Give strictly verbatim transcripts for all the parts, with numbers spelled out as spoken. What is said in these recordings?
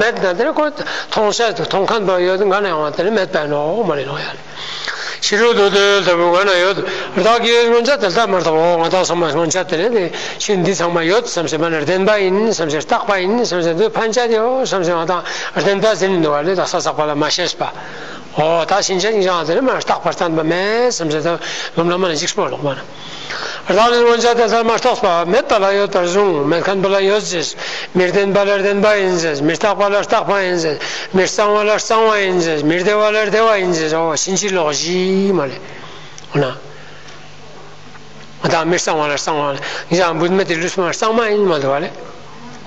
མེད་ན་དེ་ནི་ཁོ་མཐོང་ཤ་མཐོང་མཁན་པ་ཡོད་འགའ་ན་ཡང་དེ་ནི་མེད་པ་ནོ་མ་རེད་ནོ་ཡ་ལེ། ཕྱི་རོལ་དུ་དེ་ལྟ་བུ་འགའ་ན་ཡོད། བདག་གིས་མངོན་ཆ་དེ་ལྟར་མ་རྟོགས་པའོ། ང་དང་ཚང་མ་མངོན་ཆ་དེ་ནི་དེ་ཕྱིར་འདི་ཚང་མ་ཡོད་བསམ་ཟེར་མ་ནི་བདེན་པ་ཡིན་བསམ་ཟེར་རྟག་པ་ཡིན་བསམ་ཟེར་འདི་ཕན་ཆད་ཡོད་བསམ་ཟེར་ང་དང་བདེན་པ་ཟིན་འདུག་བ་ལེ། ད་ས་ཟག་པ་ལ་མ་ཤེས་པ། ཨོ་ད་ཕྱིན་ཆད་ཡིན་ཀྱང་དེ་ནི་མ་རྟག་པར་བསྟན་པ་མེད་བསམ་ཟེར་ད་ལོམ་ལ་མ་ནི་འཇིགས་པོ་ལོག་མ་ན། རང་ལས་མངོན་ཆ་དེ་ལྟར་མ་རྟོགས་པ། མེད་པ་ལ་ཡོད་པར་བཟུང་། མེད་མཁན་པོ་ལ་ཡོད་ཟེར། མི་བདེན་པ་ལ་བདེན་པ་ཡིན་ཟེར། མི་རྟག་པ་ལ་རྟག་པ་ཡིན་ཟེར། མི་གཙང་བ་ལ་གཙང་བ་ཡིན་ཟེར། མི་བདེ་བ་ལ་བདེ་བ་ཡིན་ཟེར། འོ་ཕྱིན་ཅི་ལོག་བཞི་མ་ལེ། འོ་ན། ང་དང་མི་གཙང་བ་ལ་གཙང་བ་ཡིན་ཀྱང་བུད་མེད་དེ་ལུས་མ་གཙང་མ་ཡིན་མ་འདུག་བ་ལེ།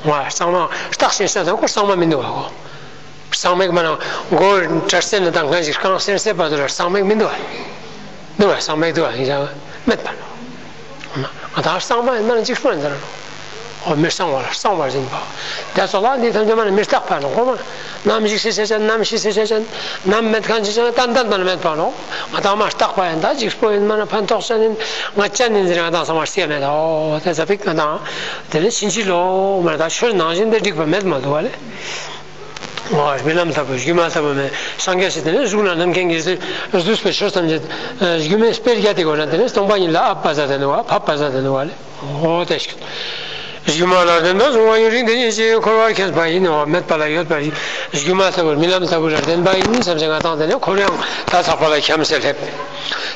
འོ་གཙང་མ་རྟགས་ཤིག་བཤད་ན་ཁོ་གཙང་མ་མི་འདུག་བ་གོ། གཙང་མ་མ་ན་མགོ་བྲེ་སེ་ནས་དང་ཁ་ཅིག་རྐང་སེར་སེར་བར་དུ་ལ་གཙང་མ་མི་འདུག་བ། འདུག་བ་གཙང་མ་འདུག་བ་ཡིན་ཀྱང་མེད་པ་ལོ། ང་དང་གཙང་མ་ཡིན་ན་འཇིགས་པ་འདི་ར་ལོ། འོ་མི་གཙང་བ་ལ་གཙང་བར་འཛིན་པ། དེ་ཚོ་ལ་འདི་ཐམས་ཅད་མ་ནི་མི་རྟག་པ་ལོ། ཁོ་མ་ནམ་འཇིགས་སེ་བྱེད་ཅན་ནམ་ཤི་སེ་བྱེད་ཅན་ནམ་མེད་མཁན་བྱེད་ཅན་ཏན་ཏན་མ་ནི་མེད་པ་ལོ། ང་དང་མ་རྟག་པ་ཡིན་ད་འཇིགས་པོ་ཡིན་མ་ན་ཕན་ཐོགས་ཅན་ཡིན་ང་ཅན་ཡིན་ཟེར་ང་དང་ཚང་མ་སྐྱེ་མེད་ཨོ་དེ་ཚ་པིག་ང་དང་དེ་ནི་ཕྱིན་ཅི་ལོག་མ་ད་ཆོས་ནང་བཞིན་དེ་འགྲིག་པ་མེད་མ་འདུག་བ་ལེ། ཨོ་རྨི་ལམ་ལྟ་བུ་སྒྱུ་མ་ལྟ་བུ་མེད་སངས་རྒྱས་ཞེས་དེ་ནི་གཟུགས་ལ་རྣམ་མཁྱེན་གྱིས་བསྡུས་པའི་ཆོས་ཐམས་ཅད་སྒྱུ་མའི་དཔེར་བརྒྱབ་སྟེ་གོ་ན་དེ་ནི་སྟོང་པ་ཉིད་ལ་ཨ་བ་ཟ་དེ་ནི་བ་ཕ་བ་ཟ་དེ་ནི་བ་ལེ། ཨོ་དེ་ཞིག་སྒྱུ་མ་ལ་བདེན་པར་བཟུང་བ་ཡུན་རིང་དེ་ཉིད་ཀྱིས་འཁོར་བར་ཁྱབ་པ་ཡིན་ནོ། མེད་པ་ལ་ཡོད་པ་སྒྱུ་མ་ལྟ་བུར་རྨི་ལམ་ལྟ་བུ་ལ་བདེན་པ་ཡིན་བསམ་ཞིང་ང་དང་དེ་ནི་འཁོར་ཡང་ད་ཚགས་པ་ལ་འཁྱམས་སེ་སླེབས།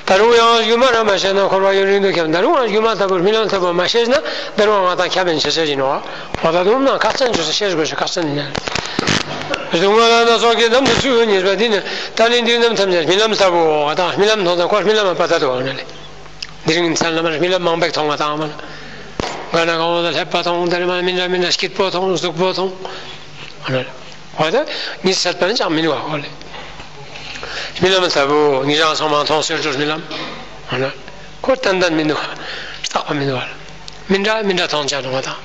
ད་རུང་ཡང་སྒྱུ་མ་རང་མ་ཤེས་ན་འཁོར་བ་ཡུན་རིང་དུ་འཁྱམས། ད་རུང་ཡང་སྒྱུ་མ་ལྟ་བུར་རྨི་ལམ་ལྟ་བུ་མ་ཤེས་ན་ད་རུང་ང་དང་འཁྱམས་པའི་ཆ་ཤས་ཡིན་ནོ། འོ་ད་དུང་ན་ཁ་ཚན་ཅུ་ཤེས་དགོས་ཤེས་ཁ་ཚན་ཡིན། གཟུགས་ངན་ལ་སྣ་ཚོགས་ཀྱི་ནམ་དུ་ཚུལ་ཉེས་པ་འདི་ནི་ད་ནི་འདུས་རྣམ་ཐམས་ཅད་རྨི་ལམ་ལྟ་བུ་ང་དང་རྨི་ལམ་མཐོང་ད་ཁོ་རྨི་ལམ་མ་པ་ད་དུ་འོང་ན་ལེ། འདི་རིང་མཚན་ལ་མར་རྨི་ལམ་མང་པོ་མཐོང་བ་དང་མ་ན། ག་ན་གང་བ་ལ་སླེབས་པ་མཐོང་དེར་མ་མི་འདྲ་མི་འདྲ་སྐྱིད་པོ་མཐོང་སྡུག་པོ་མཐོང་། འོ་ན་ཉིད་ཚད་པ་ནི་ཅང་མི་འདུག་ག་ཁོ་ལེ། རྨི་ལམ་ལྟ་བུ་ཉིད་རང་ཚང་མ་མཐོང་ཟེར་དུས་རྨི་ལམ། འོ་ན་ཁོ་ཏན་ཏན་མི་འདུག་ག་རྟག་པ་མི་འདུག་ག་མི་འདྲ་མི་འདྲ་མཐོང་བྱ་འགྲོ་བ་དང་།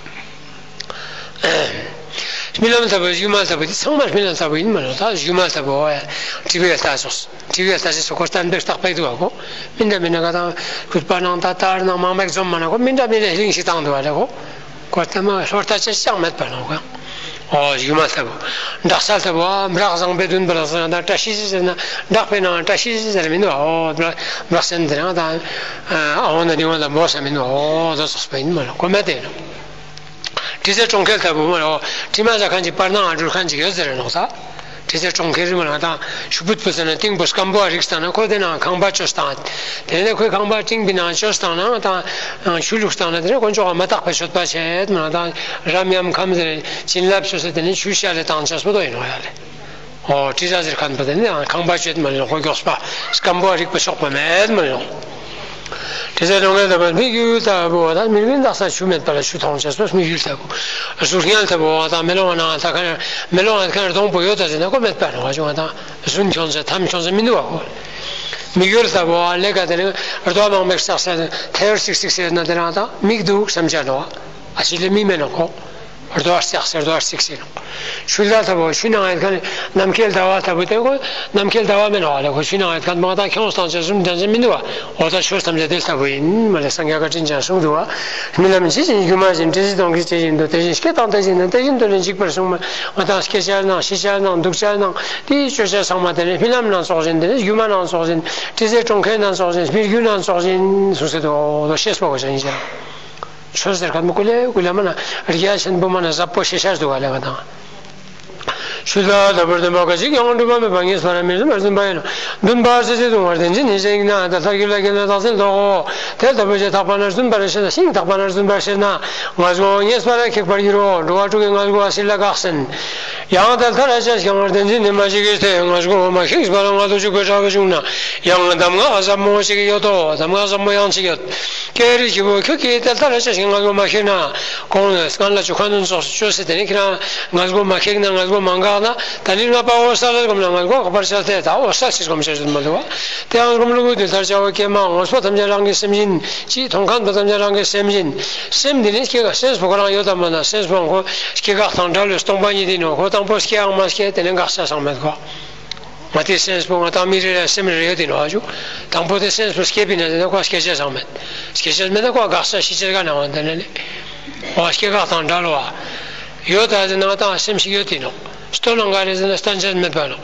རྨི་ལམ་ལྟ་བུ་སྒྱུ་མ་ལྟ་བུ་དེ་ཚང་མ་རྨི་ལམ་ལྟ་བུ་ཡིན་མ་རེད། ད་སྒྱུ་མ་ལྟ་བུ་འོ་ཡ་དྲི་བའི་ལྟ་ཕྱོགས་དྲི་བའི་ལྟ་ཕྱོགས་སུ་ཁོ་བསྟན་པའི་རྟག་པའི་འདུག་ག་ཁོ་མི་འདྲ་མི་འདྲ་ག་དང་གུས་པ་ནང་ད་ལྟར་ནང་མང་མེད་འཛོམས་མ་ན་ཁོ་མི་འདྲ་མི་འདྲ་ཧི་ལིང་ཞིག་བཏང་འདུག་ག་ལེ། ཁོ་ཁོ་ལྟ་མ་ལྷོ་ལྟ་ཅེས་ཅང་མེད་པ་ནོ་ག་ཨོ་སྒྱུ་མ་ལྟ་བུ། འདྲག་ས་ལྟ་བུ་ཨ་འདྲག་བཟང་པོའི་མདུན་པ་ལ་སོང་ད་བཀྲ་ཤིས་ཤིས་ཟེར་ན་འདྲག་པའི་ནང་བཀྲ་ཤིས་ཤིས་ཟེར་མི་འདུག་ཨོ་འདྲག་སེམས་དེ་རང་ད་ཨ་འོ་ན་རིང་བ་ལ་འབོ་ས་མི་འདུག་ཨོ་ད་སོགས་པ་ཡིན་མ་ལ་གོ་མེད་དེ། དྲི་ཟའི་གྲོང་ཁྱེར་ལྟ་བུ་མ་ལ་ཨོ་དྲི་མ་ཟ་མཁན་གྱི་བར་སྣང་ཨ་འགྲུལ་མཁན་གྱི་ཡོད་ཟེར་རེ་ནོག་ས། དྲི་ཟའི་གྲོང་ཁྱེར་མ་ལ་ད་ཤུ་བུད་པུ་ཟེར་ན་ཏིང་པོ་སྐམ་པོ་ཨ་རིག་སྟངས་ན་ཁོ་དེ་ནང་ཁང་པ་བཅོས་སྟངས། དེ་ནས་ཁོའི་ཁང་པ་ཏིང་པི་ནང་བཅོས་སྟངས་ན་ད་ཆུ་བླུགས་སྟངས་ན་དེ་ནས་དཀོན་མཆོག་ག་མ་དག་པའི་མཆོད་པ་བྱེད་མ་ལ་ད་རམ་ཡམ་ཁམ་ཟེར་བྱིན་རླབས་བཅོས་ཟེར་དེ་ནས་ཆུ་ཤ་ལས་བཏང་ཆ་སྤོ་དོ་ཡིན་ནོ་ཡ་ལེ། ཨོ་དྲི་ཟ་ཟེར་མཁན་པོ་དེ་ནི་ཡང་ཁང་པ་བཅོས་མ་ལོག་ཁོ་མགྱོགས་པ་སྐམ་པོ་རིག་པ་ཆོག་པ་མེད་མ་ལོག་དྲི་ཟའི་གྲོང་ཁྱེར་ལྟ་བུ་མིག་ཡུལ་ལྟ་བུ་ད་མིག་ཡུལ་འདག་ས་ཆུ་མེད་པ་ལ་ཆུ་མཐོང་བྱས་སོ་མིག་ཡུལ་ལྟ་བུ། གཟུགས་བརྙན་ལྟ་བུ་ད་མེ་ལོང་ང་ན་ད་ཁ་མེ་ལོང་ང་ཁ་སྡོང་པོ་ཡོད་ད་ཟེར་ན་ཁོ་མེད་པ་རེད་བ་ཅུང་ད་རྫུན་ཁྱོང་ཚེ་ཐམ་ཁྱོང་ཚེ་མི་འདུག་བ་ཁོ། མིག་ཡུལ་ལྟ་བུ་ལས་ཀ་དེ་ནི་རྡོ་མང་མེད་ས་ཟེར་ཐལ་སིག་སིག་ཟེར་ན་དེ་རང་ད་མིག་འདུག་བསམ་བྱ་འགྲོ་བ། ཨ་ཕྱི་ལས་མི་མེད་ནོ་ཁོ། རྡོ་བརྩེགས་ཟེར་རྡོ་བརྩེགས་ཟེར་ནོ། ཆུ་ཟླ་ལྟ་བུ་ཆུ་ནང་ཡོད་མཁན་ནམ་མཁའི་ཟླ་བ་ལྟ་བུ་དེ་ཁོ་ནམ་མཁའི་ཟླ་བ་མེད་ནོ་ལེ། ཁོ་ཆུ་ནང་ཡོད་མཁན་མ་དང་ཁྱོངས་བཏང་ཆ་གསུམ་ལྡན་ཟེར་མི་འདུག་བ། འོ་ད་ཆོས་ཐམས་ཅད་དེ་ལྟ་བུ་ཡིན་མ་ལེ། སངས་རྒྱས་བཀའ་དྲིན་ཅན་གསུངས་འདུག་བ། རྨི་ལམ་ཇི་བཞིན་སྒྱུ་མ་བཞིན་དྲི་ཟའི་གྲོང་ཁྱེར་ཇི་བཞིན་དུ་དེ་བཞིན་སྐྱེ་དང་དེ་བཞིན་ནི་དེ་བཞིན་དུ་ནི་འཇིག་པར་གསུངས་མ། འོ་ད་སྐྱེ་བྱ་ནང་ཤི་བྱ་ནང་འདུག་བྱ་ནང་དེའི་སྤྱོད་བྱ་ཚང་མ་དེ་ནི་རྨི་ལམ་ནང་ཙོགས་བཞིན་དེ་ནི་སྒྱུ་མ་ནང་ཙོགས་བཞིན་དྲི་ཟའི་གྲོང་ཁྱེར་ནང་ཙོགས་བཞིན་སྨིག་རྒྱུ་ནང་ཙོགས་བཞིན་གསུངས་ཟེར་འདུག་འོ་ད་ཤེས་པ་གོ་ཆ་ཡིན་ཟེར། ཆོས་ཟེར་མཁན་པོ་ཀུ་ལེ་ཀུ་ལེ་མ་ན་རྒྱ་ཆེན་པོ་མ་ན་ཟབ་པོ་ཤེས་བྱ་འདུག་ག་ལེ་བ་དང་། ཆུ་ཟླ་ལྟ་བུར་སྟོན་པ་ག་ཅིག་ཀྱང་སྒྲུབ་པ་མེད་པ་ངེས་པར་མི་བརྫུན་པར་བརྫུན་པ་ཡིན་ནོ། བརྫུན་པ་ཟེར་ཚེ་ལྟུང་བར་བརྟེན་ཅིང་ནི་ཞེན་ན་དེ་ལྟར་རྒྱུད་ལ་སྐྱེས་ན་རྟགས་ཅན་ལྡོག་གོ། དེ་ལྟ་བུ་ཞེས་ཐག་པ་ན་བརྫུན་པར་ཤེས་ན་ཤིང་ཐག་པ་ན་བརྫུན་པར་ཤེས་ན་ང་རྒྱལ་ངེས་པར་ཁེགས་པར་འགྱུར་རོ། འགྲོ་བ་དྲུག་གི་ང་རྒྱལ་ཟིལ་ལ་འགགས་ཟིན། ཡང་དེ་ལྟར་ཅི་ཞིག་ཡང་བརྟེན་ཅིང་ནི་མ་ཞིག་གིས་ཏེ་ང་རྒྱལ་མ་ཁེགས་པ་ལ་ང་རྒྱལ་འཇུག་པའི་དྲག་པོ་བྱུང་ན་ཡང་གདམས་ངག་ཟབ་མོ་ཞིག་ཡོད་དོ། གདམས་ངག་ཟབ་མོ་ཡང་ཅིག་ཡོད། ཀྱེ་རིགས་ཀྱི་བུ་ཁྱོད་ཀྱིས་དེ་ལྟར་ཅི་ཞིག་ང་རྒྱལ་མ་ཁེགས་ན། གོང་ནས་སྔར་ལ་ཆུ་ཁ་ནོན་སོགས་སུ་བཅོས་ཟེར་དེ་ནི་ཁྱེད་རང་ང་རྒྱལ་མ་ཁེགས་ན་ང་རྒྱལ་མ་འགགས་ན་ད་ནི་ལྔ་པ་འོད་གསལ་ལ་བསྒོམས་ན་ང་རྒྱལ་འགག་པར་བྱ་སྟེ། ད་འོད་གསལ་ཞིག་བསྒོམ་བྱ་རྒྱུ་མ་འདུག་བ། དེ་ཡང་བསྒོམ་ལུགས་འདི་ལྟར་བྱའོ། ཀྱེ་མ་དངོས་པོ་ཐམས་ཅད་རང་གི་སེམས་ཡིན། ཅེས་མཐོང་མཁན་པོ་ཐམས་ཅད་རང་གི་སེམས་ཡིན། སེམས་འདི་ནི་སྐྱེ་འགག་སེམས་པོ་ཁོ་རང་ཡོད་དམ་མ་ན། སེམས་པོ་ཁོ་སྐྱེ་འགག་དང་བྲལ་བའི་སྟོང་པ་ཉིད་ཡིན་ནོ། ཁོ་དང་པོ་སྐྱེའང་མ་སྐྱེ་དེ་ནི་འགག་བྱ་སང་མེད་གོ། ང་དེའི་སེམས་པོ་ང་དང་མི་རེ་རེ་སེམས་རེ་ཡོད་དེ་ནོ་ཨ་ཅུ། དང་པོ་དེ་སེམས་པོ་སྐྱེས་པའི་ན་དེ་ནི་ཁོ་སྐྱེ་བྱ་སང་མེད། སྐྱེ་བྱ་མེད་ན་ཁོ་འགག་བྱ་ཤི་བྱ་ག་ནང་བ་དེ་ནི་ལེ། ཨོ་སྐྱེ་འགག་དང་བྲལ་བ། ཡོད་ད་དེ་ནང་དང་སེམས་ཤིག་ཡོད་དེ་ནོ། སྟོན་ནང་ག་རེ་ཟེར་ན་བསྟན་བྱ་མེད་པ་ལོ།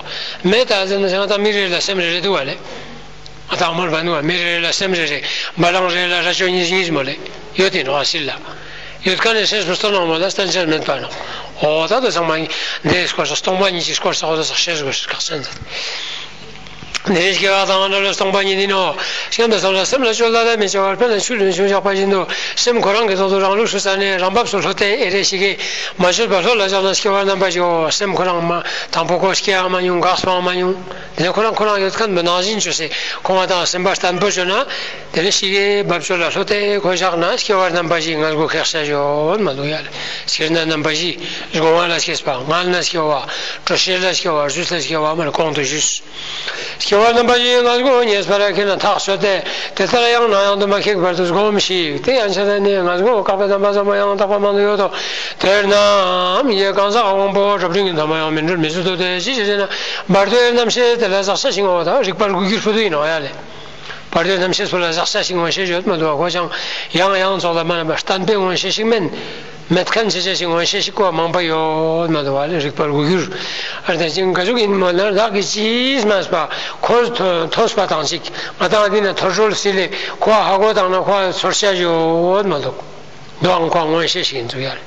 མེད་ད་ཟེར་ན་ང་ད་མི་རེ་ལ་སེམས་རེ་རེ་འདུག་བ་ལེ། ང་ད་མོར་བ་འདུག་བ། མི་རེ་རེ་ལ་སེམས་རེ་རེ། བ་ལང་རེ་ལ་ར་ཅོ་གཉིས་གཉིས་མོ་ལེ། ཡོད་དེ་ནོ་ཨ་སི་ལ། ཡོད་ཀ་ནས་སེམས་སུ་སྟོན་ནང་མོ་ལ་བསྟན་བྱ་མེད་པ་ལོ། འོ་ད་དུ་ཚང་མ་འདི་སྐོར་སོ་སྟོང་པ་ཉིད་ཀྱི་སྐོར་སོ་འོ་ད་སོ་ཤེས་དགོས་ཁག་ཅན་ད། འདི་སྐྱེ་བ་དང་འདྲ་ལ་སྟོང་པ་ཉིད་ཡིན་ནོ། སྐྱེ་འདི་སོང་ལ་སེམས་ལ་སྤྱོད་ལ་ལ་མི་སྐྱེ་བར་ཕན་ལ་ཆུ་ལུན་ཆུང་བཞག་པ་བཞིན་དུ་སེམས་ཁོ་རང་གི་ཐོག་ཏུ་རང་ལུགས་སུ་རྩ་ནས་རང་བབས་སུ་ལྷོད་དེ་ཨེ་རེ་ཞིག་གིས་མ་བཅོས་པ་ལྷོད་ལ་བཞག་ན་སྐྱེ་བ་རྣམ་པ་བཞིའོ། སེམས་ཁོ་རང་མ་དང་པོ་ཁོ་སྐྱེའང་མ་མྱོང་འགག་སོང་མ་མྱོང་། དེ་ནས་ཁོ་རང་ཁོ་རང་ཡོད་མཁན་པོ་ནང་བཞིན་བཅོས་སེ་ཁོང་བ་དང་སེམས་པ་བརྟན་པོ་བཅོས་ན། དེ་ནས་ཞིག་གིས་བབ་ཅོལ་ལ་ལྷོད་དེ་ཁོ་བཞག་ན་སྐྱེ་བ་རྣམ་པ་བཞིའི་ངལ་འགུ་ཁེགས་བྱ་ཡོད་མ་འདུག་ཡ་ལ། སྐྱེ་རྣམ་པ་བཞི། སྒོ་ང་ལ་སྐྱེས་པ། མངལ་ན་སྐྱེ་བ། དྲོད་གཤེར་ལ་སྐྱེ་བ། རྫུས་ལ་སྐྱེ་བ་མར་གོང་དུ་ཞུས། སྐྱེ་བ་རྣམ་པ་བཞིའི་ངལ་འགུ་ངེས་པར་ཁེགས་ན་ཐག་ཆོད་དེ། དེ་ལྟར་ཡང་ནམ་ཡང་དུ་མ་ཁེགས་བར་དུ་སྒོམས་ཤིག་དེ་ཡན་ཆད་ནས་ངལ་འགུ་བཀག་པའི་རྣམ་པ་ཚང་མ་ཡང་དག་པ་མང་དུ་ཡོད་དོ། དེ་རྣམས་ཡེ་གང་ཟག་དབང་པོ་གྲུབ་དྲིན་གྱི་མཐའ་མ་ཡང་མི་འགྲུབ་མི་བཟོད་དོ། དེ་ཅི་ཞིག་ཟེར་ན། བར་དོའི་རྣམ་ཤེས་དེ་ལ་ཟག་བྱ་ཞིང་འོ་ད་རིག་པར་གུས་གྱུར་ཕུ་དུ་ཡིན་ནོ་ཡ་ལེ། བར་དོའི་རྣམ་ཤེས་སུ་ལ་ཟག་བྱ་ཞིང་ངོ་ཤེས་ཡོད་མ་འདུག་བ། ཁོ་ཅང་ཡང་ཡང་ཙོག་ལ་མ་ལ་མ་བརྟན་པའི་ངོ་ཤེས་ཤིག་མིན། མེད་མཁན་ཆེ་ཆེ་ཞིག་ངོ་ཤེས་ཤིག་ཁོ་མང་པོ་ཡོད་མ་འདུག་བ་ལེ། རིག་པར་གུས་གྱུར། ཨར་ད་ཅིང་ག་ཟུག་ཡིན་མོ་ན་བདག་གིས་ཅིས་སྨྲས་པ། ཁོ་ཐོ་ཐོས་པ་དང་གཅིག་ང་དང་འདི་ན་ཐོ་སྒྲོལ་སི་ལེ་ཁོ་ཧ་གོ་དང་ན་ཁོ་ཚོར་བྱ་ཡོད་མ་འདུག་དོའང་ཁོ་ངོ་ཤེས་ཤིག་ཡིན་ཚུལ་ཡ་ལེ།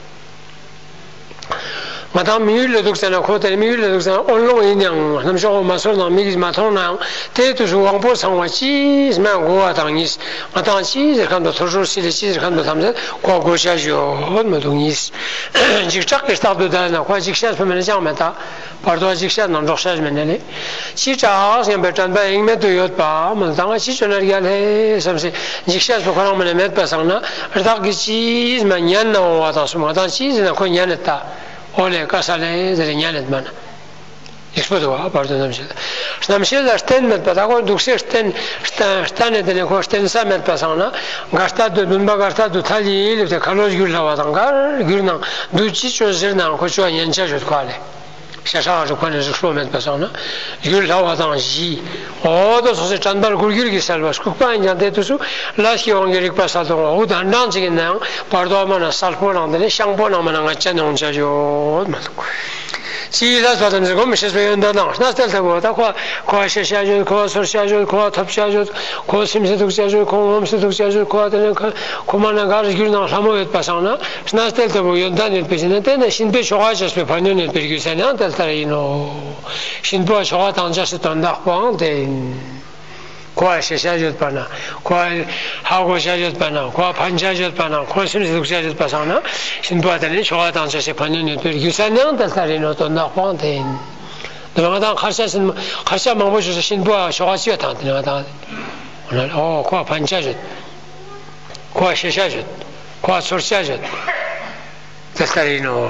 ང་དང་མི་ཡུལ་ལ་འདུག་ཟེར་ན་ཁོ་དེར་མི་ཡུལ་ལ་འདུག་ཟེར་ན་དབང་ལུང་ཡིན་ཡང་རྣམ་ཤོག་མ་ཚོར་ན་མིག་གིས་མ་མཐོང་ནའང་དེ་དུས་སུ་དབང་པོ་ཚང་བ་ཅིས་སྨྲ་དགོས་པ་དང་གཉིས། ང་དང་ཅིས་ཟེར་མཁན་དུ་ཐོ་སྒྲོལ་སི་ལེ་ཅིས་ཟེར་མཁན་དུ་ཐམས་ཅད་ཁོ་གོ་ཤ་ཞོད་མི་འདུག་གཉིས། འཇིགས་སྐྲག་གི་རྟགས་དུ་བསྡད་ན་ཁོ་འཇིགས་ཤ་སུ་མེད་ན་ཅང་མེད་ད། བར་དོ་འཇིགས་ཤ་ནང་འགྲོགས་ཤ་མེད་ནས་ལེ། ཅི་དྲག་སྙམ་པའི་དྲན་པ་ཡེངས་མེད་དུ་ཡོད་པ་མ་ད་ང་ཅི་བྱོས་ན་རྒྱལ་ལྷེ་བསམ་སེ་འཇིགས་ཤ་སུ་ཁོ་རང་མེད་ན་མེད་པ་སང་ན་བདག་གིས་ཅིས་མ་ཉན་ན་འོང་བ་དང་སུ་མ་དང་ཅིས་ཟེར་ན་ཁོ་ཉན་ནས་ད། ཨོ་ལེ་ཀ་ས་ལེ་ཟེར་ཉན་ནས་མ་ན། ཡིག་སྤོ་དུ་བ་བར་དུ་རྣམ་ཤེས། རྣམ་ཤེས་ལ་རྟེན་མེད་པ་ད་ཁོ་འདུག་སེ་རྟེན་རྟ་རྟ་ནས་དེ་ནས་ཁོ་རྟེན་ས་མེད་པ་སང་ན། འགལ་རྟགས་དུ་བདུན་པ་འགལ་རྟགས་དུ་ཐལ་ཡིན་ལུགས་དེ་ཁ་ལོ་བསྒྱུར་སླ་བ་དང་འགལ་བསྒྱུར་ནང་འདུ་ཅི་ཅོ་ཟེར་ནའང་ཁོ་ཅོ་ཉན་ཆ་ཡོད་ཁ་ལེ། ཤ་ཤ་རུ་ཁོ་ནས་རིག་སྤོ་མེད་པ་སང་ན། བསྒྱུར་སླ་བ་དང་བཞི། འོ་དོ་སོ་སོའི་དྲན་པར་གུས་གྱུར་གྱི་གསལ་བ་ལྐུགས་པ་ཡིན་ཀྱང་དེ་དུས་སུ་ལ་སྐྱེ་དབང་གི་རིག་པ་གསལ་དོ་འོ་དོ་ཧ་འདྲང་ཅིག་ཡིན་ནའང་བར་དོ་མ་ན་གསལ་པོ་ནང་དེ་ནས་ཤང་པོ་ནང་མ་ན་ང་ཅན་ཡོང་ཆ་ཡོད་མ་ཐུག་ཅིའི་ལས་པ་དང་འཛིན་སྒོམ་ཤེས་པའི་ཡོན་ཏན་དང་སྣ་རྩེ་ལྟ་བུ་ད་ཁོ་ཁོ་ཤེས་བྱ་ཡོད། ཁོ་ཚོར་བྱ་ཡོད། ཁོ་ཐོབ་བྱ་ཡོད། ཁོ་སེམས་སུ་འདུག་བྱ་ཡོད། ཁོ་ངོམས་སུ་འདུག་བྱ་ཡོད། ཁོ་དེ་ནས་ཁོ་མ་ན་ག་རེ་གྱུར་ནང་ལྷ་མོ་ཡོད་པ་སང་ན་སྣ་རྩེ་ལྟ་བུ་ཡོན་ཏན་ཡོད་པའི་ཕྱིར་ན་དེ་ནས་གཤིན་པོའི་ཆོ་ག་བྱས་པའི་ཕན་ཡོན་ཡོད་པའི་རྒྱུ་མཚན་ཡང་དེ་ལྟར་ཡིན་ནོ། གཤིན་པོ་ཆོ་ག་དང་བཅས་སུ་དོན་དག་པོའང་དེ་ཡིན། ཁོ་ཤེས་བྱ་ཡོད་པ་ན། ཁོ་ཧ་གོ་བྱ་ཡོད་པ་ན། ཁོ་ཕན་བྱ་ཡོད་པ་ན། ཁོ་སེམས་སུ་འདུག་བྱ་ཡོད་པ་སང་ན། གཤིན་པོ་དེ་ནི་ཆོ་ག་དང་བཅས་སུ་ཕན་ཡོན་ཡོད་པའི་རྒྱུ་མཚན་ཡང་དེ་ལྟར་ཡིན་ནོ། དོན་དག་པོའང་དེ་ཡིན། འདི་ང་དང་ཁར་ཆ་སེམས་ཁར་ཆ་མང་པོ་ཞུ་ས་གཤིན་པོ་ཆོ་ག་ཅི་ཡོད་དང་དེ་ནི་ང་དང་། ཨོ་ཁོ་ཕན་བྱ་ཡོད། ཁོ་ཤེས་བྱ་ཡོད། ཁོ་ཚོར་བྱ་ཡོད། དེ་ལྟར་ཡིན་ནོ།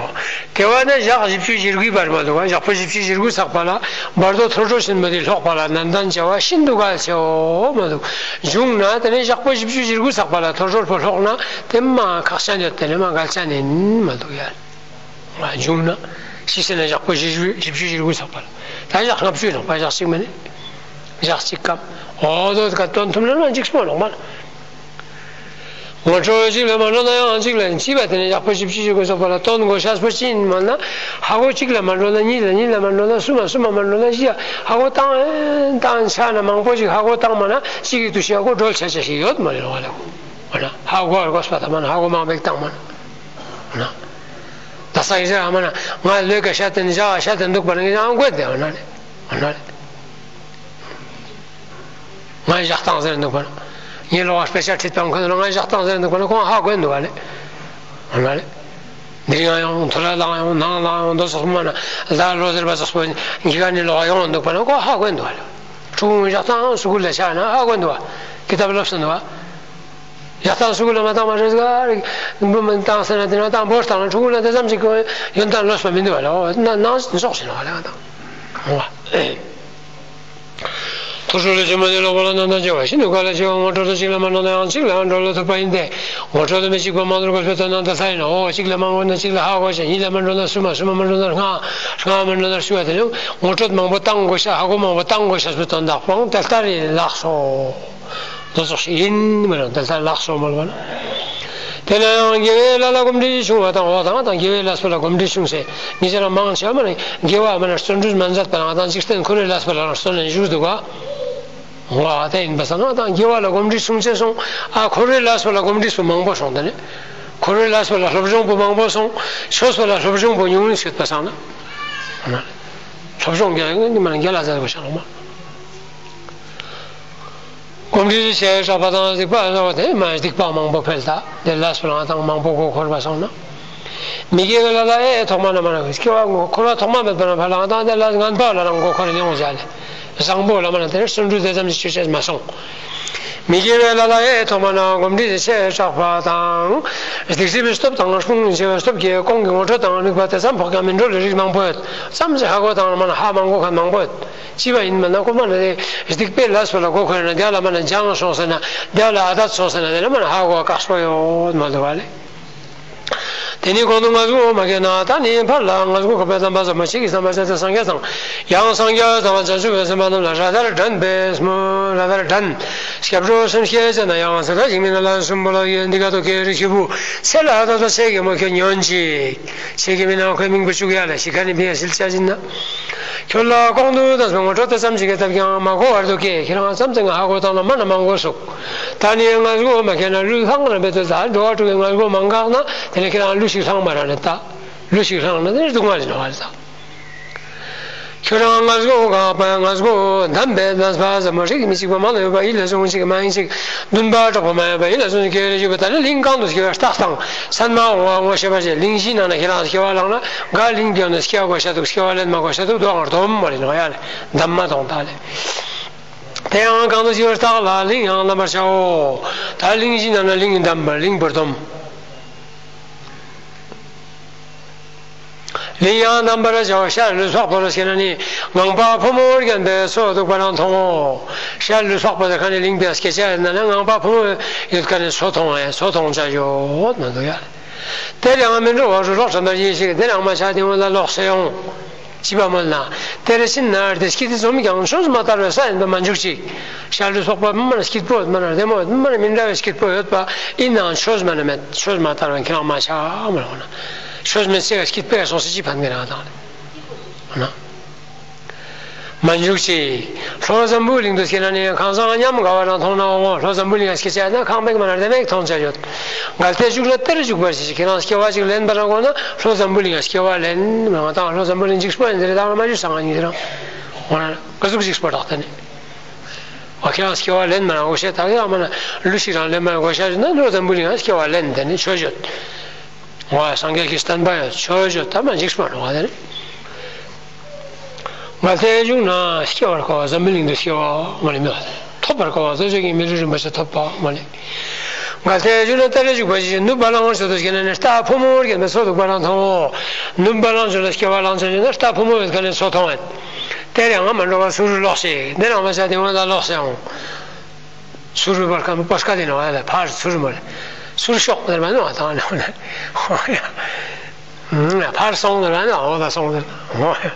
དེ་བ་ནི་ཞག་བཞི་བཅུ་ཞེ་དགུའི་བར་མ་འདུག་ག་ཞག་པོ་བཞི་བཅུ་ཞེ་དགུ་ཚགས་པ་ལ་བར་དོ་ཐོ་སྒྲོལ་ཆེན་མོ་དེ་ལྷོག་པ་ལ་ནན་ཏན་བྱ་བ་ཤིན་ཏུ་གལ་ཆེའོ་མ་འདུག་བྱུང་ན་དེ་ནི་ཞག་པོ་བཞི་བཅུ་ཞེ་དགུ་ཚགས་པ་ལ་ཐོ་སྒྲོལ་པོ་ལྷོག་ན་དེ་མ་ཁག་ཆེན་ཡོད་དེ་ནི་མ་གལ་ཆེན་ཡིན་མ་འདུག་ཡ། བྱུང་ན་ཤི་ཟེར་ན་ཞག་པོ་བཞི་བཅུ་བཞི་བཅུ་ཞེ་དགུ་ཚགས་པ་ལ་ད་ཞག་ལྔ་བཅུ་ནང་པ་ཞག་གཅིག་མ་ནི་ཞག་གཅིག་གམ་འོ་དོ་ག་སྟོན་ཐུབ་ན་ན་འཇིགས་སྨོན་ལོག་མ་ལ། ངོ་སྤྲོད་གཅིག་ལ་མ་འགྲོ་ན་ཡང་གཅིག་ལ་ཡིན་གཅིག་པ་དེ་ནས་ཡག་པོ་བཞི་བཅུ་ཞེ་དགུ་ཚགས་པ་ལ་སྟོན་དགོས་ཤེས་པོ་ཅི་ཡིན་མ་ན། ཧ་གོ་གཅིག་ལ་མ་འགྲོ་ན་གཉིས་ལ་གཉིས་ལ་མ་འགྲོ་ན་གསུམ་ལ་གསུམ་ལ་མ་འགྲོ་ན་བཞི་ཡ་ཧ་གོ་བཏང་ཨེ་བཏང་ཆ་ན་མང་པོ་ཞིག་ཧ་གོ་བཏང་མ་ན་གཅིག་གི་དུས་ཤིག་ཧ་གོ་སྒྲོལ་ཆ་ཆ་ཞིག་ཡོད་མ་རེད་བ་ལ། འོ་ན་ཧ་གོ་དགོས་པ་དང་མ་ན་ཧ་གོ་མང་པོ་བཏང་མ་ན། འོ་ན། ད་ས་ཡི་ཟེར་ཧ་མ་ན་ང་ལོས་ཀ་ཤ་དེ་ནས་བཞག་ཤ་དེ་འདུག་པ་ན་ངས་ཨང་དགོས་དེ་འོ་ན་རེད། འོ་ན་རེད། ང་བཞག་སྟངས་ཟེར་འདུག་པ་ན། ངའི་ལོག་པ་དཔེ་ཆ་ཁྲིད་སྟངས་ཁོ་ཚོ་ལ་ང་བཞག་སྟངས་ཟེར་འདུག་པ་ན་ཁོང་ཧ་གོ་འདུག་པ་ལེ། ང་ལེ། འདི་ཡང་ཡང་ཐོ་ལ་ལངས་ཡང་ནང་ལངས་ཡང་འདོད་སོགས་མ་ན་ལ་ལོ་ཟེར་བ་སོགས་པ་གི་ག་ནས་ལོག་ཡོང་འདུག་པ་ན་ཁོ་ཧ་གོ་འདུག་པ་ལེ། ཕྲུ་གུ་བཞག་སྟངས་སུ་གུ་ལ་ཆ་ན་ཧ་གོ་འདུག་པ། ཀི་ཏབ་ལོབས་སོང་འདུག་པ། བཞག་སྟངས་སུ་གུ་ལ་མ་བཏང་བ་རེད་ག་རེད། འབུ་མི་བཏང་ཟེར་ན་དེ་ན་བཏང་བོར་བཏང་ན་ཕྲུ་གུ་ལ་དེ་ཙམ་ཅིག་གི་ཡོན་ཏན་ལོས་པ་མི་འདུག་པ་ལེ། ཨོ་ན་ནང་འཇོག་ཟེར་ན་ཧ་ལས་ང་དང་། ཐོ་སྒྲོལ་ལ་ཆེན་མོ་དེ་ལོག་པ་ལ་ནན་ཏན་བྱ་བ་ཤིན་ཏུ་གལ་ཆེ་བ་ངོ་སྤྲོད་དུ་གཅིག་ལ་མ་འགྲོ་ན་ཡང་གཅིག་ལ་འགྲོ་ལ་ཐུབ་པ་ཡིན་ཏེ། ངོ་སྤྲོད་དུ་མི་གཅིག་པ་མ་ནོར་དགོས་པའི་དོན་དམ་དེ་ལྟར་ཡིན་ནོ། འོ་གཅིག་ལ་མ་འགྲོ་ན་གཅིག་ལ་ཧ་གོ་ཤེས། གཉིས་ལ་མ་འགྲོ་ན་གསུམ་མ། གསུམ་མ་མ་འགྲོ་ན་ལྔ། ལྔ་མ་འགྲོ་ན་བཅུ་བ་དེ་ནི་ངོ་སྤྲོད་མང་པོ་བཏང་དགོས་ཤེས། ཧ་གོ་མང་པོ་བཏང་དགོས་ཤེས་པའི་དོན་དག་པོའང་དེ་ལྟར་ཡིན་ལགས་སོ། དེ་ཙོགས་ཤིག་ཡིན་མི་རུང་དེ་ལྟར་ལགས་སོ་མོལ་བ་ན། དེ་ལ་ཡང་དགེ་བའི་ལས་ལ་གོམས་འདྲིས་བྱུང་བ་དང་། འོ་ད་ང་དང་དགེ་བའི་ལས་པ་ལ་གོམས་འདྲིས་བྱུང་ཚེ་ཉེ་ཆར་མང་ཆེ་བ་མ་ནི་དགེ་བ་མ་ནི་བརྩོན་འགྲུས་མ་མཛད་པ་ལ་ང་དང་འཇིག་རྟེན་འཁོར་བའི་ལས་པ་ལ་བརྩོན་ནས་བཞུགས་འདུག་ག། འོ་དེ་ཡིན་པ་སང་ང་དང་དགེ་བ་ལ་གོམས་འདྲིས་བྱུང་ཚེ་སོང་། ཨ་འཁོར་བའི་ལས་པ་ལ་གོམས་འདྲིས་པོ་མང་པོ་སོང་། དེ་ནི་འཁོར་བའི་ལས་པ་ལ་སློབ་སྦྱོང་པོ་མང་པོ་སོང་། ཆོས་པ་ལ་སློབ་སྦྱོང་པོ་ཉུང་ཉུང་ཡོད་པ་སང་ན། སློབ་སྦྱོང་རྒྱ་ཡོད་ནི་མ་ནི་རྒྱ་ལ་མཛད་པ་ཤ་ལོ་མ། གོམས་འདྲིས་ཆེ་དྲགས་པ་དང་སྡིག་པ་ལ་བ་དེ་མ་སྡིག་པ་མང་པོ་འཕེལ། ད་དེ་ལས་པ་ལ་ང་དང་མང་པོ་མགོ་འཁོར་བ་སོང་ན། མི་དགེ་བའི་ལས་ལ་ཨེ་ཐོག་མ་ན་མ་ན་སྐྱེ་བ་མགོ་འཁོར་བ་ཐོག་མ་མེད་པ་ན་ཕར་ལ་ང་དང་དེ་ལས་ངན་པ་ལ་རང་མགོ་འཁོར་མྱོང་བྱ་ལེ། བཟང་པོ་ལ་མ་ན་དེར་བརྩོན་འགྲུས་དེ་ཙམ་ཞིག་ཆོས་ཅན་མ་སོང་། མི་དགེ་བའི་ལས་ལ་ཨེ་ཐོག་མ་ན་གོམས་འདྲིས་ཆེ་དྲགས་པ་དང་། སྡིག་སྒྲིབ་སྟོབས་དང་ཀུན་སློང་ཆེ་བའི་སྟོབས་ཀྱིས་གོང་གི་ངོ་སྤྲོད་དང་དམིགས་པ་དེ་ཙམ་ཕོག་ཀྱང་མི་འགྲོ་ལས་རིགས་མང་པོ་ཡོད། ཙམ་ཞིག་ཧ་གོ་དང་མ་ན་ཧ་མ་གོ་མཁན་མང་པོ་ཡོད། ཅི་བ་ཡིན་མིན་ན་ཁོ་མ་ན་རེ་སྡིག་པའི་ལས་པ་ལ་མགོ་འཁོར་ན་དེ་ལ་མ་ན་སྦྱངས་སོང་ཟེར་ན་དེ་ལ་ཨ་དད་སོང་ཟེར་ན་དེ་ལ་མ་ན་ཧ་གོ་བ་དཀའ་སོ་ཡོད་མ་འདུག་བ་ལེ། དེ་ནི་གོང་དུ་མངལ་སྒོ་མ་སྐྱེས་ན་ད་ནི་ཕར་ལ་མངལ་སྒོ་ཁོག་པའི་དམ་པ་ཟབ་མོ་ཆེ་གི་བསམ་པ་ཅན་དེ་སངས་རྒྱས་དང་ཡང་སངས་རྒྱས་དམ་པ་བྱང་ཆུབ་ཀྱི་སེམས་དཔའ་རྣམས་ལ་ར་དར་འགྲན་པས་སྨོ། ར་དར་འགྲན། སྐྱབས་འགྲོ་སེམས་བསྐྱེད་ཅན་ན་ཡང་ཟེར་ད་ཞིག་མི་ན་ལ་གསུམ་པོ་ལ་ཡོད་འདི་ག་ཏོ་ཀེ་རི་ཤི་བུ་ཚེ་ལ་ད་ད་ཚེ་གི་མོ་ཁྱོད་ཉོན་ཅིག་ཚེ་གི་མི་ན་ཁོའི་མིང་པོ་བཅུག་ཡ་ལ་ཤི་ཁ་ནི་བི་ཡ་སིལ་ཆ་ཅིན་ན། ཁྱོད་ལ་གོང་དུ་དང་སོང་ངོ་སྤྲོད་དེ་ཙམ་ཞིག་གི་སྟབས་ཀྱང་མ་གོ་བར་དུ་སྐྱེས་ཁྱེད་རང་ཙམ་ཙམ་ཧ་གོ་དང་ལ་མ་ན་མ་གོ་སུག་ད་ནི་མངལ་སྒོ་མ་ཁྱེད་ན་ལུས་ལྷང་རིང་བའི་དུས་ད་འགྲོ་བ་དྲུག་གི་མངལ་སྒོ་མ་འགག་ན་དེ་ནས་ཁྱེད་རང་ལུས་ཤིག་ལྷང་མ་ར་ནས་ད་ལུས་ཤིག་ལྷང་ན་དེ་ནས་སྡུག་བསྔལ་ལ་བ་ད། ཁྱོད་རང་མངལ་སྒོ་འགག་པ་མངལ་སྒོ་འདམ་པའི་ནད་པ་ཟབ་མོ་རིགས་མི་གཅིག་པ་མ་ལ་ཡོད་པ་ཡིད་ལ་ཟུང་གཅིག་མ་ཡིན་གཅིག་འདུན་པ་དྲག་པོ་མ་ཡོད་པ་ཡིད་ལ་ཟུང་གཅིག་ཀེ་རེ་ཞུ་བ་ད་ནི་གླིང་གང་དུ་སྐྱེ་བའི་རྟགས་དང་སན་མ་འོང་བ་ངོ་ཤེས་པ་ཞེས་གླིང་བཞིའི་ནང་ན་ཁྱེད་རང་སྐྱེ་བ་བླངས་ན་ག་གླིང་དེ་ནས་སྐྱེ་བ་དགོས་ཤ་འདུག་སྐྱེ་བ་ལེན་མ་དགོས་ཤ་འདུག་དོ་ངར་དོམ་མ་རེད་ནོ་ཡ་ལེ་འདམ་མ་དོང་ད་ལེ། དེ་ཡང་གང་དུ་སྐྱེ་བའི་རྟགས་ལ་གླིང་ཡང་བསྣམ་པར་བྱའོ། ད་གླིང་བཞིའི་ནང་ན་གླིང་འདམ་པ་གླིང་བུར་དོམ། གླིང་ཡང་བསྣམ་པར་བྱའོ། ཤར་ལུས་འཕགས་པོར་སྐྱེས་ན་ནི་ངང་པ་ཕོ་མོར་བརྒྱན་པའི་སོ་འདུག་པ་རང་མཐོང་ངོ་། ཤར་ལུས་འཕགས་པོ་དེ་ཁ་ནི་གླིང་པའི་སྐྱེ་ཆ་ཡོད་ན་ནི་ངང་པ་ཕོ་མོ་ཡོད་ཁ་ནི་སོ་མཐོང་ཡ་སོ་མཐོང་བྱ་ཡོད་མི་འདུག་ཡ། དེར་ཡང་མི་འགྲོ་བར་རུ་ལོག་དྲན་པར་གྱིས་ཤིག་དེར་ཡང་མ་ཆགས་དེ་སྔོན་ལ་ལོག་སེ་ཡོང་། ཅི་བ་མོལ་ན། དེར་ཕྱིན་ན་བདེ་སྐྱིད་འཛོམས་ཀྱང་ཆོས་མ་དར་བའི་ས་ཡིན་པ་མ་འཇུག་ཅིག་ཤར་ལུས་འཕགས་པ་མ་ན་སྐྱིད་པོ་ཡོད་མ་ན་བདེ་མོ་ཡོད་མ་ན་མི་འདྲ་བའི་སྐྱིད་པོ་ཡོད་པ་ཡིན་ནའང་ཆོས་མ་ན་མེད་ཆོས་མ་དར་བའི་ཁྱེད་རང་མ་ཆགས་མ་ལ་འོ་ན། ཆོས་མེད་ཚེ་ག་སྐྱིད་པའི་སོང་སེ་ཅི་ཕན་གི་རང་དང་ལ། འོ་ན། མ་འཇུག་ཅིག་ལྷོ་འཛམ་བུ་གླིང་དུ་སྐྱེས་ན་ནི་ཁང་བཟང་ཉམས་དགའ་བ་རང་མཐོང་ན་འོང་ངོ་། ལྷོ་འཛམ་བུ་གླིང་ང་སྐྱེ་ཆ་ན་ཁང་པའི་མ་ན་རེ་མེག་མཐོང་ཆ་ཡོད། འགལ་ཏེ་འཇུག་ན་དེར་འཇུག་པར་བྱེད་ཅིག་ཁྱེད་རང་སྐྱེ་བ་ཅིག་ལེན་པ་རང་དགོས་ན་ལྷོ་འཛམ་བུ་གླིང་ང་སྐྱེ་བ་ལེན་མ་ང་དང་ལྷོ་འཛམ་བུ་གླིང་འཇིགས་པོ་ཡིན་ཟེར་ད་ང་མ་འཇུག་སང་ང་ཉིད་རང་འོ་ན་ག་ཟུག་འཇིགས་པོ་རག་ད་ནི། འོ་ཁྱེད་རང་སྐྱེ་བ་ལེན་མ་རང་འོ་ཤེས་ད་ཡང་མ་ན་ལུས་ཤིག་རང་ལེན་མ་རང་འོ་ཤེས་ན་ལྷོ་འཛམ་བུ་གླིང་ང་སྐྱེ་བ་ལེན་དེ་ནི་ཆོས་ཡོད། ངོ་སངས་རྒྱས་ཀྱི་བསྟན་པ་ཡང་ཆོས་བརྗོད་ཐ་མ་འཇིགས་སུ་མ་རུང་བ་དེ་རེད། ང་ཚེ་བྱུང་ན་སྐྱེ་བར་གོ་བ་འཛམ་བུ་གླིང་དུ་སྐྱེ་བ་མ་ལེ་མི་ཐོབ་པར་གོ་བ་རྩོལ་བཅས་ཀྱི་མི་ལུས་རིན་པོ་ཆེ་ཐོབ་པ་མ་ལེ། ང་ཚེ་བྱུང་ན་ལྟ་རེ་འཇུག་པ་ཞིག་ནུབ་བ་ལང་ཤོར་དུ་སྐྱེས་ན་ནི་རྟ་ཕོ་མོར་བརྒྱན་པའི་སོ་འདུག་པ་རང་མཐོང་ངོ་། ནུབ་བ་ལང་ཤོར་ལ་སྐྱེ་བ་ལང་ཤོར་ན་རྟ་ཕོ་མོ་ཡོད་མཁན་ནི་སོ་མཐོང་བས། དེར་ཡང་མ་འགྲོ་བ་སུ་རུ་ལོག་ཤིག་འདིར་ཡང་མ་བྱ་དེ་སྔོན་ལ་ལོག་སེ་འོང་། སུ་རུ་བར་ཁམས་པ་སྐ་དེ་ནང་ལ་ཕར་སུ་རུ་མོ་རེད། སུ་རུ་ཤོག་དེར་མ་ནོ་དང་ནང་ལ། ཕར་སོང་དེར་མ་ནོ་འོ་ད་སོང་དེར་མ།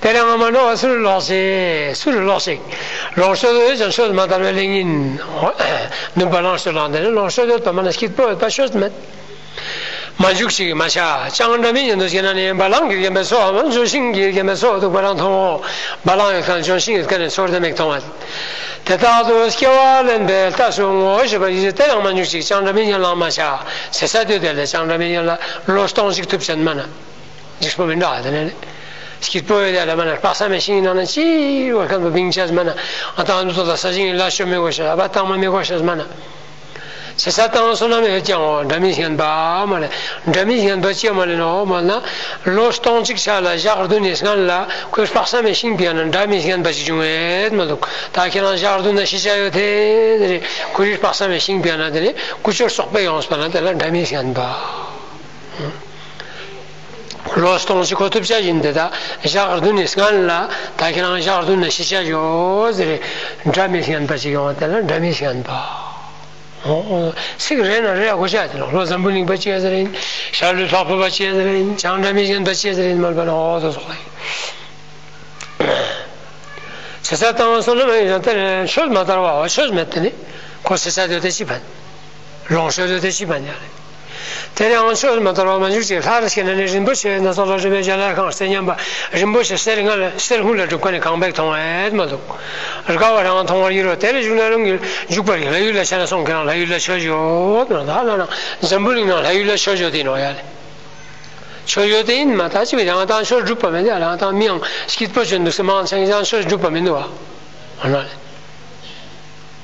དེ་རིང་ང་མ་ནོ་སུ་རུ་ལོག་ཤིག་སུ་རུ་ལོག་ཤིག་ལོངས་སྤྱོད་ཡོད་ཀྱང་ཆོས་མ་དར་བའི་གླིང་ཡིན། ནུབ་བ་ལང་ཤོར་ལང་དེ་ནི་ལོངས་སྤྱོད་ཡོད་པ་མ་ན་སྐྱིད་པོ་ཡོད་པ་ཆོས་མེད། མ་འཇུག་ཅིག་མ་ཆགས་ཅང་འདྲ་མིན་ཡིན་དུ་བྱེད་ན་ནི་བ་ལང་གིས་བརྒྱན་པའི་སོ་འམ་ལྗོན་ཤིང་གིས་བརྒྱན་པའི་སོ་འདུག་པ་རང་མཐོང་ངོ་། བ་ལང་ཡོད་མཁན་ལྗོན་ཤིང་ཡོད་མཁན་ནི་ཚོར་ཏེ་མིག་མཐོང་བ། དེ་དག་ཏུ་སྐྱེ་བ་ལེན་པའི་ལྟ་སུ་ངོ་ཞེས་པ་ཡིས་དེ་ཡང་མ་འཇུག་ཅིག་ཅང་འདྲ་མིན་ཡིན་ལང་མ་ཆགས་ཟེར་ས་དུས་དེ་ལས་ཅང་འདྲ་མིན་ཡིན་ལ་ལོ་སྟོང་ཅིག་ཐུབ་ཅན་མ་ན། འཇིགས་པོ་མི་འདྲ་བ་དེ་ནས་སྐྱིད་པོ་ཡོད་དེ་ལ་མ་ན་དཔག་བསམ་མེད་ཤིང་ནང་ན་ཅི་བར་ཁམས་པ་བིང་ཆས་མ་ན་ཨ་ཏང་འདུ་ཚོགས་ལ་ས་ཞིང་ལ་ཤོ་མི་དགོས་ཤ་ཨ་བ་ཏང་མ་མི་དགོས་ཤ་མ་ན། ཚེ་ས་དང་བསོད་ནམས་ཡོད་ཀྱང་འོ་འདྲ་མིན་ཞེན་པ་མ་ལས། འདྲ་མིན་ཞེན་པ་ཅི་མ་ལས་ནོ་མ་ན། ལོ་སྟོང་གཅིག་ཆ་ལ་ཞག་བདུན་ནས་སྔན་ལ་ཁོས་དཔག་བསམ་མེད་ཤིང་བྱས་ན་འདྲ་མིན་ཞེན་པ་ཅི་བྱུང་ཡོད་མ་འདུག་ད་ཁྱེད་རང་ཞག་བདུན་ན་ཤི་ཆ་ཡོད་དེ་རེད། ཁོ་རིགས་དཔག་བསམ་མེད་ཤིང་བྱས་ན་དེ་ནི་ཀུ་ཅོར་སོག་པོ་ཡོངས་པ་ན་དེ་ལ་འདྲ་མིན་ཞེན་པ། ལོ་སྟོང་གཅིག་གོ་ཐུབ་ཆ་ཡིན་དེ་ད་ཞག་བདུན་ནས་སྔན་ལ་ད་ཁྱེད་རང་ཞག་བདུན་ན་ཤི་ཆ་ཡོད་ཟེར་འདྲ་མིན་ཞེན་པ་ཅི་ཡོང་བ་དེ་ལ་འདྲ་མིན་ཞེན་པ། ཚིག་རེ་ན་རེ་ཡ་གོ་ཆ་དེ་ལོ་ལྷོ་འཛམ་བུ་གླིང་པ་ཅི་ཡ་ཟེར་ཡིན། ཤར་ལུས་འཕགས་པོ་པ་ཅི་ཡ་ཟེར་ཡིན། བྱང་འདྲ་མིན་ཞེན་པ་ཅི་ཡ་ཟེར་ཡིན་མ་ལ་ཨོ་དོ་སོགས་ལ་ཡིན། ཚེ་ས་དང་བསོད་ནམས་ཡིན་ཡང་དེ་ནས་ཆོས་མ་དར་བའོ་ཆོས་མེད་དེ་ནི་ཁོ་ཚེ་ས་དེ་དེ་ཅི་ཕན། ལོངས་སྤྱོད་དེ་ཅི་བ་ཉ་རེད། དེ་ནས་ཨང་ཆོས་མ་དོར་བ་མ་འཇུག་ཅིག་ལྷ་རུ་སྐྱེས་ན་ནི་རིན་པོ་ཆེ་སྣ་ཚོགས་ལ་སྒྲུབ་པའི་རྒྱ་ལ་གང་སྟེ་མཉམ་པ་རིན་པོ་ཆེ་གསེར་ལྔ་ལ་གསེར་དངུལ་ལ་སྒྲུབ་མཁན་ནི་གང་བེག་མཐོང་བས་མ་འདུག་རྒ་བ་རང་མཐོང་བར་ཡིན་རོ། དེ་ལས་བཞུགས་ན་རང་གི་འཇུག་པར་ལྷ་ཡུལ་ལ་ཆ་ན་སོང་གི་རང་ལྷ་ཡུལ་ལ་ཆོས་ཡོད་ན་ད་ལ་ན་འཛམ་བུ་གླིང་ནང་ལྷ་ཡུལ་ལ་ཆོས་ཡོད་དེ་ཡིན་ནོ་ཡ་ལེ། ཆོས་ཡོད་དེ་ཡིན་མ་ད་ཅི་བས་རང་དང་ཆོས་སྒྲུབ་པ་མེད་ཡ་རང་དང་མི་ཡང་སྐྱིད་པོ་བྱོན་འདུག་སེ་མང་ཆེ་ཡང་ཆོས་སྒྲུབ་པ་མི་འདུག་བ། འོ་ན་ལེ།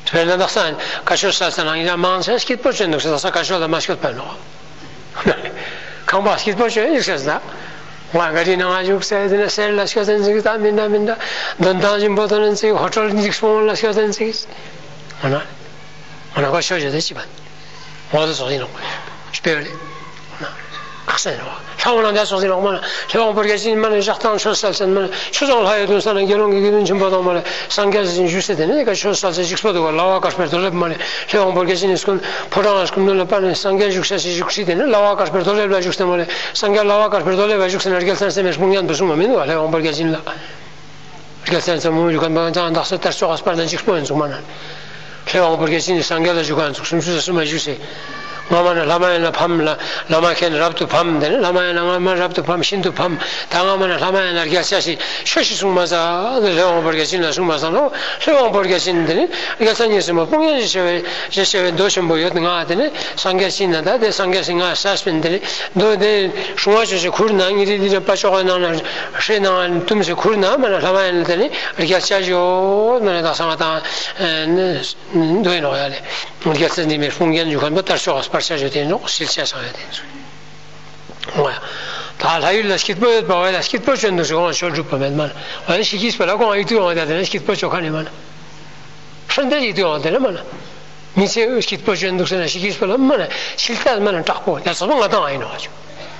དཔེར་ན་དག་ས་བཀའ་ཆོས་གསལ་ས་ནང་ཡིན་ཡང་མང་ཆེ་སྐྱིད་པོ་བྱོན་འདུག་སེ་དག་ས་བཀའ་ཆོས་ལ་མ་སྐྱོད་པ་ནོ། ཁང་པ་སྐྱིད་པོ་བྱོན་ཡོད་ཟེར་ན། ང་ག་རི་ནང་ང་བཞུགས་ཟེར་དེ་ནས་གསེར་ལ་སྐྱོད་ཟེར་ཅིག་ད་མི་འདྲ་མི་འདྲ་འདོན་ཐང་ཞིམ་པོ་ཐོན་ཅིག་ཧོ་ཊེལ་འཇིགས་སྤོང་ལ་སྐྱོད་ཟེར་ཅིག་འོ་ན། འོ་ན་ཁོ་ཆོས་བྱེད་དེ་ཅི་བ། འོ་དེ་ཚོགས་ཡིན་ནོ། དཔེ་རེད། ཁག་སེ་རེད་བ། ལྷ་འོ་ན་འདྲ་ཚོགས་ཡིན་ནོ་མ་ན་ལྷ་དབང་བོད་རྒྱལ་ཅན་མ་ན་ཞག་དང་ཆོས་གསལ་ཟེར་མ་ན་ཆོས་ཚོགས་ལྷ་ཡི་དོན་ས་ན་དགེ་སློང་གི་དགེ་འདུན་ཆེན་པོ་དང་མ་ན་སངས་རྒྱས་ཟེར་ཞུ་ཟེར་དེ་ནས་ཀ་ཆོས་གསལ་ཟེར་འཇིགས་སྤོང་འདུག་ག་ལ་བ་དཀར་པོའི་རྡོ་ལེབ་མ་ན་ལྷ་དབང་བོད་རྒྱལ་ཅན་ནི་སྐུ་ཕོ་བྲང་ལ་སྐུ་མདུན་ལ་པ་ན་སངས་རྒྱས་བཞུགས་ས་ཞིག་བཞུགས་ཤིག་དེ་ནས་ལ་བ་དཀར་པོའི་རྡོ་ལེབ་ལ་བཞུགས་ཟེར་མ་ན་སངས་རྒྱས་ལ་བ་དཀར་པོའི་རྡོ་ལེབ་ལ་བཞུགས་ཟེར་ན་རྒྱལ་མཚན་སེམས་དཔའི་དཔུང་ཡན་དུ་གསུངས་པ་མིན་འདུག་ག་ལྷ་དབང་བོད་རྒྱལ་ཅན་ལ། རྒྱལ་མཚན་ཚོ་མོ་ཡུ་གན་པ་ཅང་དག་ས་ལྟར་ཕྱོགས་སྤར་ན་འཇིགས་སྤོང་ཡིན་ཚུགས་མ་ན། ལྷ་དབང་བོད་རྒྱལ་ཅན་ནི་སངས་རྒྱས་ལ་བཞུགས་ག་ཚུགས་སུམ་ཅུ་སོ་གསུམ་མ་བཞུགས་སེ། སྔ་མ་ན་ལྷ་མ་ཡིན་ལ་ཕམ་ལ་ལ་མ་མཁན་རབ་ཏུ་ཕམ་དེ་ནི་ལྷ་མ་ཡིན་ལ་སྔ་མ་རབ་ཏུ་ཕམ་ཤིན་ཏུ་ཕམ་ད་སྔ་མ་ན་ལྷ་མ་ཡིན་ལ་རྒྱལ་ཆ་ཞིག་ཆོས་ཤིག་གསུངས་མ་ས་ལྷ་དབང་བོད་རྒྱལ་ཅན་ལ་གསུངས་མ་ས་ལོ། ལྷ་དབང་བོད་རྒྱལ་ཅན་དེ་ནི་རྒྱལ་ཚ་ཉེ་སྲིན་མོ་དཔུང་ཡན་ཞེས་བྱ་བའི་ཞེས་བྱ་བའི་མདོ་ཆེན་པོ་ཡོད་ང་དེ་ནི་སངས་རྒྱས་ཅན་ན་ད་དེ་སངས་རྒྱས་སི་ང་ས་སྤེན་དེ་ནི་མདོ་དེ་སྲུང་བ་ཆོས་ཀྱི་ཁུར་ན་ཉི་རི་དི་ར་པ་ཅོག་ནང་ན་ཧྲེ་ནང་དུམ་སེ་ཁུར་ན་མ་ན་ལྷ་མ་ཡིན་ལ་དེ་ནི་རྒྱལ་ཆ་ཞོ་མ་ན་ད་སང་དང་། འདོད་ནོ་ཡ་ལེ། རྒྱལ་སྲས་འདི་མེད་དཔུང་རྒྱན་འཇུག་ཁན་པོ་ལྟར་ཤོག་སྤར་ཆ་ཞུ་དེ་ནོ་སིལ་ཆ་སང་ཡ་དེ་ཚུ། འོ་ཡ། ད་ལྷ་ཡུལ་ལ་སྐྱིད་པོ་ཡོད་པ་བས་ལ་སྐྱིད་པོ་བྱོན་འདུག་ཟེར་འོང་ཆོས་སྒྲུབ་པ་མེད་མ་ན། འོ་ཡ་ཤི་ཁིས་པ་ལ་ཁོང་ཡིད་དུ་འོང་ད་དེ་ན་སྐྱིད་པོ་ཆོ་ཁ་ནི་མ་ན། ཧྲན་ཏེ་ཡིད་དུ་འོང་དེ་ན་མ་ན། མི་ཚེ་སྐྱིད་པོ་བྱོན་འདུག་ཟེར་ན་ཤི་ཁིས་པ་ལ་མ་ན་ཤིལ་ཏ་མ་ན་དྲག་པོ་ཡ་ཚོ་ང་དང་ཨ་ཡིན་ནོ་ཆོ།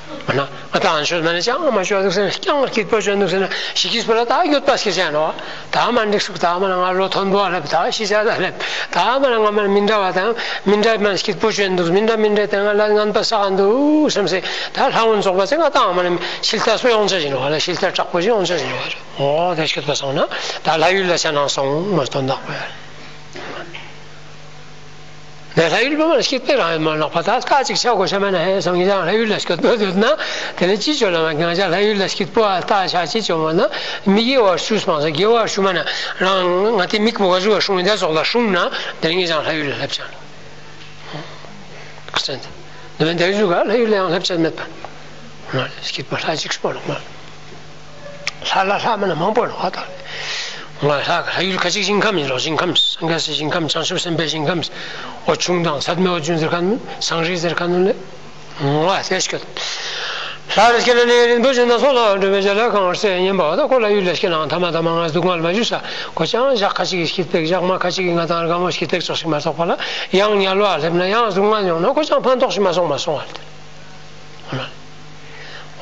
མ་ན་ང་དང་ཆོས་མ་ན་ཅང་མ་ཆོས་འདུག་ཟེར་ན་ཀྱང་སྐྱིད་པོ་བྱོན་འདུག་ཟེར་ན་ཤི་ཁིས་པ་ལ་ད་ཡོད་པ་སྐྱེ་ཆ་ནོ། ད་མ་འགྲིག་སུག་ད་མ་ན་ང་ལོ་མཐོན་པོ་ལེབ་ད་ཤི་ཆ་ད་ལེབ་ད་མ་ན་ང་མ་ན་མི་འདྲ་བ་དང་མི་འདྲ་མ་ན་སྐྱིད་པོ་བྱོན་འདུག་མི་འདྲ་མི་འདྲ་དེ་ང་ལ་ངན་པ་བསགས་འདུག་བསམ་སེ་ད་ལྷ་འོན་རྫོགས་པ་ཚེ་ང་དང་མ་ན་ཤིལ་ཏ་སོ་ཡོང་ཆ་ཞིག་ནོ་ལ་ཤིལ་ཏ་དྲག་པོ་ཞིག་ཡོང་ཆ་ཞིག་ནོ། འོ་དེ་སྐྱིད་པ་སོང་ན་ད་ལྷ་ཡུལ་ལ་ཆ་ནང་སོང་མ་སྟོན་དག་པོ་ཡ། ནས་ལྷ་ཡུལ་པ་མ་ན་སྐྱིད་པའི་རང་ཡོད་མ་ནོག་པ་ད་སྐད་ཅིག་ཆ་གོ་ཤ་མ་ན་ཧེ་སང་ཡིན་ལྷ་ཡུལ་ལ་སྐྱིད་པོ་ཡོད་ན་དེ་ནས་ཅི་བྱོས་ལ་མ་ང་ཅག་ལྷ་ཡུལ་ལ་སྐྱིད་པོ་ཨ་ལྟ་ཆ་ཅི་བྱོས་མ་ན་མི་དགེ་བ་ཞུ་སྤང་ས་དགེ་བ་ཞུ་མ་ན་རང་ང་དེ་མིག་པོ་ག་ཟུག་ག་སྲུང་ཡིན་དེ་ཙོག་ལ་སྲུང་ན་དེ་ནས་ངེད་ཅག་ལྷ་ཡུལ་ལ་སླེབས་ཆ་ནོག་འདི་མན་དེ་ཟུག་ག་ལྷ་ཡུལ་ལ་ཡང་སླེབས་ཆ་མེད་པ། སྐྱིད་པ་ལྷ་གཅིག་སྤོ་ལོག་མ། ལྷ་ལ་ལྷ་མ་ན་མང་པོ་ལ་ཧ་ད། ང་ལྷ་ལྷ་ཡུལ་ཁ་ཅིག་ཞིང་ཁམས་ཡིན་རོགས་ཞིང་ཁམས་སངས་རྒྱས་སི་ཞིང་ཁམས་བྱང་ཆུབ་སེམས་དཔའི་ཞིང་ཁམས་འོ་ཆུང་དང་ཚད་མེད་འོ་ཆུང་ཟེར་ཁན་སང་རི་ཟེར་ཁན་ནི་ང་ཟེར་སྐྱོད། ལྷ་རེ་སྐྱེ་ན་ནི་རིན་པོ་ཆེ་སྣ་ཚོགས་ལ་འགྲོ་བའི་བྱ་ལ་གང་བར་སེ་ཉན་པ་ད་ཁོ་ལ་ཡུལ་ལ་སྐྱེ་ནའང་ཐ་མ་ཐ་མ་ང་སྡུག་བསྔལ་མ་བྱུང་ས་ཁོ་ཅང་ཞག་ཁ་ཅིག་གི་སྐྱིད་པའི་ཞག་མ་ཁ་ཅིག་གི་ང་དང་རྒན་མོ་སྐྱིད་པའི་ཙོག་ཞིག་མ་གཏོགས་པ་ལ་ཡང་དམྱལ་བ་སླེབས་ན་ཡང་སྡུག་བསྔལ་མྱོང་ན་ཁོ་ཅང་ཕན་ཐོགས་ཤིག་མ་སོང་མ་སོང་བ་ལ།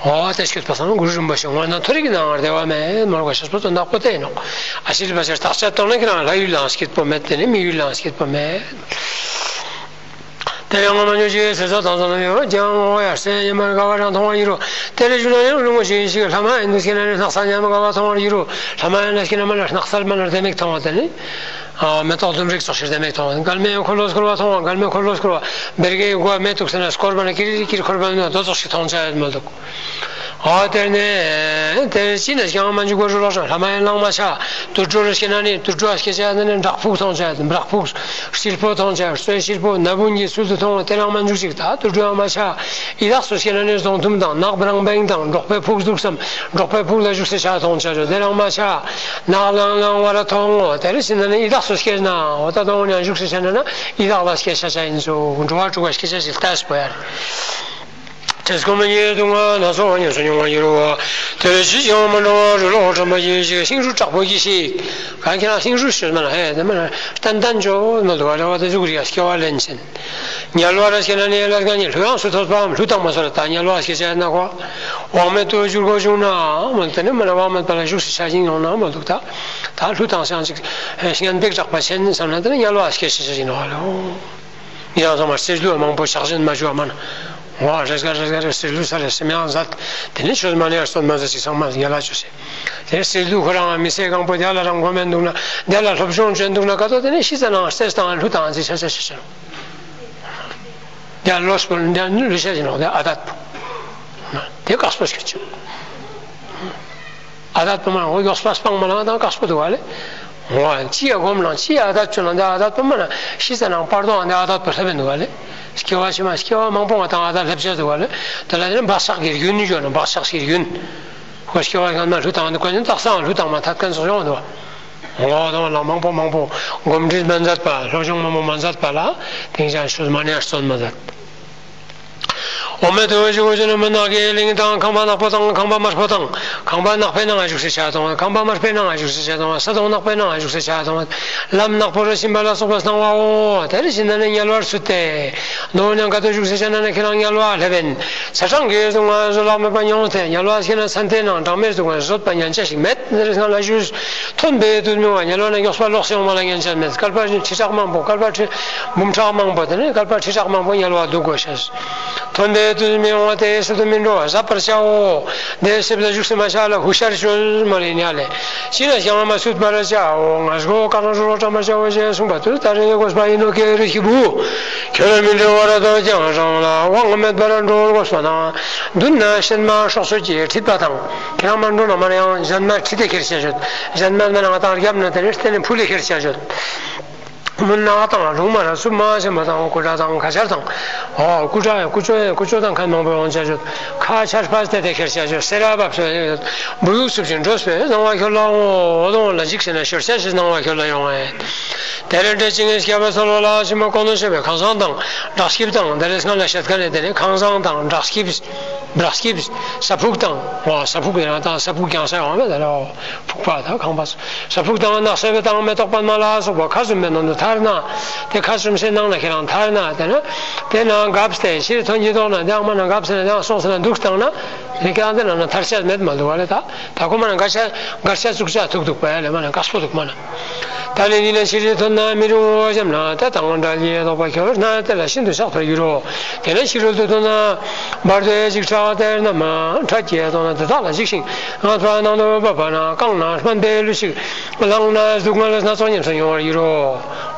འོ་དེ་སྐྱོད་པ་སང་གུ་རུ་རིན་པོ་ཆེ་དངོས་གནས་མཐོ་རིས་ཀྱི་ནང་ང་བདེ་བ་མེད་མོལ་གོ་ཤེས་པོ་དོན་དག་པོ་དེ་ཡིན་ནོག་ཨ་ཤི་རི་པ་ཆེར་བརྟག་དཔྱད་གཏོང་ན་ཁྱེད་རང་ལྷ་ཡུལ་ལའང་སྐྱིད་པོ་མེད་དེ་ནི་མི་ཡུལ་ལའང་སྐྱིད་པོ་མེད། དེ་ཡང་ངོ་མ་ཉོ་ཅིག་ཟེར་ས་དང་ས་ལ་ཡོད་ཀྱང་ངོ་ཡར་སེ་ཉི་མ་དགའ་བ་རང་མཐོང་བ་ཡིན་རུང་དེ་ལས་བཞུགས་ན་ཡང་རུང་ངོ་ཞིག་ཞིག་ལྷ་མ་ཡིན་དུ་སྐྱེ་ན་ནི་སྣག་ཚ་ཉམས་དགའ་བ་མཐོང་བ་ཡིན་རུང་ལྷ་མ་ཡིན་ན་སྐྱེ་ན་མ་ལ་སྣག་ཚ་མ་ལ་བདེ་མེད་མཐོང་བ་དེ་ནི། མེ་ཏོག་ལྡུམ་རིགས་ཙོགས་ཤིག་བདེ་མེད་མཐོང་བ་འགལ་མེ་འཁོར་ལོ་སྐོར་བ་མཐོང་བ་འགལ་མེ་འཁོར་ལོ་སྐོར་བ་བེར་ཀའི་སྒོ་མེ་ཏོག་སེ་ན་སྐོར་བ་ན་ཀིར་ཀིར་འཁོར་བ་ནི་དོ་ཙོགས་ཤིག་མཐོང་ཆ་ཡོད་མ་འདུག་ཨ་དེར་ནས་དེར་ཅི་ནས་ཀྱང་མ་འཇུག་པར་རུ་ལོག་ཤང་ལྷ་མ་ཡིན་ལང་མ་ཆ་དུད་འགྲོ་རུ་སྐྱེ་ན་ནི་དུད་འགྲོ་སྐྱེ་ཆ་ནི་བྲག་ཕུག་མཐོང་ཆ་བྲག་ཕུག་སིལ་པོ་མཐོང་ཆ་སོའི་སིལ་པོ་ན་བུན་གྱི་ཚུལ་དུ་མཐོང་དེ་རང་མ་འཇུག་ཅིག་ད་དུད་འགྲོ་ཡང་མ་ཆ་ཡི་དྭགས་སུ་སྐྱེ་ན་ནི་རྫོང་ཐུམ་དང་ནགས་བྲང་བེང་དང་འབྲོག་པའི་ཕུག་འདུག་སམ་འབྲོག་པའི་ཕུག་ལ་བཞུགས་སེ་ཆ་མཐོང་ཆ་དེ་རང་མ་ཆ་ནགས་ལང་ལང་བ་ར་མཐོང་ངོ་དེ་རུ་ཕྱིན་ན་ནི་ཡི་དྭགས་སུ་སྐྱེ་ན་འོ་ད་དོང་ནས་བཞུགས་སེ་ཆ་ན་ན་ཡི་དྭགས་ལ་སྐྱེ་ཆ་ཆ་ཡིན་ཚུ་འགྲོ་བ་དྲུག་པ་སྐྱེ་ཆ་ཞིག་ལྟ་སྤོ་ཡ་རེད། དྲེད་སྐོམ་ཉེས་སྡུག་བསྔལ་སྣ་ཚོགས་ཉམས་སུ་མྱོང་བ་ཡིན་རུང་། དེ་ལས་ཅི་ཡང་མ་འགྲོ་བར་རུ་ལོག་དྲན་པ་ཡིན་ཞིག་ཤིང་རུས་དྲག་པོ་ཡིས་ཤིག་གང་ཁྱེད་རང་ཤིང་རུས་ཞོལ་མ་ལ་ཧེ་དེ་མ་ལ་ཏན་ཏན་འཇོག་མ་འདུག་བ་རེ་བ་དེ་ཟུག་རིགས་སྐྱེ་བ་ལེན་ཕྱིན། དམྱལ་བ་ར་སྐྱེ་ན་ནི་ལ་དགའ་ཉེ་ལྷོད་ཡངས་སུ་ཐོབ་པའམ་ལྷུ་དང་མ་སོར་ད་དམྱལ་བ་སྐྱེ་ཆ་ན་གོ། དབང་མེད་དུ་འགྱུར་དགོས་བྱུང་ན་མ་དེ་ནི་མ་ལ་དབང་མེད་པ་ལ་བཞུགས་སུ་ཆ་ཞིང་ཡོང་ན་མ་འདུག་ད། ད་ལྷུ་དང་སང་ཅིག་སྙན་པེག་དྲག་པ་ཆེན་བསམ་ན་དེ་ནི་དམྱལ་བ་སྐྱེ་ཆ་ཞིག་ཡིན་ནོ་ལོ། ཡང་ཚང་མ་གསེར་གླུ་མང་པོ་ཕྱག་ཆེན་མ་ཞུ་བ་མ་ན། འོ་རེས་འགའ་རེས་འགའ་རེ་གསེར་གླུ་ས་རེ་སེམས་ཡང་མཛད། དེ་ནས་ཆོས་མ་ནས་སྟོན་མ་མཛད་ཅིག་ཚང་མ་ཡ་ལ་བཅོས་སེ། དེ་གསེར་གླུ་ཁོ་རང་མི་ཚེ་གང་པོ་དེ་ལ་རང་མགོ་མེད་འདུག་ན་དེ་ལ་སློབ་སྦྱོང་བྱོན་འདུག་ན་ཀ་ཏོ་དེ་ནས་ཤི་ཚ་ནང་གསེར་དང་གླུ་དང་ཅི་ཆ་ཆ་ཆ་ཆ། འདི་ལོས་པོ་འདི་ནི་ལུས་ཤ་ཡིན་ནོ། འདི་ཨ་དད་པོ། དེ་དཀགས་པོ་ཞིག་ཆུ། ཨ་དད་པོ་མ་འོ་ཡོགས་པ་སྤང་མ་ལང་དང་དཀགས་པོ་འདུག་བ་ལེ། འོ་ཅི་ཡ་སྒོམ་ལང་ཅི་ཡ་ཨ་དད་ཆུ་ལང་འདི་ཨ་དད་པོ་མ་ན་ཤི་ས་ནང་བར་དོ་འདི་ཨ་དད་པོ་སླེབས་འདུག་བ་ལེ། སྐྱེ་བ་ཕྱི་མ་སྐྱེ་བ་མང་པོ་ང་དང་ཨ་དད་སླེབས་ཆ་འདུག་བ་ལེ། དེ་ལ་དེ་ནི་བག་ཆགས་ཀྱི་རྒྱུན་ནི་འཇོག་ན་བག་ཆགས་ཀྱི་རྒྱུན། ཁོ་སྐྱེ་བ་སྔ་མ་ལྷུ་བཏང་འདུག་གོ་ནི་རྟགས་སང་ལྷུ་བཏང་མ་ཐད་མཁན་སོགས་ཡོང་འདུག་བ། ངོ་བོ་དང་ལ་མང་པོ་མང་པོ་གོམས་འདྲིས་མ་མཛད་པ། སློབ་སྦྱོང་མང་པོ་མ་མཛད་པ་ལ་དེང་ཅང་ཆོས་མ་ཉར་བརྩོན་མ་མཛད། འོ་མེ་དུ་ཞུ་ཞུ་ནི་མི་ནག་གི་གླིང་དང་ཁང་པ་ནག་པོ་དང་ཁང་པ་དམར་པོ་དང་ཁང་པ་ནག་པའི་ནང་ང་བཞུགས་སའི་ཆ་དང་ཁང་པ་དམར་པའི་ནང་ང་བཞུགས་སའི་ཆ་དང་ས་དང་ནག་པའི་ནང་ང་བཞུགས་སའི་ཆ་དང་ལམ་ནག་པོ་རུ་ཕྱིན་པ་ལ་སོགས་པ་སྣང་བའོ། དེར་ཕྱིན་ན་ནི་དམྱལ་བར་ཚུད་དེ། ནོར་ཉང་ཀ་ཏུ་བཞུགས་སའི་ཆ་ན་ནི་ཁྱེད་རང་དམྱལ་བ་སླེབས་ཡིན། ཚེས་གྲངས་ཀྱི་གཟུངས་སྔགས་བཟོད་གླགས་མེད་པ་མྱོང་སྟེ་དམྱལ་བ་ཤི་ན་མཚན་ལྟས་ནང་གྲངས་མེད་སྡུག་བསྔལ་བཟོད་པ་ཉན་ཆ་ཞིག་མེད། འདིར་སྔ་ལ་ཞུས། ཐོན་པའི་དུས་མྱོང་བ་དམྱལ་བ་ན་མགྱོགས་པ་ལོག་སོང་བ་ལ་ཉན་ཆ་མེད། བསྐལ་པ་ཁྲི་ཕྲག་མང་པོ་བསྐལ་པ་ཁྲི་འབུམ་ཕྲག་མང་པོ་དེ་ནས་བསྐལ་པ་ཁྲི་ཕྲག་མང་པོ་དམྱལ་བ་སྡུག་དགོས་ཤེས། ཐོན་པའི་དུས་མྱོང་བ་དེའི་སྲིད་དུ་མི་འགྲོ་བར་གཟབ་པར་བྱའོ། དེའི་སྲིད་ལ་བཞུགས་སུ་མ་བྱ་ལ་ཧུ་ཤར་ཤོད་མ་ལི་ཉ་ལེ། ཤི་ན་ཞང་མ་སུད་པར་བྱའོ། ང་སྒོ་ཀ་ན་རོ་ལོ་བཀྲ་མ་བྱའོ་ཞེས་གསུངས་པ་དུས་ད་རེས་དགོས་པ་ཡིན་ནོ་ཀེ་རི་ཤི་བུ། ཁྱོད་ལ་མི་འབྲལ་བར་དོ་ཀྱང་རང་ལ་དབང་མེད་པར་འགྲོ་དགོས་པ་དང་། མདུན་ན་གཤེད་མ་སྲོག་གསོད་ཀྱི་ཁྲིད་པ་དང་། ཁྱེད་རང་མ་འགྲོ་ན་མ་ན་ཡང་གཞན་མ་ཁྲིད་དེ་ཁྱེར་བྱ་ཞོད། གཞན་མ་མ་ན་ང་དང་རྒྱབ་ན་དེ་ནས་བརྟེན་ནས་ཕུ་ལས་ཁྱེར་བྱ་ཞོད། མུན་ནག་དང་ལུང་མ་ར་སུ་མ་ཆེན་པོ་དང་སྐུ་དྲག་དང་ཁ་ཆར་དང་། ཨོ་སྐུ་དྲག་ཡང་སྐུ་ཅོ་ཡང་སྐུ་ཅོ་དང་མཁན་མང་པོ་ཡོང་བྱ་ཞོད། ཁ་ཆར་ཕ་སྟེ་དེ་ཁྱེར་བྱ་ཞོད། སེ་ར་བབས་སོ་བུ་ཡུག་སུབ་ཅིང་འགྲོ་སོ་སྣང་བ་ཁྱོད་ལ་འོ་དོང་ལ་འཇིགས་ཟེར་ན་ཤོར་བྱ་ཞེས་སྣང་བ་ཁྱོད་ལ་ཡོང་ངེ། དེ་རེ་འདྲེ་ཅིང་སྐྱབས་པ་སོ་ལོ་ལ་ཕྱི་མ་གོང་དུ་བཤད་པའི་ཁང་བཟང་དང་བྲག་སྐྱིབས་དང་དེ་རེ་སྔ་ལ་བཤད་མཁན་ནས་དེ་ནས་ཁང་བཟང་དང་བྲག་སྐྱིབས། བྲག་སྐྱིབས། ས་ཕུག་དང་། འོ་ས་ཕུག་ཡང་དང་ས་ཕུག་ཀྱང་ས་ཡོང་བས་ད་རེ་འོ་ཕུག་པ་དང་ཁང་པ། ས་ཕུག་དང་ནགས་ཚལ་དང་མེ་ཏོག་པདྨ་ལ་སོགས་པ་ཁ་ཟུམ་པའི་ནང་དུ་ཐར་ན། དེ་ཁ་ཟུམ་སའི་ནང་ན་ཁྱེད་རང་ཐར་ན་དེ་ན། དེ་ན་འགབ་སྟེ་ཕྱིར་ཐོན་གྱི་ཐོག་ན་དེ་ཨང་མ་ན་འགབ་སྟེ་ན་དེ་ཨང་སོང་སྟེ་ན་འདུག་བཏང་ན། དེ་ཁྱེད་རང་དེ་ན་ན་ཐར་ཆ་མེད་མ་འདུག་བ་ལེ་ད། ད་ཁོ་མ་ན་འགར་ཆ་འགར་ཆ་བཙུགས་ཆ་ཐུག་འདུག་པ་ཡ་ལེ་མ་ན་འགག་སྤོ་འདུག་མ་ན། ད་ནི་འདི་ན་ཕྱི་རོལ་ཐོན་ན་མི་རུང་བ་འཇམ་ན་དེ་དང་འདྲ་ཡེ་ལོག་པ་ཁྱོད་ན་དེ་ལ་ཤིན་ཏུ་ཕྱག་ཕེར་འགྱུར་རོ། དེ་ན་ཕྱི་རོལ་དུ་ཐོན་ན་བར་དོའི་འཇིགས་སྐྲག་དེར་ན་མ་ཁྲ་སྐྱེས་དོ་ན་དེ་དག་ལ་འཇིགས་ཤིང་ངན་པ་ནང་དུ་བབས་པ་ན་རྐང་ན་སྨན་པའི་ལུས་ཤིག་བླངས་ན་སྡུག་བསྔལ་སྣ་ཚོགས་ཉམས་སུ་མྱོང་བར་འགྱུར་རོ།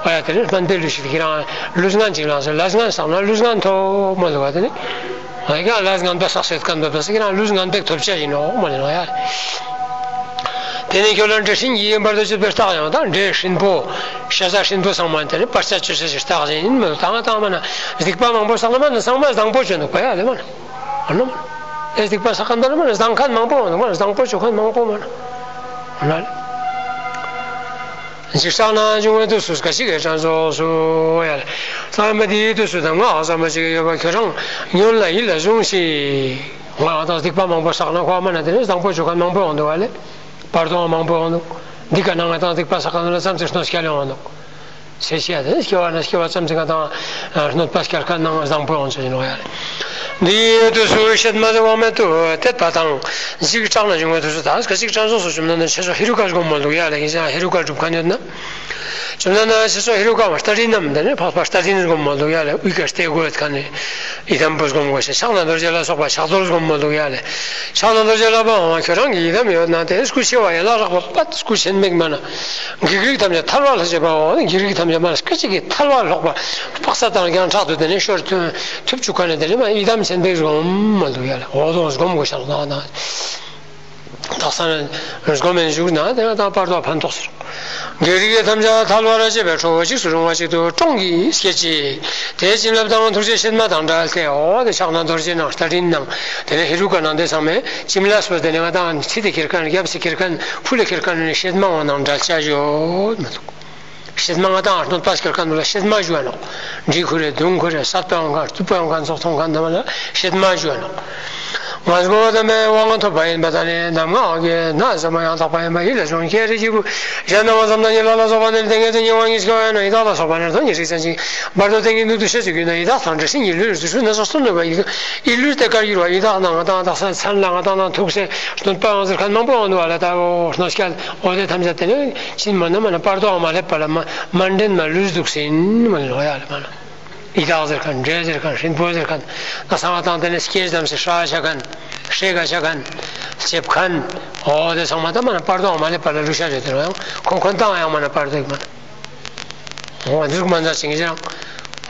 ཨ་ཡ་དེ་ནི་སྨན་པའི་ལུས་ཤིག་ཁྱེད་རང་ལུས་ངན་ཅིག་བླངས་སོ་ལས་ངན་བསགས་ན་ལུས་ངན་ཐོབ་མ་ལུས་པ་དེ་ནི། ང་ཡི་ག་ལས་ངན་པ་བསགས་སེ་སྐམ་པ་བསགས་ཀྱི་ན་ལུས་ངན་པའི་ཐོབ་བྱ་ཡིན་ནོ་མ་ལེ་ནོ་ཡ། དེ་ནས་ཁྱོད་ལ་འདྲེ་སྲིན་གྱིས་བར་དུ་གཅོད་པའི་རྟགས་ཡང་དང་འདྲེ་སྲིན་པོ། ཤ་ཟ་སྲིན་པོ་ཚང་མ་དེ་ནི་བར་ཆད་གཅོད་བྱ་ཞིག་རྟགས་ཡིན་མོད་དང་དང་མ་ན་སྡིག་པ་མང་པོ་བསགས་ན་མ་ན་ཚང་མ་བཟང་པོ་བྱོན་འདུག་པ་ཡ་ལེ་མ་ན། ཨ་ནོ་མ་ན། ཨེ་སྡིག་པ་བསགས་ཀ་འདོར་མ་ན་བཟང་མཁན་མང་པོ་འདུག་མ་ན་བཟང་པོ་བྱོན་མཁན་མང་པོ་མ་ན། ཨ་ན་ལེ། འཇིགས་སྐྲག་ན་འབྱུང་བའི་དུས་སུ་ག་ཅི་གའི་གྲངས་སོ་སོ་ཡ་ལ། ལྷག་མ་དེའི་དུས་སུ་དང་ངག་ཟ་མ་ཅིག་ཡོད་པ་ཁྱོད་རང་ཉོན་ལ་ཡིད་ལ་བཟུང་ཞིག་ང་དང་སྡིག་པ་མང་པོ་བསགས་ན་ཁོ་མ་ན་དེ་ནས་བཟང་པོ་བྱུང་མཁན་མང་པོ་ཡོང་འདུག་བ་ལེ། བར་དོ་མང་པོ་ཡོང་འདུག་འདི་ག་ན་ང་དང་སྡིག་པ་བསགས་མཁན་ལ་ཙམ་ཅིག་གནོད་སྐྱེལ་ཡོང་འདུག་ཚེ་ཤི་ཡ་དེ་སྐྱེ་བ་ན་སྐྱེ་བ་ཙམ་ཅིག་ང་དང་གནོད་པ་སྐྱེལ་མཁན་ནང་བཟང་པོ་ཡོང་ཆ་ཡིན་ནོ་ཡ་ལེ། འདིའི་དུས་སུ་གཤེད་མ་དེ་དབང་མེད་དུ་གཏད་པ་དང་འཇིགས་སྐྲག་ན་འབྱུང་བའི་དུས་སུ་ད་ག་ཅིག་གྲངས་སོ་སོ་བྱུང་ན་ནི་ཆེ་ཆུང་ཧེ་རུ་ཀ་སྒོམ་མ་འདུག་ཡ་ལེ་ཡིན་ཀྱང་ཧེ་རུ་ཀ་སྒྲུབ་མཁན་ཡོད་ན། བྱུང་ན་ན་ཆེ་ཆུང་ཧེ་རུ་ཀ་བ་ལྟ་རིན་ནམ་དེ་ནི་འཕགས་པ་ལྟ་རིན་སྒོམ་མ་འདུག་ཡ་ལེ་དབུས་ཀ་ལྟེ་དགོས་ཡོད་ཁ་ནི་ཡི་དམ་པོ་སྒོམ་དགོས་ཤེས་ཕྱག་ན་རྡོ་རྗེ་ལ་སོགས་པ་ཕྱག་རྡོར་སྒོམ་མ་འདུག་ཡ་ལེ། ཕྱག་ན་རྡོ་རྗེ་ལ་པའང་ཁྱོད་རང་གི་ཡི་དམ་ཡོད་ན་དེ་སྐུ་ཆེ་བ་ཡན་ལག་རགས་པ་པད་སྐུ་ཆེན་མིག་མ་ན། བགེགས་རིགས་ཐམས་ཅད་ཐལ་བ་ལྷག་བྱེད་པའོ། བགེགས་རིགས་ཐམས་ཅད་མ་ན་སྐད་ཅིག་གིས་ཐལ་བ་ལྷག་པ་དཔག་ས་དང་རྒྱང་གྲགས་དུ་དེ་ནི་ཤོར་ཐུབ་བཅུག་ཁ་ནི་དེ་ནི་མ་ཡི་དམ་ཆེན་པོའི་སྒོམ་མ་འདུག་ཡ་ལེ་འོ་དོ་སྒོམ་དགོས་ཤག་ན་ན། དག་ས་ནས་སྒོམ་མེད་བཞུགས་ན་དེ་ན་དང་བར་དོ་ཕན་ཐོགས་སུ། བགེགས་རིགས་ཐམས་ཅད་ཐལ་བར་བྱེད་པའི་ཁྲོ་བོ་འཇིགས་སུ་རུང་བ་ཞིག་ཏུ་ཀྲོང་གིས་སྐད་ཅིག་དེའི་བྱིན་རླབས་དང་ཐུགས་རྗེ་གཤེད་མ་དང་བྲལ་ཏེ་འོ་དེ་ཕྱག་ན་རྡོ་རྗེ་ནང་ལྟ་རིན་ནང་དེ་ནས་ཧེ་རུ་ཀ་ནང་དེ་ཚང་མས་བྱིན་རླབས་སུ་དེ་ནས་ང་དང་ཚིག་དེ་ཁྱེར་མཁན་རྒྱབ་སེ་ཁྱེར་མཁན་ཕུ་ལེ་ཁྱེར་མཁན་ནི་གཤེད་མ་འོང་ནང་བྲལ་བྱ་ཡོད་མ་གཏོགས། གཤེད་མ་ང་དང་གནོད་པ་སྐྱེལ་མཁན་ལ་གཤེད་མ་ཞུ་བ་ནོ། འདྲེ་ཁུ་རེ་མདུང་ཁུ་རེ་སད་པའང་མཁན་རྩུབ་པའང་མཁན་ཚོགས་མཐོང་མཁན་དེ་མ་ལ་གཤེད་མ་ཞུ་བ་ནོ། ང་ཚོ་དམ་པའི་དབང་ཐོབ་པ་ཡིན་པ་དང་ནི་གདམས་ངག་གི་ན་ཟ་མ་ཡང་དག་པ་ཡིན་པ་ཡིད་ལ་ཟུང་ཁྱེད་རེ་གཅིག་པུ་གཞན་དང་བ་ཙམ་དང་ཉི་ལ་ལ་སོགས་པ་ནི་ལྡན་ངེས་དུ་ཉེ་བ་ཉིད་སྐྱོ་བ་ཡིན་ནོ། ཡི་དྭགས་ལ་སོགས་པ་ནི་དོན་ཉི་ཤིག་ཅན་ཅིག་བར་དོ་སྟེང་གི་ནུས་དུ་ཤེས་སུ་གྱུར་ན་ཡི་དྭགས་དང་འདྲེ་སྲིན་ཉིད་ལུས་སུ་ན་སོགས་སུ་གནོད་པ་ཡི་ཡིད་ལུས་དེ་དཀར་གྱུར་བ་ཡི་དྭགས་ནང་ང་དང་དག་ས་མཚན་ལ་ང་དང་དང་ཐུག་སེ་གནོད་པའང་ཟེར་མཁན་མང་པོ་འོང་འདུག་བ་ལ་ད་འོ་གནོད་སྐྱེལ་འོ་དེ་ཐམས་ཅད་དེ་ནི་ཕྱིན་མ་ན་མ་ན་བར་དོའང་མ་སླེབས་པ་ལ་མ་མ་འདྲེན་མ་ལུས་འདུག་ཟིན་མ་ལོ་ཡ་ལ་མ་ན། ཡི་དྭགས་ཟེར་མཁན་འདྲེ་ཟེར་མཁན་ཧྲིན་པོ་ཟེར་མཁན་ན་ཚང་བ་དང་དེ་ནས་སྐྱེས་ཙམ་ཞིག་ཧྲ་ཆ་མཁན་ཧྲེ་ག་ཆ་མཁན་ལྕེབ་མཁན་འོ་དེ་ཚང་མ་ད་མ་ན་བར་དོའང་མ་སླེབས་པ་ལ་ལུས་ཤ་རེད་དེ་རོ་ཡང་ཁོ་ཁོན་ཏང་ཡང་མ་ན་བར་དོ་ཡིག་མ་ན། འོ་འདི་རུ་མ་ན་ཅིང་ཅང་།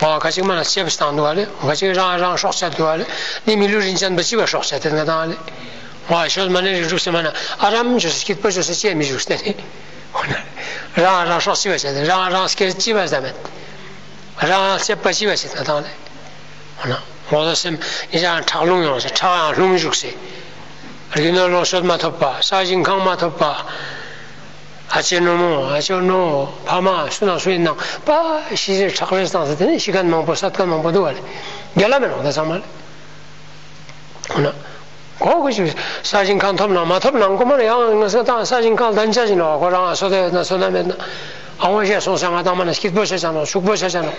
ཨོ་ཁ་ཅིག་མ་ན་ལྕེབས་བཏང་འདུག་བ་ལེ། ཁ་ཅིག་རང་རང་སྲོག་བཅད་འདུག་བ་ལེ། འདི་མི་ལུས་རིན་ཅན་པ་ཅི་བ་སྲོག་བཅད་དེ་ང་དང་ལེ། ཨོ་ཤོད་མ་ནས་རིགས་དྲུག་སེ་མ་ན་ཨ་རམ་བྱོས་སེ་སྐྱིད་པོ་བྱོས་སེ་ལྕེ་མི་བཞུགས་ཏེ་ནི། རང་རང་སྲོག་ཅི་བ་བཅད་དེ་རང་རང་སྐྱེ་ཅི་བ་བཟའ་མེད། རང་ལྕེབས་པ་ཅི་བ་ཞིག་ད་དང་ལེ། ཨོ་ན་ངོ་ལ་སེམས་ཡི་ཅང་ཁྲག་རླུང་ཡོང་སེ་ཁྲག་ཡང་རླུང་བཞུགས་སེ། རྒྱུ་ནོར་ལོངས་སྤྱོད་མ་ཐོབ་པ། ས་ཞིང་ཁང་མ་ཐོབ་པ། ཨ་ཅེ་ནོ་མོ་ཨ་ཅོ་ནོ་ཕ་མ་སུ་ན་སུ་ཡིན་ནང་པ་ཤི་ཟེར་ཁྲག་རེས་བཏང་ཟེར་དེ་ནས་ཤི་མཁན་མང་པོ་བསད་མཁན་མང་པོ་འདུག་བ་ལེ། རྒྱལ་ལ་མེད་ནོ་ད་ཚང་མ་ལེ། ཧོ་ན། གོ་གི་ཞིག་ས་ཞིང་ཁང་ཐོབ་ན་མ་ཐོབ་ན་ཁོ་མ་ལ་ཡང་ང་ས་དང་ས་ཞིང་ཁང་ལྡན་ཆ་ཞིག་ནོ་ཁོ་རང་སོ་དེ་ན་སོ་ན་མེད་ན། ཨ་ངོ་ཞེས་སོང་ས་ང་དང་མ་ན་སྐྱིད་པོ་ཆ་ཆ་ནོ་ཕྱུག་པོ་ཆ་ཆ་ནོ།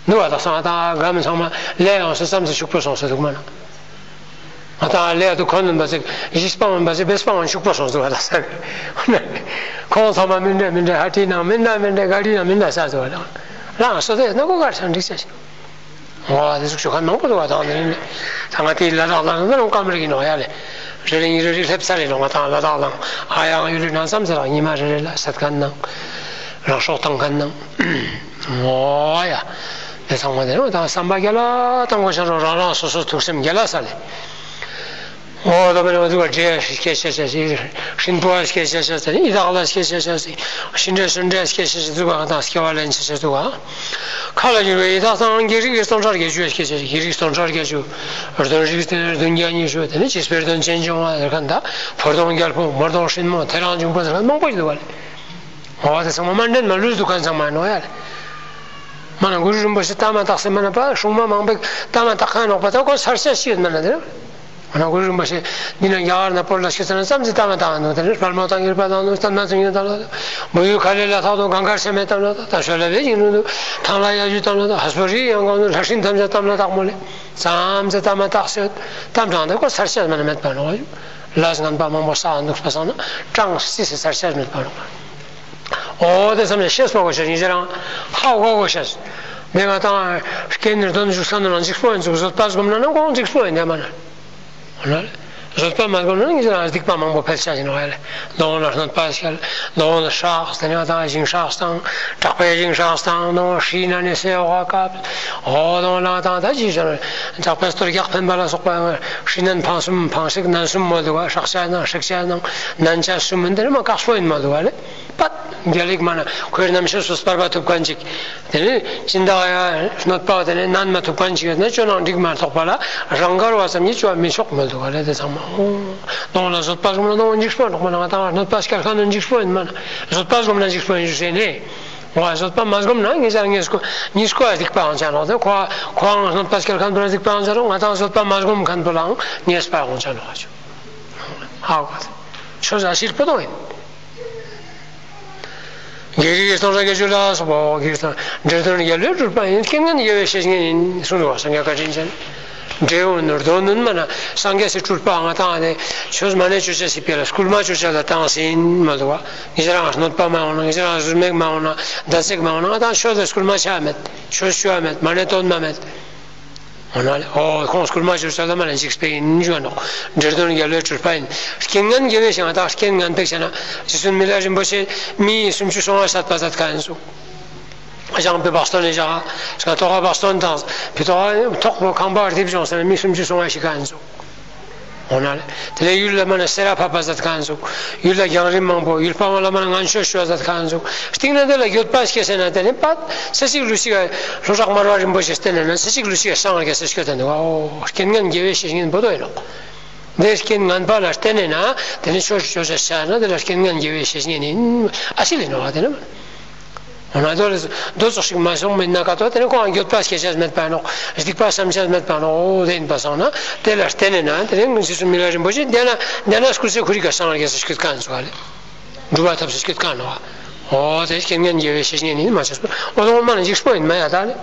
འདུག་བ་ད་སང་ད་ག་མི་ཚང་མ་ལས་ཡོང་སེ་ཙམ་ཟེར་ཕྱུག་པོ་སོང་ཟེར་འདུག་མ་ན། ང་དང་ལས་དུ་ཁོ་ནོན་པ་ཟིག་གཞི་སྤང་བ་ཟིག་བེ་སྤང་བ་ཕྱུག་པོ་སོང་ཟེར་བ་ད་ས་ཁོང་ཚང་མ་མི་འདྲ་མི་འདྲ་ཧ་ཏི་ནང་མི་འདྲ་མི་འདྲ་ག་རི་ནང་མི་འདྲ་ས་ཟེར་བ་ད་རང་སོ་དེ་ན་གོ་གར་ས་འགྲིག་ས་ཞིག་ཨོ་དེ་ཟུག་ཆོ་ཁ་མང་པོ་འདུག་བ་དང་དེ་རིང་ད་ང་དེའི་ལ་དྭགས་ལ་ང་རང་སྐམ་རིག་ཡིན་ནོ་ཡ་ལེ། རེ་རེ་ཉིན་རེ་རེ་སླེབས་ཚར་རེ་ལོ་ང་དང་ལ་དྭགས་ལ་ཨ་ཡང་ཡུལ་ལུས་ནང་ཙམ་ཟེར་ཉི་མ་རེ་རེ་ལ་སད་མཁན་ནང་རང་སྲོག་བཏང་མཁན་ནང་། ཨོ་ཡ། དེ་ཚང་མ་དེ་རང་དང་བསམ་པ་རྒྱ་ལ་བཏང་དགོས་ཤ་རོགས་རང་རང་སོ་སོ་ཐུགས་སེམས་རྒྱ་ལ་ས་ལེ། ཨོ་ད་བེ་ང་ཚོ་བ་འདྲེ་སྐད་ཆ་ཆ་ཞིག་ཧྲིན་པོ་སྐད་ཆ་ཆ་ཞིག་ཡི་དྭགས་ལ་སྐད་ཆ་ཆ་ཞིག་ཤི་འདྲེ་སུན་འདྲེ་སྐད་ཆ་ཆ་ཞིག་འཛུགས་པ་དང་སྐྱེ་བ་ལེན་ཆ་ཆ་འདུག་བ། ཁ་ལ་ཡོད་པའི་ཡི་དྭགས་དང་བགེགས་རིགས་ཀྱི་སྟོང་ཕྲག་བརྒྱད་ཅུ་སྐད་ཆ་ཞིག་བགེགས་རིགས་སྟོང་ཕྲག་བརྒྱད་ཅུ། བདུན་རིགས་དེ་ནས་བདུན་བརྒྱ་ཉི་ཤུ་དེ་ནས་ཅི་སྤེར་དོན་ཆེན་འབྱུང་བ་ཟེར་མཁན་ད་ཕོ་དང་རྒྱལ་པོ་མོ་དང་ཧྲིན་མོ་ཐེ་རང་འབྱུང་པོ་ཟེར་མཁན་མང་པོ་ཞིག་འདུག་བ་ལེ། ཨོ་དེ་ཚང་མ་མ་འདྲེན་མ་ལུས་འདུག་མཁན་ཚང་མ་ནོ་ཡ་ལེ། མ་ན་གུ་རུ་རིན་པོ་ཆེ་ལྟ་མ་བརྟགས་སེ་མ་ན་པ་སྲུང་མ་མང་པོས་ལྟ་མ་བརྟགས་མཁན་ནོག་པ་ད་ཁོ་ཚར་ཆ་ཤི་ཡོད་མ་ན་དེ། མ་ན་གུ་རུ་རིན་པོ་ཆེ་འདི་ན་རྒྱ་གར་ན་བོད་ལ་ཤི་ཚར་ན་ཙམ་ཅིག་ལྟ་མ་བརྟགས་ནོ་དེ་ནི་དཔལ་མོ་དང་གྱུར་པ་དང་ནོ་ལྟ་ན་ཚུན་ཡོད་དང་ལོ་བུ་ཡུལ་ཁ་ལས་ལ་ཐག་ཏུ་གང་གར་ཆེ་མེད་དང་ལོ་ད་ཤོ་ལ་བེ་ཡིན་ནོ་ཐང་ལ་ཡ་ཡུ་དང་ལོ་ད་ཧ་སོ་རི་ཡང་གང་ནོ་ལྷ་སྲིན་ཐམས་ཅད་ལྟ་མ་བརྟགས་མོ་ལེ། ཙམ་ཅིག་ལྟ་མ་བརྟགས་སེ་ལྟ་མ་བརྟགས་ན་ཁོ་ཚར་ཆ་མ་ན་མེད་པ་ནོ། ལས་ངན་པ་མང་པོ་བསགས་འདུག་པ་སང་ན་གྲངས་སྲིད་སེ་ཚར་ཆ་མེད་པ་ནོ། ཨོ་དེ་བསམ་ནས་ཤེས་པ་གོ་ཤེས་ཡིན་ཟེར་རང་ཧ་གོ་གོ་ཤེས། དེ་ང་དང་རྐྱེན་ནི་དོན་འཇུག་ས་ནི་རང་འཇིགས་པོ་ཡིན་ཚུགས་བཟོད་པ་སྒོམ་ན་ནང་ཁོང་འཇིགས་པོ་ཡིན་དེ་མ་ན། ཨོ་ན་བཟོད་པ་མ་སྒོམ་ན་ནི་ཟེར་རང་སྡིག་པ་མང་པོ་འཕེལ་ཆ་ཡིན་ནོ་ཡ་ལེ། མདོ་ལ་གནོད་པ་སྐྱེལ། མདོ་ལ་སྲག་དེ་ནས་ང་དང་ཞིང་སྲག་དང་དྲག་པའི་ཞིང་སྲག་དང་ནོ་ཧྲི་ན་ནི་སེ་འོག་བཀབ། ཨོ་མདོ་ལ་ང་དང་ད་ཅི་ཟེར་དྲག་པའི་གཏོར་རྒྱག་འཕེན་པ་ལ་སོགས་པ་ཧྲི་ནན་འཕང་གསུམ་འཕང་ཧྲིག་ནན་གསུམ་མོ་འདུག་བ། སྲག་ཆ་ནང་ཧྲིག་ཆ་ནང་ནན་ཆ་གསུམ་འདི་ནི་མ་དཀགས་པོ་ཡིན་མ་འདུག་བ་ལེ། པད། རྒྱལ་ལེགས་མ་ན་ཁོའི་རྣམ་ཤེས་སུ་སྤར་བ་ཐུབ་མཁན་ཅིག་དེ་ནས་སྦྱིན་བདག་ཡ་གནོད་པ་དེ་ནས་ནན་མ་ཐུབ་མཁན་ཅིག་ཡོད་ན་ཅོ་ནང་འགྲིག་མ་ཐོགས་པ་ལ་རང་དགར་བ་ཙམ་གྱིས་ཅོ་བ་མི་ཆོག་མི་འདུག་བ་ལེ། དེ་ཚང་མ་ཨོ། གདོང་ལ་བཟོད་པ་སྒོམ་ན་གདོང་འཇིགས་པོ་འདུག་མ་ན་ང་དང་གནོད་པ་སྐྱེལ་མཁན་ནི་འཇིགས་པོ་ཡིན་མ་ན་བཟོད་པ་སྒོམ་ན་འཇིགས་པོ་ཡིན་ཞུ་ཟེར་ནས། ང་བཟོད་པ་མ་སྒོམ་ན་ངེད་ཅག་ངེད་སྐོ་ངེད་སྐོ་ཡ་སྡིག་པའང་བྱ་ནོག་དེ་ཁོ་ཁོའང་གནོད་པ་སྐྱེལ་མཁན་པོ་ལ་སྡིག་པའང་བྱ་ནོག་ང་དང་བཟོད་པ་མ་སྒོམ་མཁན་པོ་ལའང་ཉེས་པའང་བྱ་ནོག་ཧ་གོ་ཆོས་ཟ་ཕྱིར་པོ་དོ་ཡིན། བགེགས་རིགས་སྟོང་ཕྲག་བརྒྱད་ཅུ་ལ་སོགས་པའོ། བགེགས་དང་འདྲེ་གདོན་རྒྱལ་བའི་སྤྲུལ་པ་ཡིན། རྐྱེན་ངན་དགེ་བའི་བཤེས་གཉེན་ཡིན་གསུངས་འདུག་བ། སངས་རྒྱས་བཀའ་དྲིན་ཅན། འདྲེ་འོ་ནོར་གདོན་ནོན་མ་ན་སངས་རྒྱས་སི་སྤྲུལ་པ་ང་དང་ནས་ཆོས་མ་ཎི་ཅོ་ཆ་སི་ཕི་ལ་སྐུལ་མ་ཅོ་ཆ་ལ་བཏང་སིན་མ་འདུག་བ། ངེད་ཅག་རང་གནོད་པ་མ་འོང་ན་ངེད་ཅག་རང་ཟུར་མེག་མ་འོང་ན་ཟླ་ཚེག་མ་འོང་ན་ང་དང་ཆོས་ལ་སྐུལ་མ་ཆ་མེད། ཆོས་ཞུ་བ་མེད། མ་ཎི་འདོན་མ་མེད། འོ་ན་ལེ། ཨོ་ཁོང་སྐུལ་མ་ཞུ་ས་ལ་མ་ལ་འཇིགས་པའི་ཡིན་འཇུ་ནོག་འདྲེ་གདོན་རྒྱལ་བའི་སྤྲུལ་པ་ཡིན། རྐྱེན་ངན་དགེ་བའི་ཞིང་དག་རྐྱེན་ངན་པའི་ཆ་ན་རྗེ་བཙུན་མི་ལ་རིན་པོ་ཆེ་མི་སུམ་ཅུ་སོ་ལྔ་བསད་པ་མཛད་མཁན་ཟུག་ཞང་པའི་བག་སྟོན་ནས་བཞག་ང་ཐོག་ཁ་བག་སྟོན་དང་བི་ཐོག་ཐོག་པོ་ཁང་པ་རྡིབ་བྱུང་ཟེར་ན་མི་སུམ་ཅུ་སོ་ལྔ་ཤི་མཁན་ཟུག་འོ་ན་ལེ། དེ་ལས་ཡུལ་ལ་མ་ན་སེ་ར་ཕབ་པ་མཛད་མཁན་ཟུག་ཡུལ་ལ་རྒྱང་རིང་མང་པོ་ཡུལ་སྤང་བ་ལ་མ་ན་ངན་སྤྱོད་ཞུ་བ་མཛད་མཁན་ཟུག་སྟེང་ན་དེ་ལ་འགྱོད་པ་སྐྱེ་ཟེར་ན་དེ་ནི་པད་ཚེ་གཅིག་ལུས་གཅིག་ལྷོ་བྲག་མར་པ་རིན་པོ་ཆེ་བསྟེན་ནས་ན་ཚེ་གཅིག་ལུས་གཅིག་སངས་རྒྱས་སེ་སྐྱོད་དེ་འདུག་ཨོ་རྐྱེན་ངན་དགེ་བའི་བཤེས་གཉེན་པོ་དོ་ཡིན་ནོག་འདི་རྐྱེན་ངན་པ་ལ་བརྟེན་ནས་ན་དེ་ནི་ཆོས་ཞུ་ཆ་ཆ་ན་དེ་ལ་རྐྱེན་ངན་དགེ་བའི་བཤེས་གཉེན་ཡིན་ཨ་སི་ལི་ནོ་བ་དེ་ནི། འོ་ན་དོ་རེ་དོ་ཙོག་ཞིག་མ་སོང་མིན་ན་ཀ་ཏོ་དེ་ནི་ཁོང་འགྱོད་པ་སྐྱེ་ཆ་མེད་པ་ནོག་སྡིག་པ་བསམ་ཆ་མེད་པ་ནོག་འོ་དེ་ཡིན་པ་སང་ན་དེ་ལ་བརྟེན་ནས་ན་དེ་ནི་ངི་སི་སུ་མི་ལ་རིན་པོ་ཆེ་དེ་ན་དེ་ན་སྐུ་ཚེ་ཁོ་རི་ཀ་སངས་རྒྱས་སེ་སྐྱོད་མཁན་ཟུག་ཨ་ལེ། འགྲུབ་པ་ཐོབ་སེ་སྐྱོད་མཁན་ནོག་འོ་དེ་རྐྱེན་ངན་དགེ་བའི་བཤེས་གཉེན་ཡིན་མ་ཆགས་སོ། འོ་དོ་མ་ན་འཇིགས་པོ་ཡིན་མ་ཡ་ད་ལེ།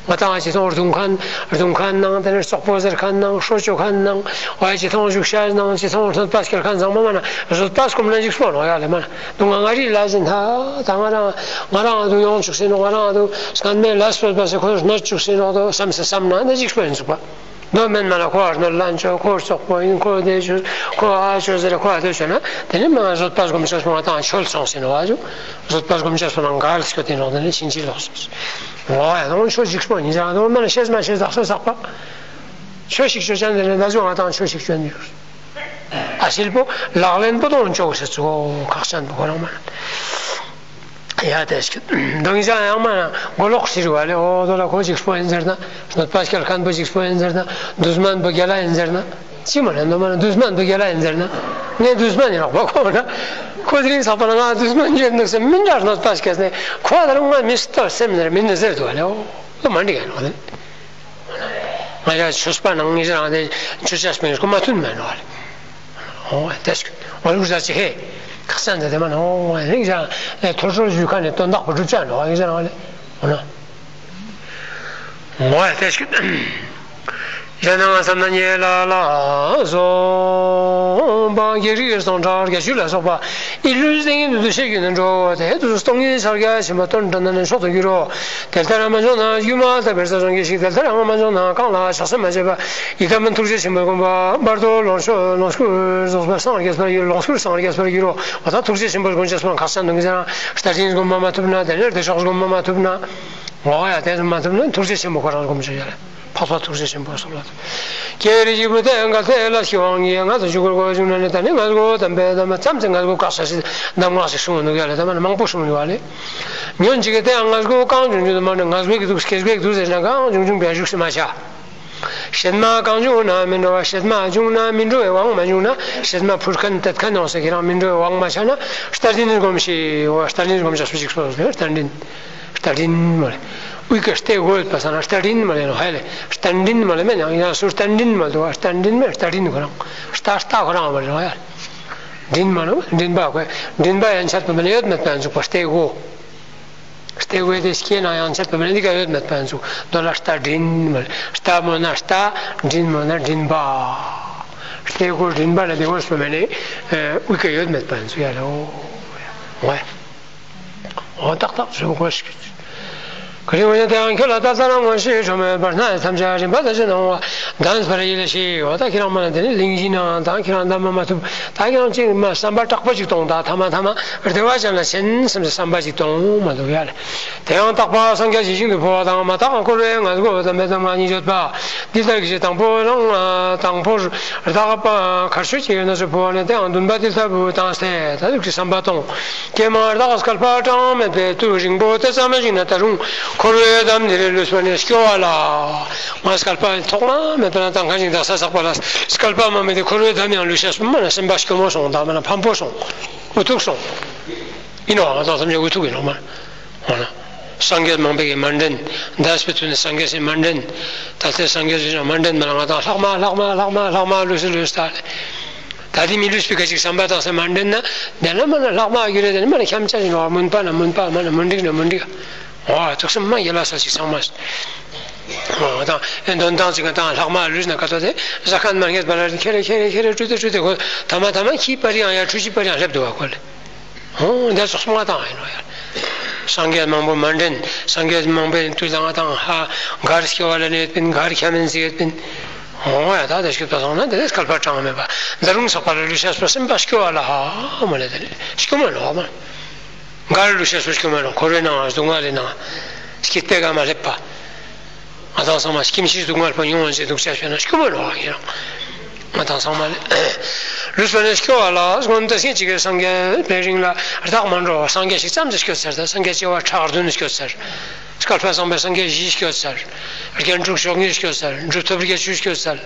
ང་དང་ཅི་ཐོང་རྡུང་མཁན་རྡུང་མཁན་ནང་དེ་ནས་བཙོག་པོ་ཟེར་མཁན་ནང་ཧྲོ་ཅོ་མཁན་ནང་ཨོ་ཡ་ཅི་ཐོང་བཞུགས་ཤ་ནང་ཅི་ཐོང་གནོད་པ་སྐྱེལ་མཁན་ཚང་མ་མ་ན་བཟོད་པ་སྒོམ་ན་འཇིགས་པོ་ནོག་ཡ་ལེ་མ་ན། དུང་ང་ང་རི་ལ་ཟིན་ཧ་ད་ང་རང་ང་རང་དུ་ཡོང་བཅུག་སེ་ནོག་ང་རང་དུ་སྐལ་མེད་ལ་སྤོད་པ་སེ་ཁོ་གནོད་བཅུག་སེ་ནོག་དོ་བསམ་སེ་བསམ་ན་འདི་འཇིགས་པོ་ཡིན་ཟུག་པ། མདོ་མེད་མ་ན་ཁོ་བར་ནོར་ལན་ཆོ་ཁོ་བཙོག་པོ་ཡིན་ཁོ་དེ་ཆོ་ཁོ་ཨ་ཆོ་ཟེར་ཁོ་ཨ་དེ་ཆོ་ན་དེ་ནི་མ་བཟོད་པ་སྒོམ་ཆོག་སོང་ང་དང་ཆོལ་སོང་སེ་ནོག་བ་ཆོ། བཟོད་པ་སྒོམ་ཆོག་སོང་ན་འགལ་སྐྱོ་དེ་ནོག་དེ་ནི་ཕྱིན་ཅི་ལོག་སོང་། འོ་ཡ་དང་ཆོས་ཤིག་སྤོ་ཉིན་ཅང་དང་མ་ན་ཤེས་མ་ཤེས་ཟག་ས་ཟག་པ། ཆོས་ཤིག་ཆོས་ཅན་དེ་ནས་ན་ཚོད་ང་དང་ཆོས་ཤིག་ཆོས་ནི་ཡོད། ཨ་སིལ་པོ་ལག་ལེན་པོ་དང་ཆོག་ཟེར་ཚུལ་ཁག་ཅན་པོ་ཁོ་རང་མ་ན། ཡ་དེ་ཞིག་འདང་ཅང་ཡང་མ་ན་མགོ་ལོག་ཟེར་བ་ལས་འོ་དོ་ལ་ཁོ་ཅིག་སྤོ་ཡིན་ཟེར་ན་གནོད་པ་སྐྱེལ་མཁན་པོ་ཅིག་སྤོ་ཡིན་ཟེར་ན་འདུ་སྨན་པོ་རྒྱལ་ལ་ཡིན་ཟེར་ན། ཅི་མ་རེད་འདུག་མ་ན་འདུ་སྨན་པོ་རྒྱལ་ལ་ཡིན་ཟེར་ན། ངས་འདུ་སྨན་ཡིན་རོགས་པ་ཁོ་ན། ཁོ་དེ་རིང་ཚགས་པ་ན་ང་འདུ་སྨན་ཡོད་འདུག་ཟེར་མི་འདྲ་གནོད་པ་སྐྱེལ་ནས་ཁོ་ད་རུང་ང་མི་སྟོར་སེམས་ནས་མི་ནི་ཟེར་འདུག་བ་ལས་འོ་དོ་མ་འགྲིག་ག་ནོ་དེ། ང་ཡ་ཆོས་པ་ནང་ངེད་ཅག་རང་དེ་ཆོས་ཆ་སྤེལ་སྐུ་མ་མཐུན་མེད་ནོ་བ་ལས། འོ་དེ་ཞིག་འོ་ལུག་ཟ་ཅི་ཧེ། ཁག་ཅན་དེ་དེ་མ་ནོ་འོ་རིག་ཅག་ལས་ཐོར་ཐོར་ཞུས་ཁ་ནས་དོན་དག་པོ་སྒྲུབ་ཅག་ནོ་ངེད་ཅག་རང་ལས། འོ་ན། ངོ་ཡ་ཏེ་ཞིག་ཡང་ན་ང་བསམ་ན་ཉེ་ལ་ལ་སོགས་པ་རྒྱལ་རིགས་སྟོང་ཕྲག་བརྒྱད་ཅུ་ལ་སོགས་པ་ཨི་ལུས་སྟེང་གི་འདུ་ཤེས་ཀྱི་ནི་འགྲོ་བ་དེ་དུ་སྟོང་ཉིད་ཕྱག་རྒྱ་ཆེན་པོ་སྟོན་དྲན་ན་ནི་མཆོག་ཏུ་འགྱུར་རོ། དེ་ལྟར་མ་བྱུང་ན་སྒྱུ་མ་ལྟ་བུར་ས་སོང་གི་ཞིག་དེ་ལྟར་ཡང་མ་བྱུང་ན་གང་ལ་ཕྱག་འཚལ་མ་བྱས་པ་ཡི་དམ་ཐུགས་རྗེ་ཆེན་པོའི་དགོངས་པ་བར་དོ་ལོངས་སྤྱོད་ལོངས་སྐུར་རྫོགས་པ་སངས་རྒྱས་པར་འགྱུར་ལོངས་སྐུར་སངས་རྒྱས་པར་འགྱུར་རོ། འོ་ད་ཐུགས་རྗེ་ཆེན་པོའི་དགོངས་ཆེན་སོང་ཁག་ཅན་དུ་ངེས་ཟེར་ན་རྟ་དྲིན་སྒོམ་པ་མ་ཐུབ་ན་དེ་ནས་བདེ་མཆོག་སྒོམ་པ་མ་ཐུབ་ན། ངོ་ཡ་དེ་ཚོ་མ་ཐུབ་ན་ཐུགས་རྗེ་ཆེན་པོ་ཁོ་རང་སྒོམ་བྱེད་ཡ་རེད། འཕགས་པ་ཐུགས་རྗེ་ཆེན་པོ་གསུངས་ལ། ཁྱེད་རིགས་ཀྱི་བུ་དེ་ག་ཚད་ལ་ཤི་བའང་ཡིན་ང་ཚོ་ཆུ་ཁོལ་གོ་བྱུང་ན་ནི་ད་ནི་ང་ཚོ་གཏམ་དཔེ་དམ་པ་ཙམ་ཚེ་ང་ཚོ་བཀག་ས་ཞིག་གདམས་ངག་ཞིག་གསུངས་འདུག་ཡ་ལ་ད་མ་ནི་མང་པོ་གསུངས་ཡོད་བ་ལས། ཉོན་ཅིག་གི་དེའང་ང་ཚོ་རྐང་བྱུང་རྒྱུ་དུ་མ་ནི་ང་ཚོ་བེག་འདུག་སྐད་བེག་འདུག་ཟེར་ན་གང་བྱུང་བྱུང་བས་བཞུགས་སུ་མ་བྱ། གཤེད་མ་གང་བྱུང་ན་མི་འགྲོ་བ་གཤེད་མ་བྱུང་ན་མི་འགྲོ་བའི་དབང་མ་བྱུང་ན་གཤེད་མ་འཕུར་མཁན་དེད་མཁན་ཡོང་ས་ཁྱེད་རང་མི་འགྲོ་བའི་དབང་མ་ཆ་ན་རྟ་དྲིན་སྒོམ་ཤེས་བ་རྟ་དྲིན་སྒོམ་ཤེས་སུ་ཅིག་སོ་རྟ་དྲིན། རྟ་དྲིན་མ་ལེ། དབུས་ཀ་རྟ་དགོས་པ་ས་ན་རྟ་དྲིན་མ་ལེ་ནོ་ཧ་ལེ། རྟ་དྲིན་མ་ལེ་མེད་ཡང་ཡང་སུ་རྟ་དྲིན་མ་འདུག་བ་རྟ་དྲིན་མེད་རྟ་དྲིན་ཁོ་རང་། རྟ་རྟ་ཁོ་རང་མ་ལེ་ནོ་ཡ། དྲིན་མ་ལེ་མ་དྲིན་པ་ཁོ། དྲིན་པ་ཡན་ཆད་པ་མ་ལེ་ཡོད་མེད་པ་འཇུག་པ་རྟ་དགོས། རྟ་དགོས་དེ་སྐྱེས་ན་ཡང་ཆད་པ་མ་ལེ་འདི་ག་ཡོད་མེད་པ་འཇུག་དོ་ལ་རྟ་དྲིན་མ་ལེ་རྟ་མོ་ན་རྟ་དྲིན་མོ་ན་དྲིན་པ། རྟ་དགོས་དྲིན་པ་ལ་དེ་དགོས་པ་མ་ལེ་དབུས་ཀ་ཡོད་མེད་པ་འཇུག་ཡ་ལེ་འོ། འོ། འོ་ཏག་ཏག་བཟོ་དགོས་ཤིག་ག་རེ་འོ་ཡ་དེའང་ཁྱོད་ལ་ད་ལྟ་རང་ངོ་ཤེས་ཁྲོ་མོའི་བར་སྣང་ཐམས་ཅད་རིམ་པ་ད་ཅི་སྣང་བ་གདམས་པར་ཡིད་ལ་བྱེད། འོ་ད་ཁྱེད་རང་མ་ན་དེ་ནི་གླིང་བཞི་ན་ད་ཁྱེད་རང་གདམས་པ་མ་ཐུབ་ད་ཁྱེད་རང་ཅིག་མ་བསམ་པ་དྲག་པོ་ཅིག་གཏོང་ད་ཐ་མ་ཐ་མ་བདེ་བ་ཅན་ལ་ཕྱིན་བསམ་ཟེར་བསམ་པ་ཅིག་གཏོང་མ་འདུག་ཡ་ལེ། དེའང་རྟག་པ་སངས་རྒྱས་ཞི་ཞིང་དུ་འཕོ་བ་དང་མ་དག་འཁོར་བའི་ངལ་འགོ་དམ་པའི་གདམས་ངག་ཉིད་ཡོད་པ། འདི་ལྟར་གྱི་དང་པོ་རང་དང་པོར་རྟག་པ་གར་ཆོད་ཀྱི་ཡོད་ན་སུ་འཕོ་བ་ནས་དེའང་འདུན་པ་འདི་ལྟ་བུ་བཏང་སྟེ་ད་ལུགས་ཀྱི་བསམ་པ་གཏོང་། ཀྱེ་མ་བདག་སྐལ་པ་གྲངས་མེད་པའི་དུས་རིང་པོ་དེ་ཙམ་ཞིག་ན་ད་རུང་འཁོར་བའི་འདམ་འདིར་ལུས་པ་ནས་སྐྱོ་བ་ལ། ང་སྐལ་པ་ཐོག་མ་མེད་པ་ན་དང་ཁ་ཅིག་འདག་ས་ཟག་པ་ལ་སྐལ་པ་མ་མེད་དེ་འཁོར་བའི་འདམ་ཡང་ལུས་ཤེས་སུ་མ་ན་སེམས་པ་སྐྱོ་མོ་སོང་དང་མ་ན་ཕམ་པོ་སོང་། འུ་ཐུག་སོང་། ཡིན་ནོ་ང་ཚང་སེམས་ཅན་འུ་ཐུག་ཡིན་ནོ་མ། འོ་ན། སངས་རྒྱས་མང་པོས་ཀྱིས་མ་འདྲེན། འདས་པའི་དུས་ནས་སངས་རྒྱས་ཀྱིས་མ་འདྲེན། ད་ལྟའི་སངས་རྒྱས་ཀྱིས་མ་འདྲེན་མ་ལ་ང་དང་ལྷག་མ་ལྷག་མ་ལྷག་མ་ལྷག་མ་ལུས་སུ་ལུས་ད་ལེ། ད་དེ་མི་ལུས་པའི་སྐད་ཅིག་བསམ་པ་དང་སེམས་མ་འདྲེན་ན་དེ་ལ་མ་ན་ལྷག་མ་རྒྱུ་རེ་དེ་ནི་མ་ན་ཁྱམས་ཆ་ཡིན་ནོ་མུན་པ་ན་མུན་པ་མ་ན་མུན་འགྲིག་ན་མུན་འགྲིག་འོ་ཐུགས་སེམས་མ་ཡེ་ལ་ས་ཅིག་ཚང་མ། འོ་དང་ཨེ་འདོན་སྟངས་ཅིག་ག་དང་ལྷག་མ་ལུས་ན་ཀ་ཏོ་དེ་ཟ་ཁན་མ་རྙེད་པ་ལ་ཁེ་རེ་ཁེ་རེ་ཁེ་རེ་ཀྲུ་ཏེ་ཀྲུ་ཏེ་གོ་ཐ་མ་ཐ་མ་ཁྱི་པར་ཡང་ཡ་ཁྲུ་ཅི་པར་ཡང་སླེབས་འདུག་བ་གོ་ལེ། འོ་འདི་ཚོ་སྨྲ་བཏང་ཡིན་ནོ་ཡ། སངས་རྒྱས་མང་པོ་མ་འདྲེན། སངས་རྒྱས་མང་པོའི་དུས་ལ་ང་དང་ཧ་གར་སྐྱོ་བ་ལ་གནས་པིན་གར་ཁྱམས་ཟིག་ཡོད་པིན། འོ་ཡ་ད་ལྟ་སྐྱོ་བ་སོང་ན་འདི་ནས་སྐལ་པ་གྲངས་མེད་པ་འདི་རུང་ཚོགས་པ་ལ་ལུས་ཤེས་པ་སེམས་པ་སྐྱོ་བ་ལ་ཧ་མ་ལས་དེ་ནས་སྐྱོ་མ་ལོ་མ། གར་ལུས་ཤེས་པ་སྐྱོ་མ་ལོ་འཁོར་བའི་ནང་སྡུག་བསྔལ་ལས་ནང་སྐྱིད་པའི་ག་མ་སླེབས་པ། ང་དང་ཚང་མ་སྐྱེ་འཆིའི་སྡུག་བསྔལ་པོ་མྱོང་བ་ཞིག་འདུག་ཅེས་ཤོད་ན་སྐྱོ་མ་ལོ་ཡིན་རུང་། ང་དང་ཚང་མ་ལས་ལུས་པ་ནས་སྐྱོ་བ་ལ་སྔོན་དུ་ཤེས་ཅིག་གི་སངས་རྒྱས་པའི་རིང་ལ་བདག་མ་འགྲོ་བ་སངས་རྒྱས་ཤིག་ཙམ་དུ་སྐྱོད་ཚར། ད་སངས་རྒྱས་སྐྱེ་བ་ཕྲག་བདུན་སྐྱོད་ཚར། བསྐལ་པ་བཟང་པོའི་སངས་རྒྱས་བཞི་སྐྱོད་ཚར། རྒྱན་དྲུག་མཆོག་གཉིས་སྐྱོད་ཚར། གྲུབ་ཐོབ་བརྒྱད་ཅུ་སྐྱོད་ཚར།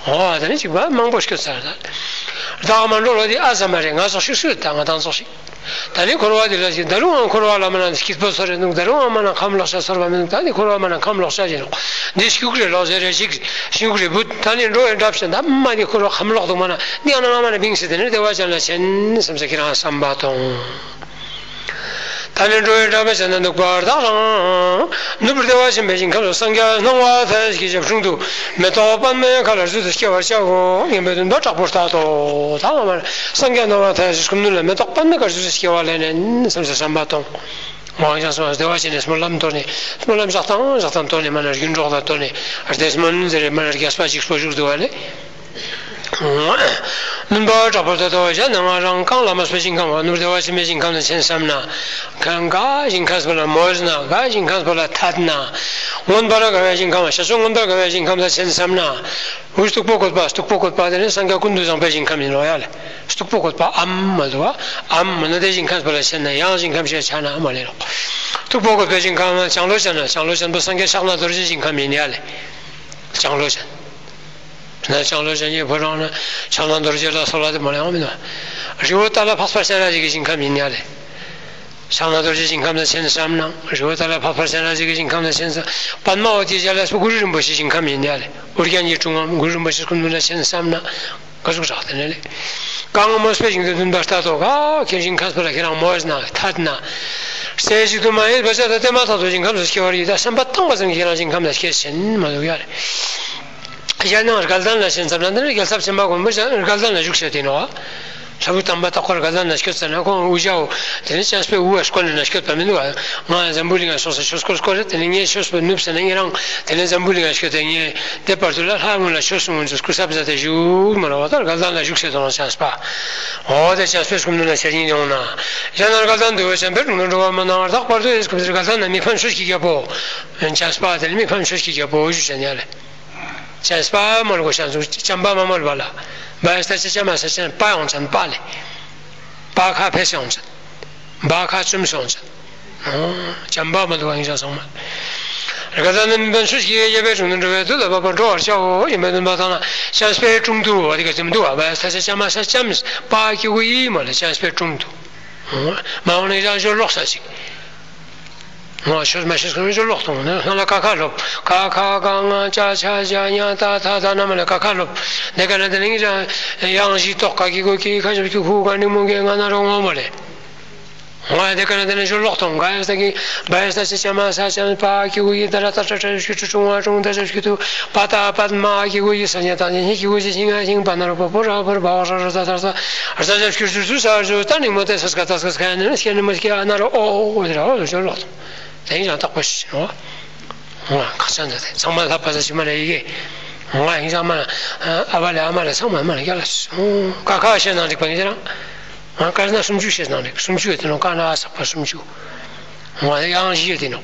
འོ་ད་ནི་གཅིག་པ་མང་པོ་སྐྱོད་ཚར། ད་བདག་མ་འགྲོ་ལོ་དེ་ཨ་ཙམ་མ་རེད། ང་ཚོ་ཤིག་སུ་ད་ང་དང་ཚོ་ཤིག་ད་ནི་འཁོར་བ་འདི་ལ་ཞིག་ད་རུང་ཨང་འཁོར་བ་ལ་མ་ན་སྐྱིད་པོ་ཚོར་རེ་འདུག་ད་རུང་ཨང་མ་ན་ཁམས་ལོག་ཤ་ཚོར་བ་མི་འདུག་ད་ནི་འཁོར་བ་མ་ན་ཁམས་ལོག་ཤ་ཡིན་ནོ། འདི་ཤུགས་རེ་ལོག་ཟེར་རེ་ཞིག་ཤུགས་རེ་བུད་ད་ནི་འགྲོ་བའི་འདྲ་བྱེད་ད་མ་ནི་འཁོར་བ་ཁམས་ལོག་འདུག་མ་ན་འདི་ཨང་ན་ང་མ་ན་བིང་སེ་དེ་ནི་བདེ་བ་ཅན་ལ་ཕྱིན་བསམ་ས་ཁྱེད་རང་བསམ་པ་གཏོང་། ད་ནི་འགྲོ་བའི་འདྲ་བྱེད་ན་འདུག་པར་བདག་རང་ནུབ་བདེ་བ་ཆེན་པོའི་ཞིང་ཁམས་སུ་སངས་རྒྱས་སྣང་བ་མཐའ་ཡས་ཀྱི་ཞབས་དྲུང་དུ་མེ་ཏོག་པདྨའི་མཁའ་ལ་རྫུས་ཏེ་སྐྱེ་བར་བྱའོ། སྙན་པའི་འདུན་པ་དྲག་པོ་ལྟར་དུ་ད་ང་མ་ན་སངས་རྒྱས་སྣང་བ་མཐའ་ཡས་ཀྱི་ཁམས་ནུབ་ལ་མེ་ཏོག་པདྨའི་མཁའ་ལ་རྫུས་ཏེ་སྐྱེ་བ་ལེན་ནས་བསམ་ས་བསམ་པ་གཏོང་། ཝང་ཞང་སོང་བདེ་བ་ཅན་ནས་སྨོན་ལམ་གཏོར་ནས་སྨོན་ལམ་བཞག་སྟངས་བཞག་སྟངས་གཏོར་ནས་མ་ན་རྒྱུན་གྲོགས་ལ་གཏོར་ནས་ཨར་ཏེ་སྨོན་ཟེར་རེ་མ་ན་རྒྱས་པ་ཅིག་སྤོ་བཞུགས་འདུག་བ་ལས། བདུན་པ་དྲག་པོ་ལྟ་དོ་གཞན་ནི་ང་རང་གང་ལ་མོས་པའི་ཞིང་ཁམས་པ་ནུབ་བདེ་བ་ཆེན་པོའི་ཞིང་ཁམས་ལ་ཆེན་བསམ་ན། གང་ག་ཞིང་ཁམས་པ་ལ་མོས་ན་ག་ཞིང་ཁམས་པ་ལ་ཐད་ན། མངོན་པར་དགའ་བའི་ཞིང་ཁམས་པ་ཞེས་སོགས་མངོན་པར་དགའ་བའི་ཞིང་ཁམས་ལ་ཆེན་བསམ་ན། འུ་སྟུག་པོ་བཀོད་པ་སྟུག་པོ་བཀོད་པ་དེ་ནི་སངས་རྒྱས་ཀུན་ཏུ་བཟང་པོའི་ཞིང་ཁམས་ཡིན་ནོ་ཡ་ལེ། སྟུག་པོ་བཀོད་པ་ཨམ་མ་དུ་བ་ཨམ་མ་ན་དེ་ཞིང་ཁམས་པ་ལ་ཆེན་ན་ཡང་ཞིང་ཁམས་ཞེས་བྱ་ན་མ་ལེ་ལོ། སྟུག་པོ་བཀོད་པའི་ཞིང་ཁམས་ན་བྱང་ལོ་ཅན་ན་བྱང་ལོ་ཅན་པོ་སངས་རྒྱས་ཕྱག་ན་རྡོ་རྗེ་ཞིང་ཁམས་ཡིན་ཡ་ལེ། བྱང་ལོ་ཅན། ན་ལྕང་ལོ་ཅན་གྱི་ཕོ་བྲང་ན་ཕྱག་ན་རྡོ་རྗེ་ལ་སོགས་ལ་དེ་མ་ལ་ཡང་མིན་ནོ། རི་བོ་ཏཱ་ལ་འཕགས་པ་སྤྱན་རས་གཟིགས་ཀྱི་ཞིང་ཁམས་ཡིན་ཡ་ལེ། ཕྱག་ན་རྡོ་རྗེ་ཞིང་ཁམས་ལ་ཆེན་བསམ་ན། རི་བོ་ཏཱ་ལ་འཕགས་པ་སྤྱན་རས་གཟིགས་ཀྱི་ཞིང་ཁམས་ལ་ཆེན་བསམ། པདྨ་འོད་ཀྱི་ཞལ་ལ་སོགས་གུ་རུ་རིན་པོ་ཆེའི་ཞིང་ཁམས་ཡིན་ཡ་ལེ། ཨོ་རྒྱན་གྱི་དྲུང་ངམ་གུ་རུ་རིན་པོ་ཆེ་སྐུ་མདུན་ལ་ཆེན་བསམ་ན། ག་ཟུག་རག་དེ་ནས་ལེ། གང་མོས་པའི་ཞིང་དུ་འདུན་པ་ལྟ་དོ་ག་ཁྱེད་ཞིང་ཁམས་པ་ལ་ཁྱེད་རང་མོས་ན་ཐད་ན། རྩེ་གཅིག་ཏུ་མ་ཡེངས་པ་བྱ་དང་དེ་མ་ཐག་ཏུ་ཞིང་ཁམས་སུ་སྐྱེ་བར་ཡིད་ད་སེམས་པ་བཏང་བ་ཙམ་གྱིས་ཁྱེད་རང་ཞིང་ཁམས་ལ་སྐྱེ་ཕྱིན་མ་ལུས་ཡ་རེད། གཞན་ཡང་དགའ་ལྡན་ལ་ཕྱིན་ཙམ་ན་འདི་ནི་རྒྱལ་ཚབ་ཆེན་པོ་མགོན་པོ་དགའ་ལྡན་ལ་བཞུགས་ཟེར་དེ་ནོ། ལྷ་བུ་དམ་པ་རྟག་པར་དགའ་ལྡན་ལ་སྐྱོད་ཟེར་ན་ཁོང་དབུ་ཞྭའོ། དེ་ནི་སྤྱན་སྤོས་དབུ་བ་སྐོར་ནས་ན་སྐྱོད་པ་མི་འདུག་ང་འཛམ་བུ་གླིང་ང་སོང་ཟེར་ཆོས་སྐོར་སྐོར་རེད། དེ་ནི་ངས་ཆོས་སྤོས་ནུབ་ཟེར་ན་ངས་རང་དེ་ནི་འཛམ་བུ་གླིང་ང་སྐྱོད་དེ་ངས་དེ་བར་དུ་ལ་ལྷ་ངོ་ལ་ཆོས་གསུང་ངོ་ཚོས་སྐུ་ཚབ་ཟེར་དེ་བཞུགས་མ་ར་བ་ལྟར་དགའ་ལྡན་ལ་བཞུགས་ཟེར་དོ་ན་སྤྱན་སྤ། འོ་དེ་སྤྱན་སྤོས་སྐུ་མདུན་ལ་ཤེར་སྙིང་ཡོང་ན། གཞན་ན་དགའ་ལྡན་འདུ་བའི་བྱམས་པའི་དྲུང་དུ་འགྲོ་བ་མ་ནང་བར་དག་བར་དུ་ཡིད་སྐུ་ཚེར་དགའ་ལྡན་ན་མི་ཕམ་ཆོས་ཀྱི་རྒྱལ་པོ། སྤྱན་སྤ་དེ་ནི་མི་ཕམ་ཆོས་ཀྱི་རྒྱལ་པོ་ཞུ་བྱ་ཉ་ལེ། བྱམས་པ་མོལ་གོ་ཤ་ཚུགས་བྱམས་པ་མ་མོལ་བ་ལ། བ་ཡ་ས་ཆ་ཅ་མ་ས་ཅན་པ་ཡོང་ཅན་པ་ལེ། པ་ཁ་ཕེ་སི་ཡོང་ཅན། བ་ཁ་ཅུམ་སི་ཡོང་ཅན། བྱམས་པ་མ་འདུག་ཨིན་ཅང་སོང་མ། རེ་ག་ད་ནི་མི་འབན་ཆུ་ཞིག་ཡེ་ཡེ་བའི་དྲུང་དུ་འགྲོ་བའི་དུས་ལ་བབ་པར་འགྲོ་བར་བྱའོ་ཡིན་པའི་འདུན་པ་དང་ན་བྱམས་པའི་དྲུང་དུ་བ་དེ་ག་ཅམ་འདུག་བ་བ་ཡ་ས་ཆ་ཅ་མ་ས་ཅམ་པ་ཀྱི་གུ་ཡི་མ་ལ་བྱམས་པའི་དྲུང་དུ། མ་འོངས་ནས་ཡང་ཞོར་ལོག་ས་ཞིག་ང་ཆོས་མ་ཤེས་ཁོང་ཚོ་ལོག་སོང་ནས་སྔ་ལ་ཀ་ཁ་སློབ། ཀ་ཁ་ག་ང་ཅ་ཆ་ཇ་ཉ་ཏ་ཐ་ད་ན་མ་ལ་ཀ་ཁ་སློབ། དེ་ག་ན་དེ་ནས་ཡང་བཞི་ཏོག་ཀ་གི་གོ་གི་ཁ་ཞབས་ཀྱི་ཧུ་ག་ནི་མུ་གེ་ང་ན་རོ་ངོ་མ་ལེ། ང་དེ་ག་ན་དེ་ནས་ཞོ་ལོག་སོང་ག་ཡ་ས་གི་བ་ཡ་ས་ཆ་ཅ་མ་ས་ཅན་པ་ཀི་གུ་ཡི་ད་ར་ཏ་ཏྲ་ཏྲ་ཞུ་ཅུ་ཀྲུང་བ་ཀྲུང་ད་ཞབས་ཀྱི་ཏུ་པ་ཏ་པད་མ་ཀི་གུ་ཡི་ས་ཉ་ད་ཉ་ཧི་ཀི་གུ་ཡི་ཤིང་ང་ཤིང་པ་ན་རོ་པ་པོ་ར་པར་བ་བ་ར་ར་ད་ད་ད་ར་ད་ཞབས་ཀྱི་ཏུ་ས་ཞོ་ད་ནི་མོ་དེ་ས་སྐ་ད་ས་སྐ་ཡ་ནི་སྐྱེ་ནི་མ་སྐྱེ་ཨ་ན་རོ་ཨོ་ཨོ་ཨོ་དེ་ར་ཨོ་ཞོ་ལོག་སོང་། དེ་ཡིན་ཀྱང་རྟག་པར་ཤེས་ནོ། ང་ཁ་ཚ་འདི་དེ་ཚང་མ་ལྷ་པ་ས་ཞིག་མ་ལ་ཡི་གེ། ང་ཡིན་ཀྱང་མ་ལ་ཨ་བ་ལས་ཨ་མ་ལས་ཚང་མ་མ་ལ་རྒྱ་ལ་སོང་། ཀ་ཁ་བཤད་ན་འགྲིག་པ་ཡིན་ཀྱང་། ང་ཀ་ན་སུམ་ཅུ་བཤད་ན་འགྲིག་སུམ་ཅུ་ཡོད་དེ་ནོ་ཀ་ན་ཨ་ས་པ་སུམ་ཅུ། ང་ཡང་བཞི་ཡོད་དེ་ནོ།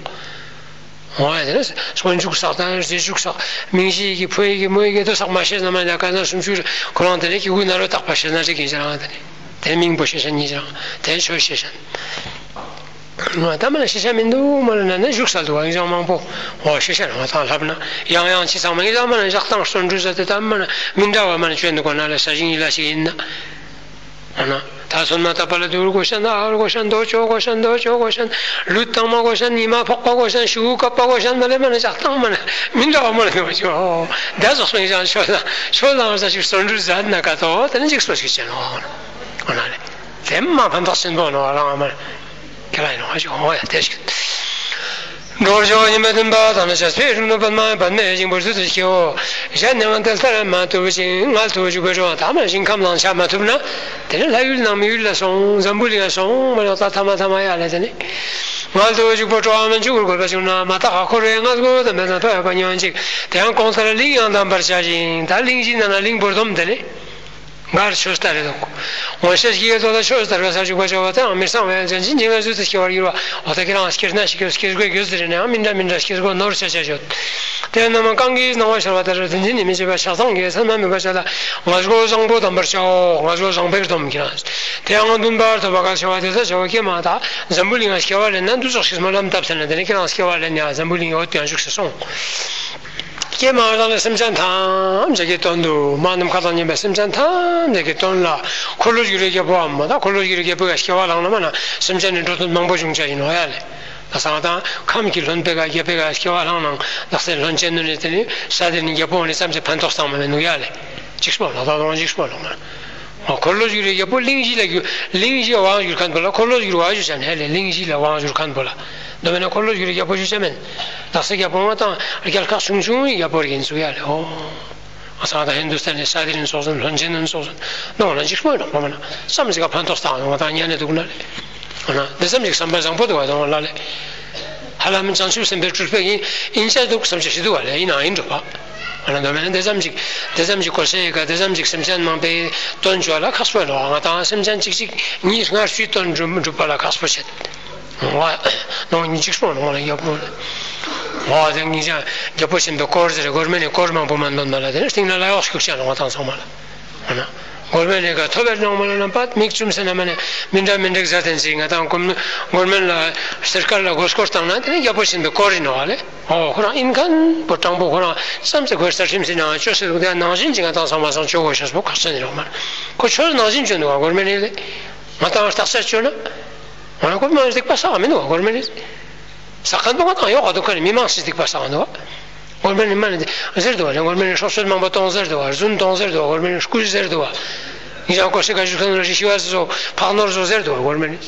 ང་ཡ་དེ་ནས་སྤོན་འཇུག་བསགས་དང་རྗེས་འཇུག་བསགས་མིང་གཞི་ཡི་གེ་ཕོ་ཡི་གེ་མོ་ཡི་གེ་དོ་བསགས་མ་བཤད་ན་མ་ཡ་ཀ་ན་སུམ་ཅུ་ཁོ་རང་དེ་ནས་ཀྱི་དགུ་ན་རོ་རྟག་པ་བཤད་ན་འགྲིག་ཡིན་ཀྱང་དེ་ནས། དེ་མིང་པོ་ཤེས་ཤན་ཉིད་ཀྱང་དེ་ཆོས་ཤེས་ཤན། ང་ད་མ་ན་ཤེས་ཤ་མི་འདུག་མ་ན་ན་ན་བཞུགས་ས་འདུག་ཨིན་ཅང་མང་པོ་འོ་ཤེས་ཤ་ང་དང་ལྷབ་ན་ཡང་ཡང་ཅི་ཚང་མ་ཨིན་ཅང་མ་ན་ཞག་དང་སོན་འབྲུ་ཟ་དེ་ད་མ་ན་མི་འདྲ་བ་མ་ན་བྱོན་འདུག་གོ་ན་ལ་ས་ཞིང་ཡིད་ལ་ཞིག་ཡིན་ན། འོ་ན་ད་སོན་མ་ད་པ་ལ་དུར་གོ་ཤན་ཨར་གོ་ཤན་རྡོ་ཅོ་གོ་ཤན་རྡོ་ཅོ་གོ་ཤན་ལུད་དང་མ་གོ་ཤན་ཉི་མ་ཕོག་པ་གོ་ཤན་ཤུ་གུ་བཀབ་པ་གོ་ཤན་མ་ལེ་མ་ན་ཞག་དང་མ་ན་མི་འདྲ་བ་མ་ན་འདུག་ཅོ་ད་ཟོག་སོན་ཅང་ཆོས་ལ་ཆོས་ལ་ང་ས་ཞིག་སོན་འབྲུ་ཟ་ན་ག་ཏོ་དེ་ནི་ཅིག་སོ་ཞིག་བྱེད་ནོ། འོ་ན་ལེ། དེ་མ་ཕན་ཐོགས་ཆེན་པོ་ནོ་རང་མ་ཁྱེད་རང་ཡིན་ནོ་ཞིག་འོ་ཡ་དེ་ཞིག་འགྲོ་བར་ཤོག་ཉི་མའི་བདུན་པ་དང་ནི་བྱ་སྤེལ་རིང་ནོ་པདྨ་པདྨའི་ཞིང་པོར་ཚུལ་དུ་སྐྱེའོ། གཞན་ནི་ང་དེ་ལྟར་མ་ཐུབ་ཅིང་ངལ་དུ་འཇུག་པའི་འགྲོ་བ་ཐ་མ་ཞིང་ཁམས་ལ་ཆ་མ་ཐུབ་ན། དེ་ནི་ལྷ་ཡུལ་ནང་མི་ཡུལ་ལ་སོང་འཛམ་བུ་གླིང་ལ་སོང་མ་ཡོང་ད་ཐ་མ་ཐ་མ་ཡ་ལ་དེ་ནི། ངལ་དུ་འཇུག་པའི་འགྲོ་བ་མི་འཇུག་པར་དགོས་པ་བྱུང་ན་མ་དག་ག་འཁོར་བའི་མངལ་སྒོ་དང་མེད་དང་འཕེལ་བ་ཉོན་ཅིག་དེ་ཡང་གོང་ལྟར་གླིང་ཡང་བསྡམ་པར་བྱ་ཞིང་ད་གླིང་བཞི་ནང་ན་གླིང་བུར་སྡོམ་དེ་ནི། མགར་ཆོས་ལྟར་རེ་དོག་ངོ་ཤེས་ཀྱི་ཡོད་དོ་ལ་ཆོས་ལྟར་བའི་ས་བཅུག་པ་བྱ་བ་དེའང་མི་གཙང་བའི་ལྗན་ཅིན་འཇིང་བའི་ཚུལ་དུ་སྐྱེ་བར་འགྱུར་བ། འོ་ད་ཁྱེད་རང་སྐྱེ་ན་ཞིག་སྐྱེ་དགོས་རྒྱུ་ཟེར་ནའང་མི་འདྲ་མི་འདྲ་སྐྱེ་དགོས་ནོར་ཆ་ཆ་ཡོད། དེ་རྣམས་གང་གིས་སྣང་བ་ཤར་བ་ལྟར་དེ་འཛིན་ནི་མི་བྱེད་པ་ཆགས་སྡང་གིས་མཚན་མ་མེད་པ་བྱ་ལ་ངལ་སྒོ་བཟང་པོ་བསྡམ་པར་བྱའོ། ངལ་སྒོ་བཟང་པོར་སྡོམ་ཁྱེད་རང་། དེའང་འདུན་པར་ཐོབ་པ་ག་བྱ་བ་དེ་ལྟར་བྱ་བ་སྐྱེས་མ་ད་འཛམ་བུ་གླིང་ང་སྐྱེ་བ་ལེན་ན་འདུ་ཚོགས་ཤིག་སྨོན་ལམ་བཏབ་ཟེར་ན་དེ་ནི་ཁྱེད་རང་སྐྱེ་བ་ལེན་ཡ་འཛམ་བུ་གླིང་འོད་ཀྱང་བཞུགས་སུ་སོང་། ཀྱེ་མ་ང་རང་ལ་སེམས་ཅན་ཐམས་ཅད་ཀྱི་དོན་དུ་མ་ནམ་མཁའ་དང་མཉམ་པའི་སེམས་ཅན་ཐམས་ཅད་ཀྱི་དོན་ལ་འཁོར་ལོ་བསྒྱུར་བའི་རྒྱལ་པོའམ་མ་ད་འཁོར་ལོ་བསྒྱུར་བའི་རྒྱལ་པོ་ཡ་སྐྱེ་བ་བླངས་ན་མ་ན་སེམས་ཅན་ནི་འགྲོ་དོན་མང་པོ་འབྱུང་བྱ་ཡིན་ནོ་ཡ་ལེ། ད་སང་དང་ཁམས་ཀྱི་ལྷོན་པོའི་ག་རྒྱལ་པོའི་ག་སྐྱེ་བ་བླངས་ནང་ལག་སེ་ལྷོན་ཅན་ནོ་ནི་དེ་ནི་ས་དེ་ནི་རྒྱལ་པོ་ནི་ཙམ་གྱི་ཕན་ཐོགས་བཏང་མ་མེད་ནུ་ཡ་ལེ། ཅིག་སྤོ་ལོ་ད་དང་ཅིག་སྤོ་ལོ་ང་། འོ་འཁོར་ལོ་བསྒྱུར་བའི་རྒྱལ་པོ་གླིང་བཞི་ལ་བསྒྱུར་གླིང་བཞི་དབང་བསྒྱུར་མཁན་པོ་ལ་འཁོར་ལོ་བསྒྱུར་བ་བཞུ་བྱ་ནས་ལས་གླིང་བཞི་ལ་དབང་བསྒྱུར་མཁན་པོ་ལ། མདོ་མེད་ན་འཁོར་ལོ་བསྒྱུར་བའི་རྒྱལ་པོ་བཞུ་བྱ་མེན། ལག་སེ་རྒྱལ་པོ་ང་དང་རྒྱལ་ཁག་ཆུང་ཆུང་ཡི་རྒྱལ་པོ་རིགས་ཡིན་ཚུགས་ཡ་ལེ་ཧོ། ང་ཚང་དང་ཧིན་དུ་སྟན་ནས་ས་དེ་རིན་སོགས་སོན་ལྷོན་ཅན་ནོན་སོགས་སོན་ནོ་ང་ན་འཇིགས་པོ་ཡིན་ནོ་ང་མ་ན་བསམ་གཟིགས་ཀ་ཕན་ཐོགས་བཏང་ནོ་ང་དང་ཉན་ནས་འདུག་ན་ལེ། འོ་ན་འདི་ཙམ་ཞིག་བསམ་པ་བཟང་པོ་འདུག་བ་དང་ལ་ལེ། ཧ་ལམ་བྱང་ཆུབ་སེམས་དཔའི་སྤྲུལ་པ་ཡིན་ཡིན་ཆ་འདུག་བསམ་ཆ་ཞིག་འདུག་བ་ལེ་ཡིན་ནའང་ཡིན་འགྲོ་བ། ཨ་ན་འདོད་མེད་ན་དེ་ཙམ་ཞིག་དེ་ཙམ་ཞིག་གོ་ས་ཡི་ག་དེ་ཙམ་ཞིག་སེམས་ཅན་མང་པོའི་དོན་བྱ་ལ་ཁག་པོ་ཡིན་ནོ། ང་དང་སེམས་ཅན་གཅིག་གཅིག་གཉིས་སྔར་ཞུས་དོན་འགྲུབ་འགྲུབ་པ་ལ་ཁག་པོ་བྱེད། ཨོ་ནང་གཉིས་གཅིག་སོང་ནོ་ལ་ཡག་པོ། ཨོ་དེ་ངེད་ཅག་རྒྱལ་པོ་ཆེན་པོའི་དཀོར་ཟེར་དཀོར་མེད་ནི་དཀོར་མང་པོ་མ་འདོན་མ་ལ་དེ་ནི་སྟེང་ན་ལ་ཡོག་ཤུགས་ཤ་ལ་ང་དང་ཚང་མ་ལ། ཨ་ན། དཀོར་མེད་ནི་ག་ཐོབ་པའི་ནང་མ་ལ་ན་པད་མིག་བཙུམ་ཟེར་ན་མ་ནི་མི་འདྲ་མི་འདྲ་ཟ་དན་ཅིག་ང་དང་དཀོར་མེད་ལ་སེར་དཀར་ལ་མགོ་སྐོར་བཏང་ན་དེ་ནི་རྒྱལ་པོ་ཆེན་པོའི་དཀོར་ཡིན་ནོ་ཨ་ལེ། ཨོ་ཁོ་རང་ཨིན་མཁན་པོ་སྤྲང་པོ་ཁོ་རང་བསམ་ཚེ་ཁོའི་ས་ཁྲིམས་སི་ནང་ཅོ་སེ་འདུག་དེ་ནང་བཞིན་གྱི་ང་དང་ཚང་མ་སང་ཅོ་དགོས་ཤོག་པོ་ཁག་ཆེན་ཡིན་རོགས་མ། ཁོ་ཆོས་ནང་བཞིན་ཅོ་འདུག་ག་དཀོར་མེད་ནི་ལེ། ང་དང་རྟག་ཆ་ཅོ་ན། ང་དཀོར་མེད་སྡིག་པ་བསགས་མི་འདུག་ག་དཀོར་མེད་ནི། ས་ཁན་པོ་ང་དང་ཡོག་ག་འདུག་ག་ནི་མི་མང་སི་སྡིག་པ་བསགས་འདུག་ག་དཀོར་མེད་ནི་མ་ནི་ཟེར་འདུག་ག་ལེ། དཀོར་མེད་ནི་སྲོག་གཅོད་མང་པོ་གཏོང་ཟེར་འདུག་ག་རྫུན་གཏོང་ཟེར་འདུག་ག་དཀོར་མེད་ནི་རྐུ་ཟེར་འདུག་ག་ངེད་ཅག་དཀོར་སེ་ག་ཞུ་ཁན་ལ་རི་ཤི་བ་ཟོ་ཕག་ནོར་ཟོ་ཟེར་འདུག་ག་དཀོར་མེད་ནི།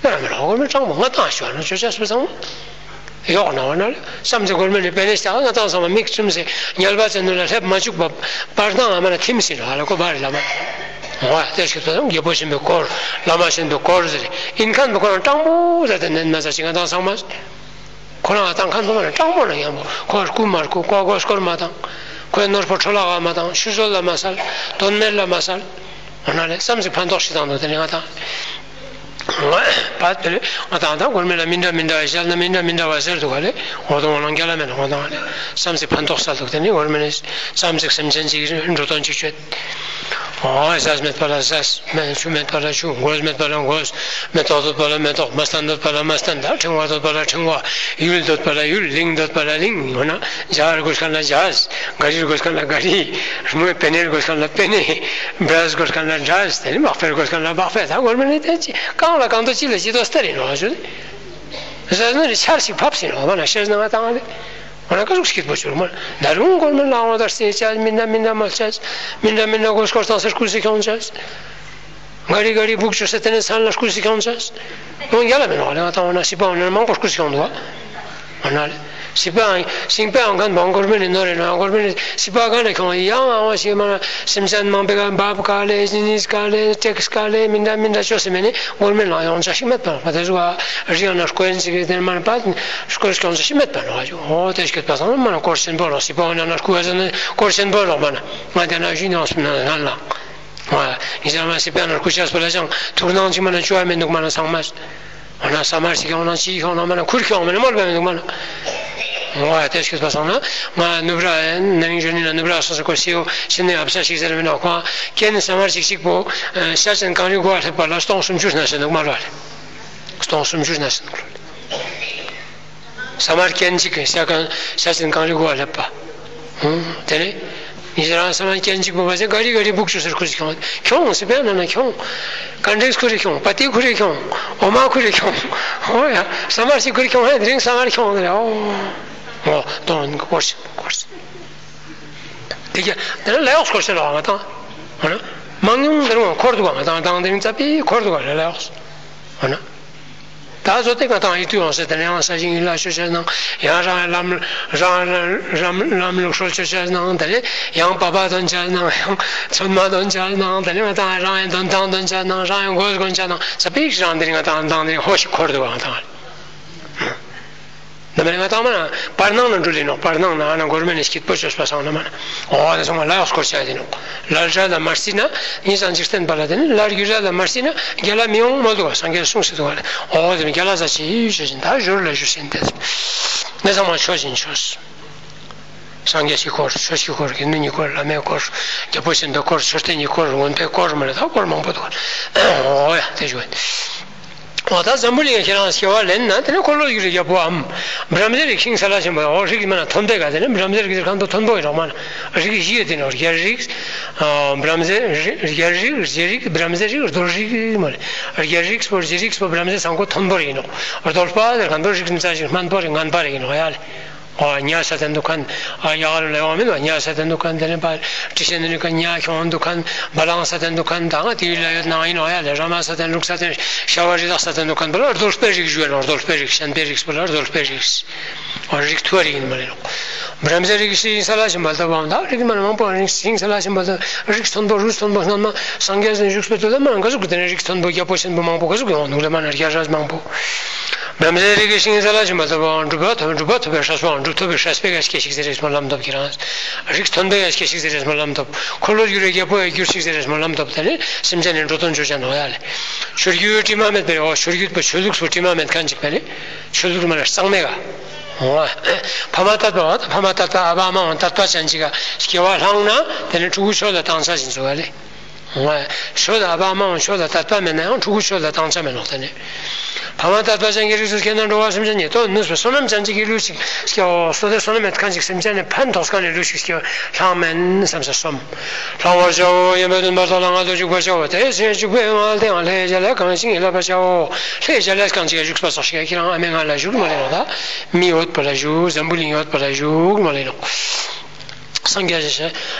ན་མི་རོགས་དཀོར་མེད་སྤྲང་པོ་ང་དང་ཞུ་ན་ཅོ་ཅ་སུ་ཚང་མ། ཡོག་ན་བ་ན་ལ་བསམ་ཚེ་དཀོར་མེད་ནི་པེ་ནེ་ཤ་ང་དང་ཚང་མ་མིག་བཙུམ་སེ་ཉལ་བ་ཚེ་ནུ་ལ་སླེབས་མ་བཅུག་པ་བར་སྣང་ཨ་མ་ན་ཐིམ་སེ་ལ་ཧ་ལ་ཀོ་བ་རི་ལ་མ། ཨོ་ཡ་དེ་ཞིག་ཏུ་རྒྱལ་པོ་ཆེན་པོའི་དཀོར་བླ་མ་ཆེན་པོའི་དཀོར་ཟེར་ཨིན་མཁན་པོ་ཁོ་རང་སྤྲང་པོ་ཟེར་ཏེ་ནན་མ་ཟ་ཅིག་ང་དང་ཚང་མ། ཁོ་རང་བཏང་མཁན་པོ་མ་རེད་སྤྲང་པོ་ན་ཡང་པོ་ཁོ་རྐུ་མ་རྐུ་ཀོ་ཀོ་སྐོར་མ་བཏང་། ཁོའི་ནོར་ཕོ་འཕྲོ་བརླག་མ་བཏང་ཤུ་ཟོལ་ལ་མ་སལ། དོན་མེད་ལ་མ་སལ། འོ་ན་ལས་བསམ་ཚིག་ཕན་ཐོགས་ཤིག་བཏང་འདུག་དེ་ནི་ང་དང་། པ་དེ་ང་དང་དང་དཀོར་མེད་ལ་མི་འདྲ་མི་འདྲ་བ་བཤད་ན་མི་འདྲ་མི་འདྲ་བ་ཟེར་འདུག་ག་ལས་འོ་དོ་འོ་ལང་རྒྱ་ལ་མེད་ན་ང་དང་ལས་བསམ་ཚིག་ཕན་ཐོགས་སལ་འདུག་དེ་ནི་དཀོར་མེད་ནི་བསམ་ཚིག་སེམས་ཅན་གཅིག་འགྲོ་དོན་གཅིག་བྱེད། ཨོ་ཟས་མེད་པ་ལ་ཟས། མེ་ཆུ་མེད་པ་ལ་ཆུ། གོས་མེད་པ་ལ་གོས། མེ་ཏོག་འདོད་པ་ལ་མེ་ཏོག་མ་སྟན་འདོད་པ་ལ་མ་སྟན། ད་ཕྲེང་བ་འདོད་པ་ལ་ཕྲེང་བ། ཡུལ་འདོད་པ་ལ་ཡུལ། གླིང་འདོད་པ་ལ་གླིང་། འོ་ན་ཇ་ར་དགོས་མཁན་ལ་ཇ། ག་རི་ར་དགོས་མཁན་ལ་ག་རི། མོ་པེ་ནེ་ར་དགོས་མཁན་ལ་པེ་ནེ། འབྲས་དགོས་མཁན་ལ་འབྲས། དེ་ནི་མག་པེ་ར་དགོས་མཁན་ལ་མག་པེ། ད་དཀོར་མེད་ནི་དེ་ཅི་གང་ལ་གང་འདོད་ཅི་ལ་ཅི་འདོད་སྟེར་ཡིན་ནོ་ཞུ། ཟས་ནི་ཆར་ཞིག་ཕབ་ཟིན་ནོ་མ་ན་ཤེས་ན་ང་དང་ལས། འོ་ན་ཀ་ཟུག་སྐྱིད་པོ་བྱུར་མ། ད་རུང་དཀོར་མེད་ལ་འོ་ད་སེ་ཅ་མི་འདྲ་མི་འདྲ་མ་ཅ། མི་འདྲ་མི་འདྲ་གོ་སྐོར་བཏང་སེ་རྐུ་སེ་ཁྱོང་ཅ། ག་རི་ག་རི་སྦུག་བཅུ་སེ་དེ་ནས་ས་ལ་རྐུ་སེ་ཁྱོང་ཅ། ཡོང་རྒྱ་ལ་མི་ནོ་ལེ་ང་དང་འོ་ན་སི་པ་འོ་ན་མང་པོ་རྐུ་སེ་ཁྱོང་འདུག་བ། འོ་ན་ལེ། སི་པ་ཨང་ཤིང་པ་ཨང་མཁན་བང་དཀོར་མེད་ནི་ནོ་རེ་ན་དཀོར་མེད་ནི་སི་པ་ག་ན་ཁྱོང་ཡང་ཨང་བ་ཞིག་མ་ན་སེམས་ཅན་མང་པོའི་ག་འབབ་ག་ལེ་ཇི་ནིས་ག་ལེ་ཏེགས་ག་ལེ་མི་འདྲ་མི་འདྲ་ཅོ་སེ་མེད་ནི་དཀོར་མེད་ལ་ཡོང་ཅ་ཞིག་མེད་པ་ང་དེ་ཟུག་བ་རི་ཡང་ན་རྐོ་ཡན་ཅིག་གི་དེ་མ་ན་པ་རྐོ་ཡན་ཅིག་མེད་པ་ནོ་ཨ་ཇུ། ཨོ་དེ་ཤི་ཁེ་པ་སང་མ་ན་དཀོར་ཆེན་པོ་ལ་སི་པ་འོ་ན་ན་རྐུ་བ་ཟེར་ན་དཀོར་ཆེན་པོ་ལོག་པ་ན་ང་དེ་ན་ཞུ་ནང་སུ་ན་ང་ལ། ཨོ་ཡིན་ཟེར་མ་སི་པ་ན་རྐུ་ཆ་སྤོ་ལ་ཅང་ཐུར་ནང་ཅིག་མ་ན་ཅོ་བ་མི་འདུག་མ་ན་ཚང་མ། འོ་ན་ས་མར་ཞིག་ཡོང་ན་ཅི་ཡོང་ན་མ་ན་ཁུར་ཁྱོང་མ་ན་མོལ་བ་མི་འདུག་མ་ན། ཨོ་ཡ་དེ་ཤི་ཁེ་པ་སང་ན་ང་ནུབ་ར་ན་རིང་ཞུ་ནི་ན་ནུབ་ར་སོ་སོ་ཁོ་སི་ཡོ་ཤི་ནི་ཨབ་ས་ཞིག་ཟེར་མི་ན་ཁོ་ཁྱེད་ནི་ས་མར་ཞིག་ཞིག་པོ་ཤ་ཅན་གངས་རི་མགོ་བ་སླེབས་པ་ལ་སྟོང་སུམ་ཅུ་ན་ཟེར་འདུག་མ་ར་ལེ། སྟོང་སུམ་ཅུ་ན་ཟེར་འདུག་ལོ། ས་མར་ཀན་ཅིག་གི་ཤ་ཀན་ཤ་ཅན་གངས་རི་མགོ་བ་སླེབས་པ། ཧུང་། དེ་ནས་ཉི་ཤ་རང་ས་མར་ཀན་ཅིག་པོ་བ་ཟེར་ག་རི་ག་རི་སྦུག་ཅུ་སེ་རྐུ་ཅིག་ཁྱོང་ཁྱོང་སི་པའི་ན་ན་ཁྱོང་། ཀན་ཌེགས་ཁུ་རི་ཁྱོང་པ་ཏི་ཁུ་རི་ཁྱོང་ཨོ་མ་ཁུ་རི་ཁྱོང་། ཧོ་ཡ་ས་མར་ཞིག་ཁུ་རི་ཁྱོང་ཧེ་དེ་རིང་ས་མར་ཁྱོང་དེ་རེད། ཨོ་ཨོ་དོན་གོ་སྐོར་སེ་སྐོར་སེ། དེ་ག་དེ་ནས་ལ་ཡོག་སྐོར་སེ་ལ་བ་ང་དང་། ཧོ་ན་མང་ཉུང་དེ་རུང་འཁོར་འདུག་ག་ང་དང་དང་དེ་རིང་རྩ་བའི་འཁོར་འདུག་ག་ལ་ལ་ཡོག་སེ། ཧོ་ན། ད་བཟོ་དེ་ང་དང་ཡིད་དུ་ཡོང་སེ་དེ་ནས་ཡང་ས་ཞིང་ཡིད་ལ་ཤོད་བྱས་ནང་ཡང་རང་ལམ་རང་རང་ལམ་ལུགས་སྲོལ་ཆོད་བྱས་ནང་དེ་ནས་ཡང་པ་པ་དོན་བྱས་ནང་ཡང་ཚོད་མ་དོན་བྱས་ནང་དེ་ནས་ང་དང་རང་ཡང་དོན་ཐང་དོན་བྱས་ནང་རང་ཡང་གོས་གོན་བྱས་ནང་ས་པིག་རང་དེ་རིང་ང་དང་དང་དེ་རིང་ཧོ་ཞིག་འཁོར་འདུག་ག་ང་དང་། ནམ་རིང་ང་དང་མ་ན་བར་སྣང་ན་འགྲོ་ལེ་ནོག་བར་སྣང་ན་ཨ་ན་གོར་མེ་ནས་སྐྱིད་པོ་བཅོས་པ་སང་ན་མ་ན་ཨོ་དེ་སོང་ང་ལ་ཡོག་སྐོར་བྱ་ཡ་དེ་ནོག་ལར་ར་ལ་མར་སྲིད་ན་ཉིན་སང་འཇིག་རྟེན་པ་ལ་དེ་ནི་ལར་རྒྱུ་ར་ལ་མར་སྲིད་ན་རྒྱ་ལ་མི་ཡོང་མོལ་འདུག་ག་སངས་རྒྱས་གསུངས་སྲིད་འདུག་ག་ལ་ཨོ་དེ་ནི་རྒྱ་ལ་ཟ་ཆི་ཡུལ་ཆོས་བཞིན་ད་ཞོར་ལ་ཞུ་སེན་ཏེ་ནི་ཚང་མ་ཆོས་བཞིན་ཆོས། སངས་རྒྱས་ཀྱི་སྐོར་ཆོས་ཀྱི་སྐོར་དགེ་འདུན་གྱི་སྐོར་བླ་མའི་སྐོར་རྒྱལ་པོ་ཆེན་པོའི་སྐོར་མཆོད་རྟེན་གྱི་སྐོར་མངོན་པའི་སྐོར་མ་རེད་ད་སྐོར་མང་པོ་འདུག་ག་ཨོ་ཡ་དེ་ཞུ། འོ་ད་འཛམ་བུ་གླིང་ཁྱེད་རང་སྐྱེ་བ་ལེན་ན་དེ་ནས་འཁོར་ལོ་བསྒྱུར་རྒྱལ་པོའམ་བྲམ་ཟེ་རིགས་ཤིང་ས་ལ་ཆེན་པོ་འོ་རིགས་མ་ན་ཐོན་པའི་ག་དེ་ནས་བྲམ་ཟེ་རིགས་ཁང་དུ་ཐོན་པོ་ཡིན་རོགས་མ་ན་རིགས་བཞི་ཡོད་དེ་ནས་རྒྱལ་རིགས། བྲམ་ཟེ་རྒྱལ་རིགས་རྗེ་རིགས་བྲམ་ཟེ་རིགས་རྡོར་རིགས་མ་རེད། རྒྱལ་རིགས་པོ་རྗེ་རིགས་པོ་བྲམ་ཟེ་ཚང་ཁོ་ཐོན་པོ་ཡིན་རོགས་རྡོར་པ་དེ་ག་འདོར་རིགས་མི་ཚ་ཞིག་སྨན་པོ་རེད་ངན་པ་རེད་ཡིན་རོགས་ཡ་ལེ། ཨོ་ཉ་ས་དན་འདུག་མཁན། ཨ་ཡ་ལ་ཡོང་མིན་ན་ཉ་ས་དན་འདུག་མཁན་དེ་ནས་པ་ཏི་ཤེ་ནི་ཀ་ཉ་ཁྱོང་འདུག་མཁན་བ་ལང་ས་དན་འདུག་མཁན་ད་ང་དེའི་ལ་ཡོད་ནང་ཡིན་ཨོ་ཡ་ལས་ར་མ་ས་དན་ལུག་ས་དན་ཤ་བ་རི་དྭགས་ས་དན་འདུག་མཁན་པ་ལ་རྡོར་སྤེལ་རིགས་ཞུ་ཡ་ལ་རྡོར་སྤེལ་རིགས་ཤན་པའི་རིགས་པ་ལ་རྡོར་སྤེལ་རིགས། ཨོ་རིགས་ཐུ་བ་རིགས་ཡིན་མ་རེད་ལོ། བྲམ་ཟེ་རིགས་ཤིང་ས་ལ་ཞིམ་པ་ལྟ་བའམ་ད་རིགས་མ་ན་མང་པོ་རིགས་ཤིང་ས་ལ་ཞིམ་པ་ལྟ་རིགས་མཐོན་པོ་རུས་མཐོན་པོ་སྔོན་མ་སངས་རྒྱས་ཟིན་བཞུགས་པའི་དུས་ལ་མ་ན་ག་ཟུག་གི་དེ་ནས་རིགས་མཐོན་པོ་རྒྱལ་པོ་ཆེན་པོ་མང་པོ་ག་ཟུག་ཡོང་འདུག་ལ་མ་ན་རྒྱལ་སྲས་མང་པོ། བྲམ་ཟེའི་རིགས་ཀྱི་ཤིང་རྩ་ལ་ཞོན་པ་ལྟ་བུའང་སྒྲུབ་པ་ཐོབ། སྒྲུབ་པ་ཐོབ་པའི་སྲས་པོའང་སྒྲུབ་ཐོབ་པའི་སྲས་པའི་སྐད་ཤིག་ཟེར་རེད་སྨོན་ལམ་ཐོབ་ཀྱི་རང་། རིགས་མཐོན་པོའི་སྐད་ཤིག་ཟེར་རེད་སྨོན་ལམ་ཐོབ། འཁོར་ལོས་སྒྱུར་བའི་རྒྱལ་པོའི་སྒྱུར་ཤིག་ཟེར་རེད་སྨོན་ལམ་ཐོབ། དེ་ནི་སེམས་ཅན་ནི་འགྲོ་དོན་སྤྱོད་བྱ་ནོ་ཡ་ལེ། ཆོས་བརྒྱུད་དྲི་མ་མེད་པའི་འོ། ཆོས་བརྒྱུད་པ་ཆོས་ལུགས་སུ་དྲི་མ་མེད་མཁན་ཅིག་པ་ལེ། ཆོས་ལུགས་མ་ལ་གཙང་མེད་ག་འོ། ཕ་མ་ཏད་པ་འོ། ཕ་མ་ཏད་པ་ཨ་ཕ་ཨ་མའང་ཏད་པ་ཅན་ཅིག་ག་སྐྱེ་བ་བླངས་ན་དེ་ནི་ཕྲུ་གུ་ཆོས་ལ་དྭངས་ཆ་ཞིག་འཛུལ་བ་ལེ། ཆོས་ལ་ཨ་ཕ་ཨ་མའང་ཆོས་ལ་དད་པ་མེད་ན་ཡང་ཕྲུ་གུ་ཆོས་ལ་དྭངས་ཆ་མེད་ནོ་དེ་ནི། ཕ་མ་ཏད་པ་ཅན་གྱི་རིགས་སུ་སྐྱེས་ན་འགྲོ་བ་སེམས་ཅན་ཉིད་དོ་ནུས་པའི་བསོད་ནམས་ཅན་གཅིག་གི་ལུས་ཤིག་སྐྱེའོ། བསོད་བདེ་བསོད་ནམས་མེད་མཁན་ཅིག་སེམས་ཅན་ནི་ཕན་ཐོགས་མཁན་ནི་ལུས་ཤིག་སྐྱེ་བ་བླངས་མེད་བསམ་ས་སོམས། བླང་བར་བྱའོ། ཡོན་པས་བདུན་པར་བརྟགས་ལ་ངལ་དུ་འཇུག་པར་བྱའོ། དེ་ཚེ་འཇུག་པའི་མངལ་དེའང་ལྷའི་བྱ་ལས་གང་ཞིག་ཉིད་བསླབ་པར་བྱའོ། ལྷའི་བྱ་ལས་གང་ཞིག་བཞུགས་པ་སོགས་ཤིག་ཁྱེད་རང་ཨ་མའི་མངལ་ལ་བཞུགས་མ་ལེ་ནོ། ད་མི་འོད་པ་ལ་བཞུགས། འཛམ་བུ་གླིང་འོད་པ་ལ་བཞུགས་མ་ལེ་ནོ། སངས་རྒྱས་ཀྱི་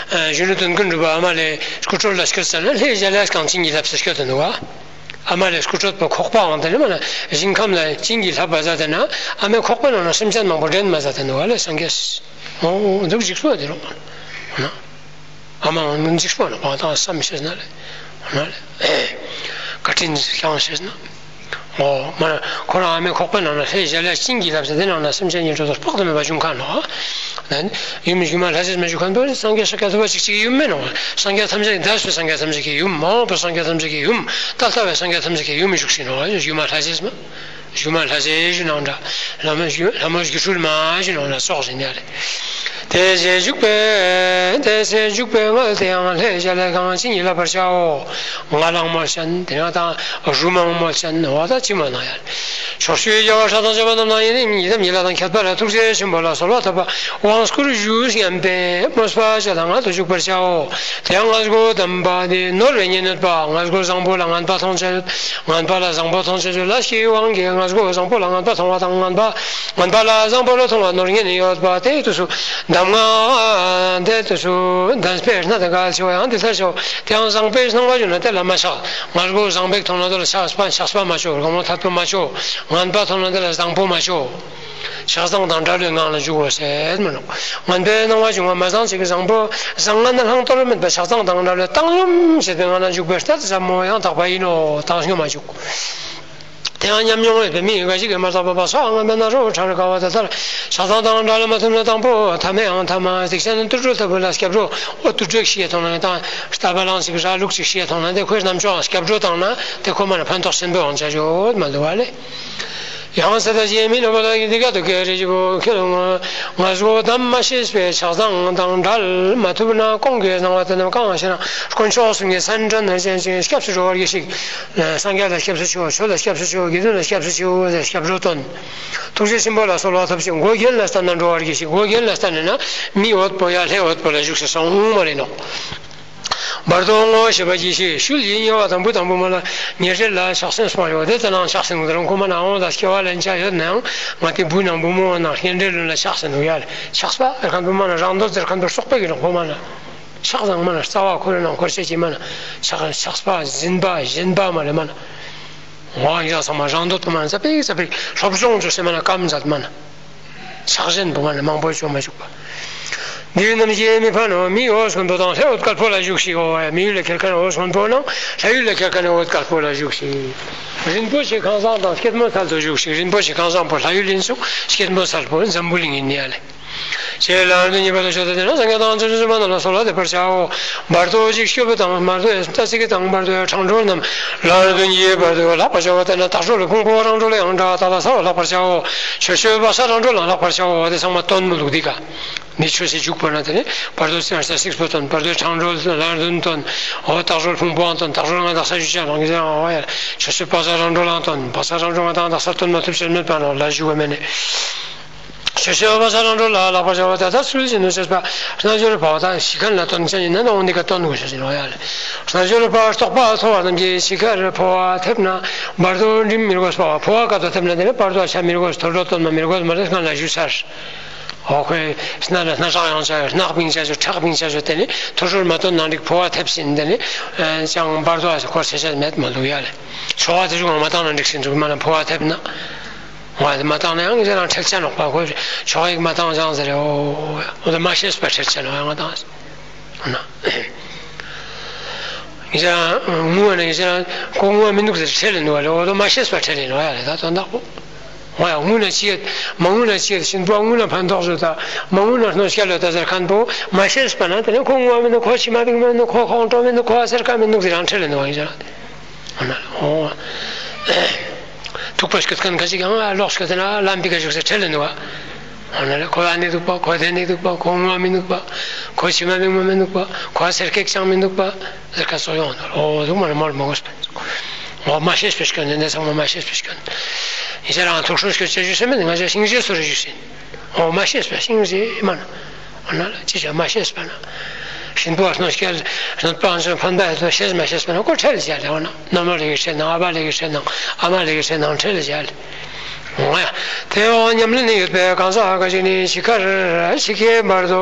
གཞོན་ནུ་དོན་ཀུན་གྲུབ་པ་ཨ་མ་ལས་སྐུ་གྲོད་ལ་སྐྱོད་ཙ་ན་ལྷའི་བྱ་ལས་གང་ཞིག་ཉིད་བསླབ་ཟེར་སྐྱོད་དུ་འདུག་ག་ཨ་མ་ལས་སྐུ་གྲོད་པ་ཁོག་པའང་དེ་ནི་མ་ན་ཞིང་ཁམས་ལ་བྱིན་གྱིས་བརླབས་པ་ཟ་དེ་ན་ཨ་མའི་ཁོག་པའི་ནང་ན་སེམས་ཅན་མང་པོ་འདྲེན་མ་ཟ་དེ་འདུག་ག་ལས་སངས་རྒྱས། འོ་འདུག་འཇིགས་སོ་དེ་རོགས་ན། ཨ་མའང་འཇིགས་པ་ན་བ་དང་བསམ་ཤེས་ན་ལེ། ན་ལེ། བཀའ་དྲིན་བསྐྱངས་ཤེས་ན། འོ་མ་ཁོ་རང་ཨ་མའི་ཁོག་པའི་ནང་ན་ལྷའི་བྱ་ལས་བྱིན་གྱིས་བརླབས་ཟེར་དེ་ནང་ན་སེམས་ཅན་གྱི་འགྲོ་དོན་དཔག་ཏུ་མེད་པ་བྱུང་ཁ་ནོ། ཡུམ་སྒྱུ་མ་ལྷ་རྗེས་མ་བཞུགས་མཁན་པོ་སངས་རྒྱས་ཤཱཀྱ་ཐུབ་པ་གཅིག་གཅིག་གི་ཡུམ་མེད་ནོ། སངས་རྒྱས་ཐམས་ཅད་ཀྱི་འདས་པའི་སངས་རྒྱས་ཐམས་ཅད་ཀྱི་ཡུམ། མ་འོངས་པའི་སངས་རྒྱས་ཐམས་ཅད་ཀྱི་ཡུམ། ད་ལྟ་བའི་སངས་རྒྱས་ཐམས་ཅད་ཀྱི་ཡུམ་བཞུགས་ཤིང་ནོ། སྒྱུ་མ་ལྷ་རྗེས་ཞུ་ནང་འདྲ། ལྷ་མོ་སྒྱུ་ལྷ་མོ་སྒྱུ་འཕྲུལ་མ་ཞུ་ནང་འདྲ་སོགས་ཟིན་ཡ་ལེ། དེ་ཚེ་འཇུག་པའི་དེ་ཚེ་འཇུག་པའི་མངལ་དེའང་ལྷའི་བྱ་ལས་གང་ཞིག་ཉིད་བསླབ་པར་བྱའོ། ང་ལང་མོ་ཅན་དེ་ཡང་དང་རུ་མང་མོ་ཅན་འོ་ད་ཅི་མ་ན་ཡ། ཕྱོགས་བཅུའི་རྒྱལ་བ་སྲས་དང་བཅས་པ་རྣམས་དང་། ཡི་དམ་ཡི་དམ་ཡིད་ལ་དང་ཁྱད་པར་ཐུགས་རྗེ་ཆེན་པོ་ལ་གསོལ་བ་བཏབ་པ། དབང་བསྐུར་ཞུ་སྙམ་པའི་མོས་པ་བྱས་ལ་ངལ་དུ་འཇུག་པར་བྱའོ། དེ་ཡང་མངལ་སྒོ་དམ་པ་ནི་ནོར་བའི་ཉེ་གནོད་པ། མངལ་སྒོ་བཟང་པོ་ལ་ངན་པ་མཐོང་བྱ་ཡོད། ངན་པ་ལ་བཟང་པོ་མཐོང་བྱ་ཡོད། ལས་ཀྱི་དབང་གིས་མངལ་སྒོ་བཟང་པོ་ལ་ངན་པ་མཐོང་བ་དང་། ངན་པ་ངན་པ་ལ་བཟང་པོ་ལ་མཐོང་བ་ནོར་ངན་ཡོད་པ་དེའི་དུས་སུ་གདམས་ངག་དེའི་དུས་སུ་གདམས་པའི་སྣ་དང་འགལ་ཆེ་བ་ཡང་འདི་ལྟར་བྱའོ། དེ་ཡང་བཟང་པོའི་སྣང་བ་བྱུང་ན་དེ་ལ་མ་ཆགས། མངལ་སྒོ་བཟང་པོ་མཐོང་ན་དེ་ལ་ཆགས་པ་ཆགས་པ་མ་བྱོ། དགོང་མོ་ཐད་པོ་མ་བྱོ། ངན་པ་མཐོང་ན་དེ་ལ་བཟང་པོ་མ་བྱོ། ཆགས་སྡང་དང་བྲལ་བའི་ངང་ལ་འཇུག་གོ་ཟེར་མི་ནོ། ངན་པའི་སྣང་བ་བྱུང་བ་མ་བཟང་ཞིག་གི་བཟང་པོ་བཟང་ངན་བླང་དོར་མེད་པ་ཆགས་སྡང་དང་བྲལ་བའི་བཏང་སྙོམས་བྱེད་པའི་ངང་ལ་འཇུག་པའི་ལྟ་ཙམ་མོ་ཡང་དག་པ་ཡིན་ནོ། བཏང་སྙོམས་མ་འཇུག་དེ་ཡང་ཉམས་མྱོང་ཡོད་པའི་མི་འགའ་ཞིག་གིས་མ་དག་པ་པ་སོགས་ངན་པའི་སྣ་ཚོགས་ཕྲ་རུ་དགའ་བ་དེ་ལྟར་ཆགས་སྡང་དང་བྲལ་མ་ཐུབ་ན་དང་པོ་ཐ་མའི་ཡང་ཐ་མ་སྡིག་ཅན་དུད་འགྲོ་ལྟ་བུ་ལ་སྐྱབས་འགྲོ། ཨོ་དུད་འགྲོ་ཞིག་མཐོང་ན་དང་རྟ་བ་ལང་ཞིག་ར་ལུག་ཅིག་ཤེས་མཐོང་ན་དེ་ཁོའི་རྣམ་ཅོག་སྐྱབས་འགྲོ་བཏང་ན་དེ་ཁོ་མ་ན་ཕན་ཐོགས་ཆེན་པོ་ཡོང་བྱ་ཆོག་མ་འདུག་བ་ལེ། ཡང་ས་ད་ཅེས་མི་ནོ་པ་ལ་ཡི་འདི་ག་དུ་ཀེ་རེ་ཅི་བོ་ཁྱོད་ང་ང་སྒོ་དམ་མ་ཤེས་པའི་ཆགས་སྡང་དང་བྲལ་མ་ཐུབ་ན་ཀོང་གི་སྣང་བ་དེ་རྣམས་གང་ཞེ་ན་དཀོན་མཆོག་གསུམ་གྱི་མཚན་བཀྲ་ན་ཅན་ཅིང་སྐྱབས་སུ་འགྲོ་བར་གྱིས་ཤིག་སངས་རྒྱས་ལ་སྐྱབས་སུ་མཆིའོ། ཆོས་ལ་སྐྱབས་སུ་མཆིའོ། དགེ་འདུན་ལ་སྐྱབས་སུ་མཆིའོ་ཟེར་སྐྱབས་འགྲོ་བཏོན། ཐུགས་རྗེ་ཆེན་པོ་ལ་གསོལ་བ་ཐོབ་ཅིང་སྒོ་རྒྱན་ལ་བལྟས་ན་འགྲོ་བར་གྱིས་ཤིག་སྒོ་རྒྱན་ལ་བལྟས་ནས་ན་མི་འོད་པོ་ཡ་ལྷའི་འོད་པོ་ལ་བཞུགས་སུ་སོང་མ་རེད་ནོ། བར་དོ་ངོ་ཤེས་པར་གྱིས་ཤིག་ཤུལ་ཡིན་ཉེ་བ་དང་བུ་དང་བུ་མོ་ལ་ཉེ་འབྲེལ་ལ་ཆགས་སེམས་སྤངས་ཡོད་དེ་ལྟ་ན་ཆགས་སེམས་དང་ཁོ་མ་ན་འོང་ལ་སྐྱེ་བ་ལེན་ཆ་ཡོད་ནའང་ང་དེ་བུ་ནང་བུ་མོ་ནང་གཉེན་འབྲེལ་ལུན་ལ་ཆགས་སེམས་འདུག་ཡ་ལ་ཆགས་པ་ཨེ་ཁན་བུ་མ་ན་རང་འདོད་ཟེར་ཁན་བུ་སོག་པའི་གི་ལོག་ཁོ་མ་ན་ཆགས་སང་མ་ན་རྩ་བ་ཁོ་རེ་ནང་འཁོར་བྱེད་ཀྱི་མ་ན་ཆགས་ཆགས་པ་ཟིན་པ་ཞེན་པ་མ་ལས་མ་ན་ངོ་ཡ་ཚང་མ་རང་འདོད་དུ་མ་ན་ཙ་པིག་ཙ་པིག་སློབ་སྦྱོང་བྱོས་ཟེར་མ་ན་སྐམ་མཛད་མ་ན། ཆགས་ཞེན་བུ་མ་ནི་མང་པོ་བྱུང་མ་བཅུག་པ། འདི་རྣམས་ཀྱི་མི་ཕན་ནོ། མིའི་འོད་མངོན་པོ་དང་ལྷའི་འོད་དཀར་པོ་ལ་བཞུགས་ཤིག་འོ་ཡ། མིའི་ལས་ཁྱེར་ཁན་འོད་མངོན་པོ་ནང་ལྷ་ཡུལ་ལས་ཁྱེར་ཁན་འོད་དཀར་པོ་ལ་བཞུགས་ཤིག་རིན་པོ་ཆེ་ཁང་བཟང་དང་སྐྱེད་མོས་ཚལ་དུ་བཞུགས་ཤིག་རིན་པོ་ཆེ་ཁང་བཟང་པོ་ལྷ་ཡུལ་ཡིན་ཙང་སྐྱེད་མོས་ཚལ་པོ་འཛམ་བུ་གླིང་ཡིན་ཡ་ལེ། ཞེས་ལ་ལུང་གཉིས་པ་དང་ཞུ་ད་དེ་ན་སངས་རྒྱས་དང་བྱང་ཆུབ་སེམས་དཔའ་རྣམས་ལ་གསོལ་བ་འདེབས་པར་བྱའོ། བར་དོ་གཅིག་སྐྱོབ་པ་དང་བར་དོ་ཡང་ལྟ་ཚིག་གི་དང་བར་དོ་ཡང་འཕྲང་སྒྲོལ་རྣམས་ལ་ལུང་གཉིས་པའི་བར་དོ་ཡང་ལྷག་པར་བྱ་བ་ལྟར་ན་ལྟག་སྒྲོལ་ཕུང་པོ་འཕྲང་སྒྲོལ་ཡང་འདྲ་ལྟ་ལ་ས་བ་ལྷག་པར་བྱའོ། ཆོས་སྤྱོད་པ་ས་འཕྲང་སྒྲོལ་ཡང་ལྷག་པར་བྱའོ། དེ་ཚང་མ་སྟོན་མི་ལུགས་འདི་ག་ནི་ཆོས་སྲིད་འཇུག་པ་ན་དེ་ནི་བར་དོ་སེང་ས་སིག་པོ་སྟོན། བར་དོའི་འཕྲང་སྒྲོལ་ལ་ལུང་སྟོན། འོ་ལྟག་སྒྲོལ་ཕུང་པོའང་སྟོན། ལྟག་སྒྲོལ་ང་དག་ས་ཞུ་བྱ་ལང་གི་ཟེར་འོ་ཡ། ཆོས་སྤྱོད་པ་ས་འཕྲང་སྒྲོལ་ལའང་སྟོན། པ་ས་འཕྲང་སྒྲོལ་ང་དང་དག་ས་སྟོན་མ་ཐུབ་ཕྱིར་མེད་པ་ནོ་ལ་ཞུ་བ་མེད་ནི། ཆོས་སྤྱོད་པ་ས་འཕྲང་སྒྲོལ་ལ་ལྷག་པར་བྱ་བ་དེ་ལྟར་ཚུལ་བཞིན་དུ་བྱེད་པ། རྣལ་འབྱོར་པ་དང་ཞིག་ཁན་ལ་སྟོན་ཅན་ཡིན་ན་འོང་འདི་ག་སྟོན་དགོས་ཞེས་ཟེར་བ་ཡ་ལེ། རྣལ་འབྱོར་པ་རྟོགས་པ་མཐོ་བ་རྣམས་ཀྱིས་ཞིག་ཁར་འཕོ་བ་ཐེབས་ན་བར་དོ་འགྲིམ་མི་དགོས་པ། འཕོ་བ་སྐབས་སུ་ཐེབས་ན་དེ་ནི་བར་དོ་ཆ་མི་དགོས། ཐོ་སྒྲོ་སྟོན་མ་མི་དགོས་མ་རེད་སྔ་ལ་ཞུ་ཚར། འོ་ཁོས་སྣ་ལ་སྣ་ཁྲག་ཡང་བྱ་ཡོད། སྣག་བིང་བྱ་ཆོག་ཁྲག་བིང་བྱ་ཆོག་དེ་ནི་ཐོ་སྒྲོར་མ་སྟོན་ནང་འགྲིག་འཕོ་བ་ཐེབས་ཟིན་དེ་ནི་ཅང་བར་དོ་ཨ་ཁོར་ཤེས་བྱ་མེད་མ་འདུག་ཡ་ལེ། ཆོ་བ་དེ་ཆུང་མ་བཏང་ན་འགྲིག་ཟིན་འདུག་མ་ན་འཕོ་བ་ཐེབས་ན། ང་དེ་མ་བཏང་ན་ཡང་ངེད་ཅག་རང་ཁྲེག་ཆ་ནོག་པ། ཁོ་ཆོག་ཡིག་མ་བཏང་ཅང་ཟེར་རེ། འོ་འོ་དེ་མ་ཤེས་པ་ཁྲེག་ཆ་ནོག་ཡང་བཏང་ན། ངེད་ཅག་ངུ་བ་ནི་ངེད་ཅག་ཁོ་ངུ་བ་མི་འདུག་ཟེར་ཁྲེལ་ལེ་འདུག་བ་ལེ། འོ་དེ་མ་ཤེས་པ་ཁྲེལ་ལེ་ནོག་ཡ་ལེ། ད་དོན་དག་པོ། ང་ཡང་དངོས་ན་ཅི་ཡོད། མ་དངོས་ན་ཅི་ཡོད། གཤིན་པོ་དངོས་ན་ཕན་ཐོགས་བཟོ་ད། མ་དངོས་ན་གནོད་སྐྱེལ་ལོ་ད་ཟེར་མཁན་པོ་མ་ཤེས་པ་ན། དེ་ནས་ཁོ་ངོ་མི་འདུག་ཁོ་ཕྱི་མ་མི་འདུག་ཁོ་ཁོང་ཁྲོ་མི་འདུག་ཁོ་སེར་ཁ་མི་འདུག་ཟེར་རང་ཁྲེལ་ལེ་འདུག་ཡིན་ཟེར། འོ་ན་འོ། ཐུག་པ་ཤོད་མཁན་ག་ཅིག་ཡང་ལོག་ཤོད་དེ་ན་ལམ་པི་ག་ཞུགས་ཟེར་ཁྲེལ་ལེ་འདུག་འོ་ན་ལེ་ཁོ་ཨ་ནི་འདུག་པ། ཁོ་དེ་ནི་འདུག་པ། ཁོ་ངོ་མི་འདུག་པ། ཁོ་ཕྱི་མ་མི་ངོ་མི་འདུག་པ། ཁོ་སེར་ཁེག་ཅང་མི་འདུག་པ། ཟེར་ཁ་སོ་ཡོང་འདུག་འོ་འདུག་མ་ལ་མར་མ་གོ། འོ་མ་ཤེས་པའི་སྐྱོན་ནི་འདི་ཚང་མ་མ་ཤེས་པའི་སྐྱོན། ཡིན་ཟེར་རང་ཐུགས་སྲོག་སྐྱོན་ཅེས་ཞུ་སེམས་མེད་ང་ཅག་ཤིང་རྗེ་སོ་རེ་ཞུ་སེམས། འོ་མ་ཤེས་པ་ཤིང་རྗེ་མ་ན། འོ་ན་ལ་ཅི་བྱ་མ་ཤེས་པ་ན། གཤིན་པོ་གནོད་སྐྱེལ་གནོད་པ་འཇོམས་ཕན་པ་ཡོད་པ་ཤེས་མ་ཤེས་པ་ན་ཁོ་ཁྲེལ་བྱས་ལེ། འོ་ན་ནོར་མ་ལེགས་ཤེས་ནང་ཨ་ཕ་ལེགས་ཤེས་ནང་ཨ་མ་ལེགས་ཤེས་ནང་ཁྲེལ་བྱས་ལེ། འོ་ཡ། དེ་འོ་ཉམས་ལེན་ནི་ཡོད་པའི་གང་ཟག་ག་ཅིག་ནི་འཆི་ཁར་འཆི་ཁའི་བར་དུ་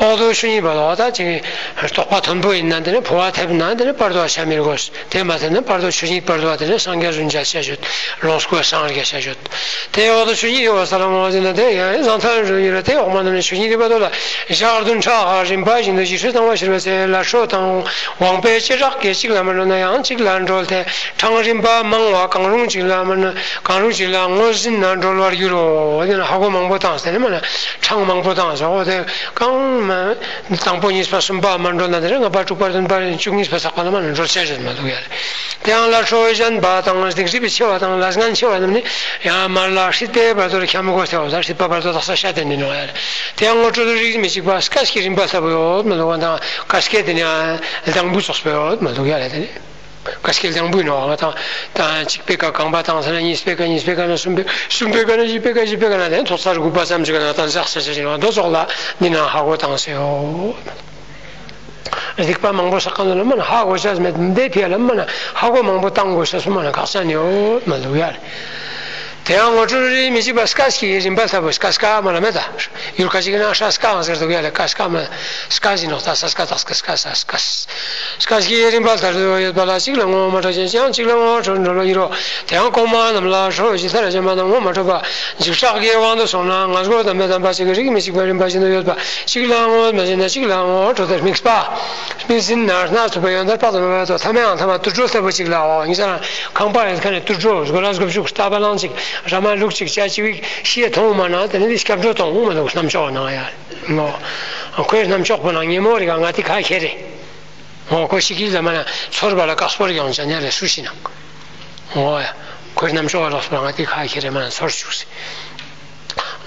འོག་ཏུ་ཆོས་ཉིད་བར་དུ་ད་ཅིག་རྟོགས་པ་མཐོན་པོ་ཡིན་ན་དེ་ནི་འཕོ་བ་ཐེབས་ན་དེ་ནི་བར་དུ་བ་ཆ་མི་དགོས། དེ་མ་ཐེབས་ན་བར་དུ་ཆོས་ཉིད་བར་དུ་བ་དེ་ནི་སངས་རྒྱས་རིན་ཆེན་ཤ་ཤོད། ལོངས་སྐུ་སངས་རྒྱས་ཤ་ཤོད། དེ་འོག་ཏུ་ཆོས་ཉིད་ཡོད་པ་ས་ལ་ངོ་ཟིན་ན་དེ་ཡང་ཟང་ཐལ་རུ་ཡོད་ར། དེ་འོག་མ་ནི་ཆོས་ཉིད་རིག་པ་དོ་ལ་ཞག་བདུན་ཕྲག་རིམ་པ་བཞིན་དུ་ཞི་ཁྲོའི་དང་བ་ཤེས་པ་ཚེ་ལ་ཁྲོ་དང་དབང་པོའི་བྱེ་བྲག་གིས་གཅིག་ལ་མི་འགྲོ་ན་ཡང་གཅིག་ལ་འགྲོ་སྟེ་གྲངས་རིམ་པ་མང་བ་གང་རུང་གཅིག་ལ་མི་འགྲོ་གང་རུང་གཅིག་ལ་ངོ་ཟིན་ན་འགྲོ་བར་འགྱུར་རོ། དེ་ན་ཧ་གོ་མང་པོ་བཏང་ཟེར་ནས་མ་ན་གྲངས་མང་པོ་བཏང་ཟེར། འོ་དེ་གང་མ་དང་པོ་གཉིས་པ་གསུམ་པ་མ་འགྲོ་ན་དེ་ལྔ་པ་དྲུག་པ་བདུན་པ་བཅུ་གཉིས་པ་ཚགས་པ་ལ་མ་ན་འགྲོ་བྱེད་རེད་མ་འདུག་ཡ་རེད། དེ་ཡང་ལ་ཁྲོ་བའི་གཞན་པ་དང་སྡིག་སྒྲིབ་ཆེ་བ་དང་ལས་ངན་ཆེ་བ་རྣམས་ནི་ཡང་མར་ལ་སྲིད་པའི་བར་དོར་འཁྱམ་དགོས་ཟེར་བ་དང་སྲིད་པ་བར་དོ་དག་ས་ཤ་དེ་འདི་ནོ་ཡ་རེད། དེ་ཡང་ངོ་སྤྲོད་རིགས་མི་གཅིག་པ་སྐད་ཀྱི་རིམ་པ་ལྟ་བུ་ཡོད་མ་འདུག་བ་དང་སྐད་ཀྱི་དེ་ནི་ལྡང་བུ་ཙོགས་པ་ཡོད་མ་འདུག་ཡ་རེད། དེ་ནི་སྐད་ཀྱི་ལྡང་བུ་ཡིན་ནོ་བ་དང་དང་གཅིག་པའི་ཀ་རྐང་པ་དང་ཟེར་ན་གཉིས་པའི་ཀ་གཉིས་པའི་ཀ་ན་གསུམ་པའི་གསུམ་པའི་ཀ་ན་བཞི་པའི་ཀ་བཞི་པའི་ཀ་ན་དེ་ཐོག་ཚར་དགུ་པ་ཙམ་ཅིག་ན་དང་ཟག་ཟེར་ཟེར་ཞིག་ཡོད་འདུག་ཙོགས་ལ་འདི་ན་ཧ་གོ་དང་ཟེར་ཡོད། རིག་པ་མང་པོ་བསགས་ཀ་ལ་མ་ན་ཧ་གོ་ཤ་མེད་འདས་ཕྱི་ལ་མ་ན་ཧ་གོ་མང་པོ་བཏང་དགོས་ཤ་སུ་མ་ན་ཁག་ཅན་ཡོད་མ་འདུག་ཡ་རེད། དེ་ཡང་ངོ་སྤྲོད་རིགས་མི་གཅིག་པ་སྐད་ཀྱི་རིམ་པ་ལྟ་བུ་སྐད་སྐད་མ་ལ་མེད་ད། ཡུལ་ཁ་ཅིག་ན་ཧྲ་སྐད་ཟེར་འདུག་ཡ་རེད། སྐད་སྐད་མ་སྐད་ཟིན་ནོ་ད་ས་སྐད་དག་སྐད་སྐད་ས་སྐད། སྐད་ཀྱི་རིམ་པ་ལྟར་དུ་ཡོད་པ་ལ་གཅིག་ལ་ངོ་མ་འཕྲོད་ཅིང་ཡང་གཅིག་ལ་ངོ་འཕྲོད་འགྲོ་ལོ་ཡི་རོ། དེ་ཡང་གོང་མ་རྣམས་ལ་ཁྲོ་ཇི་ལྟར་བྱེད་མ་དང་ངོ་མ་འཕྲོད་པ། འཇིགས་སྐྲག་གི་དབང་དུ་སོང་ན་ངར་སྒོ་དམ་པའི་དམ་པ་གཅིག་གི་རིགས་མི་གཅིག་པའི་རིམ་པ་བཞིན་དུ་ཡོད་པ་གཅིག་ལ་ངོ་མ་ཟིན་ན་གཅིག་ལ་ངོ་འཕྲོད་དེ་དམིགས་པ། དམིགས་ཟིན་ན་སྣ་ཚོགས་པའི་ཡོན་ཏན་དཔག་ཏུ་མེད་པ་དང་ཐ་མའང་ཐ་མ་དུད་འགྲོ་ལྟ་བུ་གཅིག་ལའོ། ཡིན་ཙང་ཁང་པ་ཡོད་མཁན་ནི་དུད་འགྲོ་སྒོ་ལ་སྒོ་ཕྱུགས་ལྟ་བ་ལང་གཅིག་ར་མ་ལུག་གཅིག་ཅ་གཅིག་ཤེས་མཐོང་མ་ན་དེ་ནི་འདི་སྐྱབས་འགྲོ་དང་འོང་མ་འདུག་རྣམ་ཅོག་ནང་ཡ། ངོ་ཁོའི་རྣམ་ཅོག་པོ་ནང་ཉེ་མོ་རིག་ང་དེ་ཁ་ཁྱེར་རེད། འོ་ཁོ་ཤི་ཀི་ལ་མ་ན་ཚོར་བ་ལ་དཀགས་པོར་ཡོང་ཅ་ཉ་རེ་སུ་ཤི་ན། འོ་ཡ། ཁོའི་རྣམ་ཅོག་ལ་ལོག་སོང་ང་དེ་ཁ་ཁྱེར་རེ་མ་ན་ཚོར་བཅུག་སི།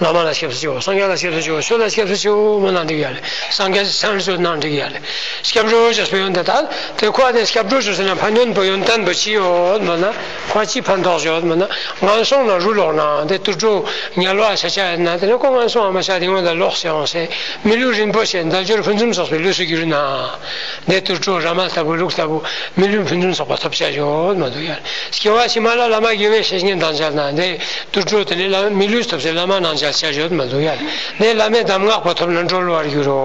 བླ་མ་ལ་སྐྱབས་སུ་མཆིའོ། སངས་རྒྱས་ལ་སྐྱབས་སུ་མཆིའོ། ཆོས་ལ་སྐྱབས་སུ་མཆིའོ་མ་ན་འགྲིག་ཡ་རེད། སངས་རྒྱས་སི་མཚན་བརྗོད་ན་འགྲིག་ཡ་རེད། སྐྱབས་འགྲོ་ཅེས་པའི་ཡོན་ཏན་ད་དེ་ཁོ་དེ་སྐྱབས་འགྲོ་ཅེས་ཟེར་ན་ཕན་ཡོན་པོ་ཡོན་ཏན་པོ་ཅི་ཡོད་མ་ན། ཁོ་ཅི་ཕན་ཐོགས་ཡོད་མ་ན། ངན་སོང་ལ་རུ་ལོག་ན་དེ་དུད་འགྲོ་དམྱལ་བ་ཤ་ཆ་ཡོད་ན་དེ་ནི་ཁོ་ངན་སོང་བ་མ་ཤ་དེ་ངོ་ལ་ལོག་སེ་འོང་སེ་མི་ལུས་རིན་པོ་ཆེ་དལ་འབྱོར་ཕུན་སུམ་ཚོགས་པའི་ལུས་སུ་གྱུར་ན། འདི་དུད་འགྲོ་ར་མ་ལྟ་བུ་ལུག་ལྟ་བུ་མི་ལུས་ཕུན་སུམ་ཚོགས་པ་ཐོབ་བྱ་ཡོད་མ་འདུག་ཡ། སྐྱེ་བ་ཕྱི་མ་ལ་བླ་མ་དགེ་བའི་བཤེས་གཉེན་དང་མཇལ་ན་འདི་དུད་འགྲོ་དེ་ནི་བླ་མི་ལུས་ཐོབ་ཚེ་བླ་མ་ནང་མཇལ་བྱ་ཡོད་མ་འདུག་ཡ། འདི་བླ་མའི་གདམས་ངག་པ་ཐོབ་ན་འགྲོ་བར་འགྱུར་རོ།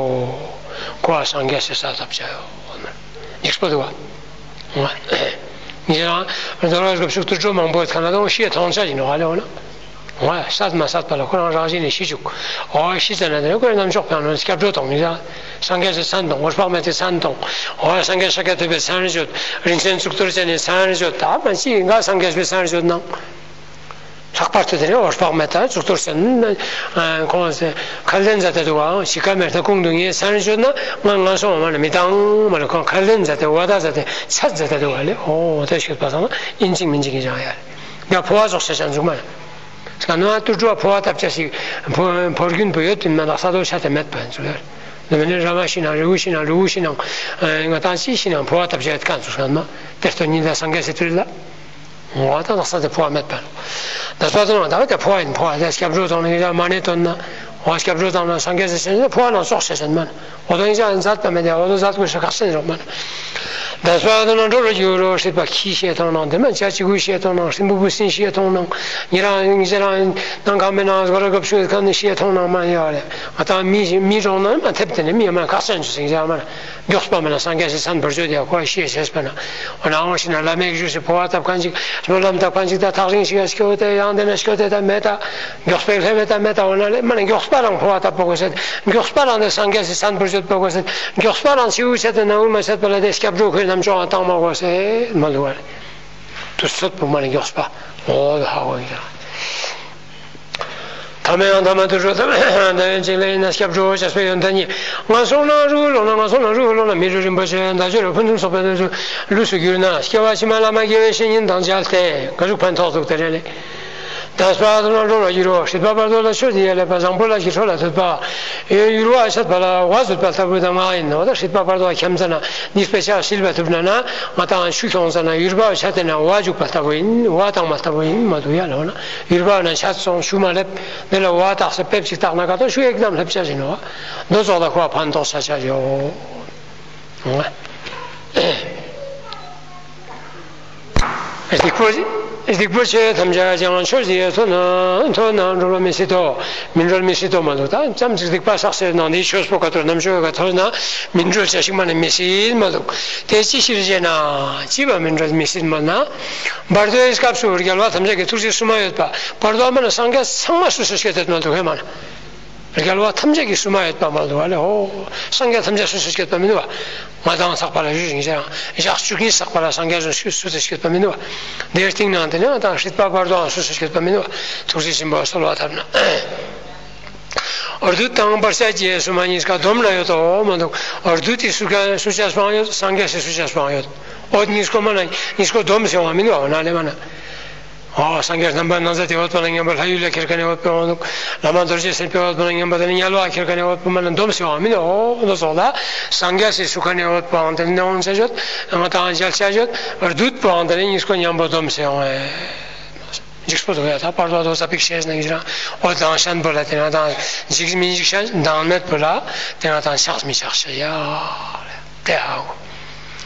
ཁོ་བ་སངས་རྒྱས་སི་ས་ཐོབ་བྱ་ཡོད་མ་འདུག་པ་འདུག་བ། ངེད་རང་རྡོ་ར་སྐབས་ཤིག་དུད་འགྲོ་མང་པོ་ཡོད་ཁ་ན་དང་ཤེས་མཐོང་བྱ་ཡིན་ནོ་ཧ་ལེ་འོ་ན། འོ་ཡ། སད་མ་སད་པ་ལ་ཁོ་རང་རང་བཞིན་ནས་ཤི་བཅུག་འོ་ཤི་ཙ་ན་དེ་ནས་ཁོའི་རྣམ་ཅོག་ཕན་ལོན་སྐྱབས་འགྲོ་དང་མི་ར། སངས་རྒྱས་སི་མཚན་དང་འོད་དཔག་མེད་དེ་མཚན་དང་། འོ་ཡ། སངས་རྒྱས་ཤཱཀྱ་ཐུབ་པའི་མཚན་བརྗོད། རིན་ཆེན་གཙུག་ཏོར་ཅན་ནི་མཚན་བརྗོད། ད་མ་ཅི་ཡིན་ག་སངས་རྒྱས་པའི་མཚན་བརྗོད་ནང་། ལྷག་པར་དུ་དེ་ནས་འོད་དཔག་མེད་དང་གཙུག་ཏོར་ཅན་ཁོང་ཁ་ལྡན་མཛད་དེ་འདུག་ཨང་། ཤི་ཁ་མེད་ན་ཁོང་དུ་ངས་མཚན་བརྗོད་ན་ང་ངན་སོང་བ་མ་ནས་མི་བཏང་མ་ལ་ཁོང་ཁ་ལྡན་མཛད་དེ་བ་ད་མཛད་དེ་ཚད་མཛད་དེ་འདུག་ཨ་ལེ། འོ་དེ་ཤོད་པ་སང་ན་ཡིན་གཅིག་མིན་གཅིག་གི་ཅང་ཡ་རེད། ཡ་འཕོ་བ་རྫོགས་བྱས་ཅང་འཇུག་མ་རེད། སྐ་ན་དུད་འགྲོ་བ་འཕོ་བ་བཏབ་བྱ་ཞིག་འཕོ་འཕོ་རྒྱུན་པོ་ཡོད་དུས་མ་ལག་ས་དོ་ཆ་དེ་མེད་པ་འཇུག་ཡོད་རེད། འདི་མིན་ནི་ར་མ་ཤི་ན་རི་བོ་ཤི་ན་ལུ་བོ་ཤི་ན་ང་ཏང་ཅི་ཤི་ན་འཕོ་བ་བཏབ་བྱ་ཡོད་ཀ་འཇུག་སྐ་ན་དེ་ལྟོ་ཉིད་ལ་སངས་རྒྱས་སི་དུས་ལ། འོ་ད་ལག་ས་དེ་འཕོ་བ་མེད་པ་ལ། ད་སོ་དང་ད་དེ་འཕོ་བ་ཡིན། འཕོ་བ་དེ་སྐྱབས་འགྲོ་དང་ནི་མ་ནི་དོན་ན། འོ་སྐྱབས་འགྲོ་དང་ན་སངས་རྒྱས་སི་ཆེན་འཕོ་བ་ན་སོགས་ཆེ་ཆེན་མ་ན། འོ་དོ་ཡིན་ཅང་མཛད་པ་མེད་དེ་འོ་དོ་མཛད་དགོས་ཤ་ཁག་སེ་རོགས་མ་ན། ད་སོ་དང་ན་འགྲོ་རུ་རྒྱུ་རོ་སྲིད་པ་ཁྱི་ཤེས་ཐོང་ནང་དེ་མ་ཅ་ཅི་གུ་ཤེས་ཐོང་ནང་སྲིན་པོ་བུ་སྲིན་ཤེས་ཐོང་ནང་ཉེ་རང་ཉེ་རང་ནང་གང་མེད་ནང་སྒོ་ར་གབ་ཤུ་ཁ་ནི་ཤེས་ཐོང་ནང་མ་ཡོད་རེད། ང་ཏང་མི་མི་རོང་ན་མ་ཐེབས་དེ་ནི་མི་མ་ཁག་སེ་འཇུ་སེང་ཅང་མ་ན། མགྱོགས་པ་མ་ན་སངས་རྒྱས་སི་མཚན་འབོར་བརྗོད་དེ་ཁོ་ཤེས་བྱས་པ་ན། འོ་ན་འོང་ཞིག་ན་བླ་མའི་བཞུགས་སུ་འཕོ་བ་བཏབ་མཁན་ཅིག་སྨོན་ལམ་བཏབ་མཁན་ཅིག་ད་ཐག་རིང་ཞིག་ཡ་སྐྱོ་དེ་ཡང་དེ་ན་སྐྱོ་དེ་ད་མེད་ད། མགྱོགས་པའི་ལྷད་མེད་ད་མེད་ད། འོ་ན་ལེ་མ་ན་མགྱོགས་པ་རང་འཕོ་བ་བཏབ་པོ་དགོས་ཟེར། མགྱོགས་པ་རང་དེ་སངས་རྒྱས་སི་མཚན་འབོར་བརྗོད་པོ་དགོས་ཟེར། མགྱོགས་པ་རང་ཆེ་བོ་ཆེ་དེ་ན་འུ་མ་ཆད་པ་ལ་དེ་སྐྱབས་འགྲོ་ཁོའི་རྣམ་ཅོག་བཏང་མ་དགོས་ཟེར་མ་ལུ་བ་རེད། དུས་ཚོད་པོ་མ་ན་མགྱོགས་པ། འོ་ཧ་གོ་ཡིན་ཀྱང་། ཐ་མལ་ཡང་ཐ་མལ་དུ་འགྲོ། ཐ་མལ་ཡང་ཐ་མལ་ཅིག་ལ་ཡིན་ན། སྐྱབས་འགྲོ་བྱས་པའི་ཡོན་ཏན་ཉིད། ངན་སོང་ན་རུ་ལོག་ན། ངན་སོང་ན་རུ་ལོག་ན། མི་རུ་རིན་པོ་ཆེ་དང་ཆོས་རུ་ཕུན་སུམ་ཚོགས་པའི་ལུས་སུ་གྱུར་ན། སྐྱེ་བ་ཕྱི་མ་བླ་མ་དགེ་བའི་བཤེས་གཉེན་དང་མཇལ་ཏེ། ག་རུ་ཕན་ཐོགས་འདུག་དེ་རེད་ལེ། དད་པ་དང་འགྲོ་བ་ཡུལ་བ། སྲིད་པ་བར་དོ་ལ་ཆོས་ཀྱི་ཡ་ལས་པ། བཟང་པོ་ལ་ཞི་ཁྲོ་ལ་ཐུབ་པ། ཡུལ་བ་ཆད་པ་ལ་བ་བཟོད་པ་ལྟ་བུ་དང་ང་ཡིན་ནོ། ད་སྲིད་པ་བར་དོ་འཁྱམས་ཙ་ན་ནི་དཔེ་ཆ་སིལ་བ་ཐུབ་ན་ན། ང་དང་ཆུ་ཁྱོང་ཙ་ན་ཡུལ་བ་ཆད་དེ་ན་བ་རྒྱུག་པ་ལྟ་བུ་ཡིན། བ་བཏང་མ་ལྟ་བུ་ཡིན་མ་འདུག་ཡ་ལོ་ན། ཡུལ་བ་ན་ཆད་སོང་ཆུ་མ་སླེབས། དེ་ལ་བ་བཏགས་ས་པེབ་ཅིག་བཏགས་ན་ག་ཏོ་ཆུ་ཡེག་དམ་སླེབས་ཆ་ཞིག་ནོ། འདོ་ཚོགས་ལ་ཁོ་ཕན་ཐོགས་ས་ཆ་ཡོད། སྡིག་པ། སྡིག་པ་ཆེ་ཐམས་ཅད་ཀྱང་ཆོས་ཀྱི་ཡ་ཐོན་ན། ཐོན་ན་འགྲོ་བ་མི་སྲིད་དོ། མི་འགྲོ་མི་སྲིད་དོ་མ་འདུག་ད་ཙམ་ཅིག་སྡིག་པ་བསགས་ཟེར་ནང་འདིའི་ཆོས་པོ་ག་ཐོར་རྣམ་ཆོས་ག་ཐོར་ན་མི་འགྲོ་བྱ་ཞིག་མ་ནི་མི་སྲིད་མ་འདུག་དེ་ཅི་ཕྱིར་ཞེ་ན། ཅི་བ་མི་འགྲོ་མི་སྲིད་མ་ན། བར་དོའི་སྐབས་སུ་རྒྱལ་བ་ཐམས་ཅད་ཀྱི་ཐུགས་རྗེ་སུ་མ་ཡོད་པ། བར་དོ་མ་ན་སངས་རྒྱས་ཚང་མ་སུ་སུ་སྐྱེ་དེ་མ་འདུག་ཧེ་མ་ན། རྒྱལ་བ་ཐམས་ཅད་ཀྱི་སུ་མ་ཡོད་པ་མ་འདུག་བ་ལེ། ཧོ། སངས་རྒྱས་ཐམས་ཅད་སུ་སུ་སྐྱེད་པ་མི་འདུག་བ། ང་དང་ཚགས་པ་ལ་ཞུ་ཞིང་བྱ་ཡང་ཞག་བཅུ་གཉིས་ཚགས་པ་ལ་སངས་རྒྱས་སུ་སུ་སུ་སྐྱེད་པ་མི་འདུག་བ། དེའི་སྟེང་ན་དེ་ནས་ང་དང་སྲིད་པ་བར་དོའང་སུ་སུ་སྐྱེད་པ་མི་འདུག་བ། ཐུགས་རྗེ་ཆེན་པོ་གསོལ་བ་བཏབ་ན། བདུད་དང་བར་ཆད་ཀྱི་སུ་མ་གཉིས་ཀ་སྡོམ་ན་ཡོད་དོ་མ་འདུག་བདུད་དེ་སུ་ག་སུ་ཆ་སྤང་ཡོད། སངས་རྒྱས་སུ་སུ་ཆ་སྤང་ཡོད། འོད་གཉིས་ཀོ་མ་ན་གཉིས་ཀོ་སྡོམ་སེ་བ་མི་འདུག་བ། ན་ལེ་མ་ན། ཨོ། སངས་རྒྱས་རྣམ་པར་སྣང་མཛད་དེ་འོད་པ་ན་མཉམ་པ། ལྷ་ཡུལ་ལ་ཁྱེར་ཁ་ནས་འོད་པ་འོང་འདུག་བླ་མ་རྡོ་རྗེ་སེམས་དཔའི་འོད་པ་ན་མཉམ་པ། དེ་ནས་དམྱལ་བ་ཁྱེར་ཁ་ནས་འོད་པ་མ་ན་སྡོམ་སེ་འོང་མི་འདུག་ཨོ་འདུག་སོགས་ལ། སངས་རྒྱས་སི་སུ་ཁ་ནས་འོད་པ་འོང་། དེ་ནས་འོང་ཆ་ཤོད། ང་དང་མཇལ་ཆ་ཤོད། བདུད་པ་འོང་། དེ་ནས་གཉིས་ཀོ་མཉམ་པོ་སྡོམ་སེ་འོང་ཨེ། འཇིགས་པོ་འདུག་ཡ། ད་བར་དོ་དོ་ཙ་པིག་ཤེས་ན་གི་རང་འོ་དང་ཤན་པོ་ལ་དེ་ང་དང་འཇིགས་མི་འཇིགས་ཤ་དང་མེད་པོ་ལ་དེ་ང་དང་ཆགས་མི་ཆགས་ཤ་ཡ། དེ་ཧ་གོ།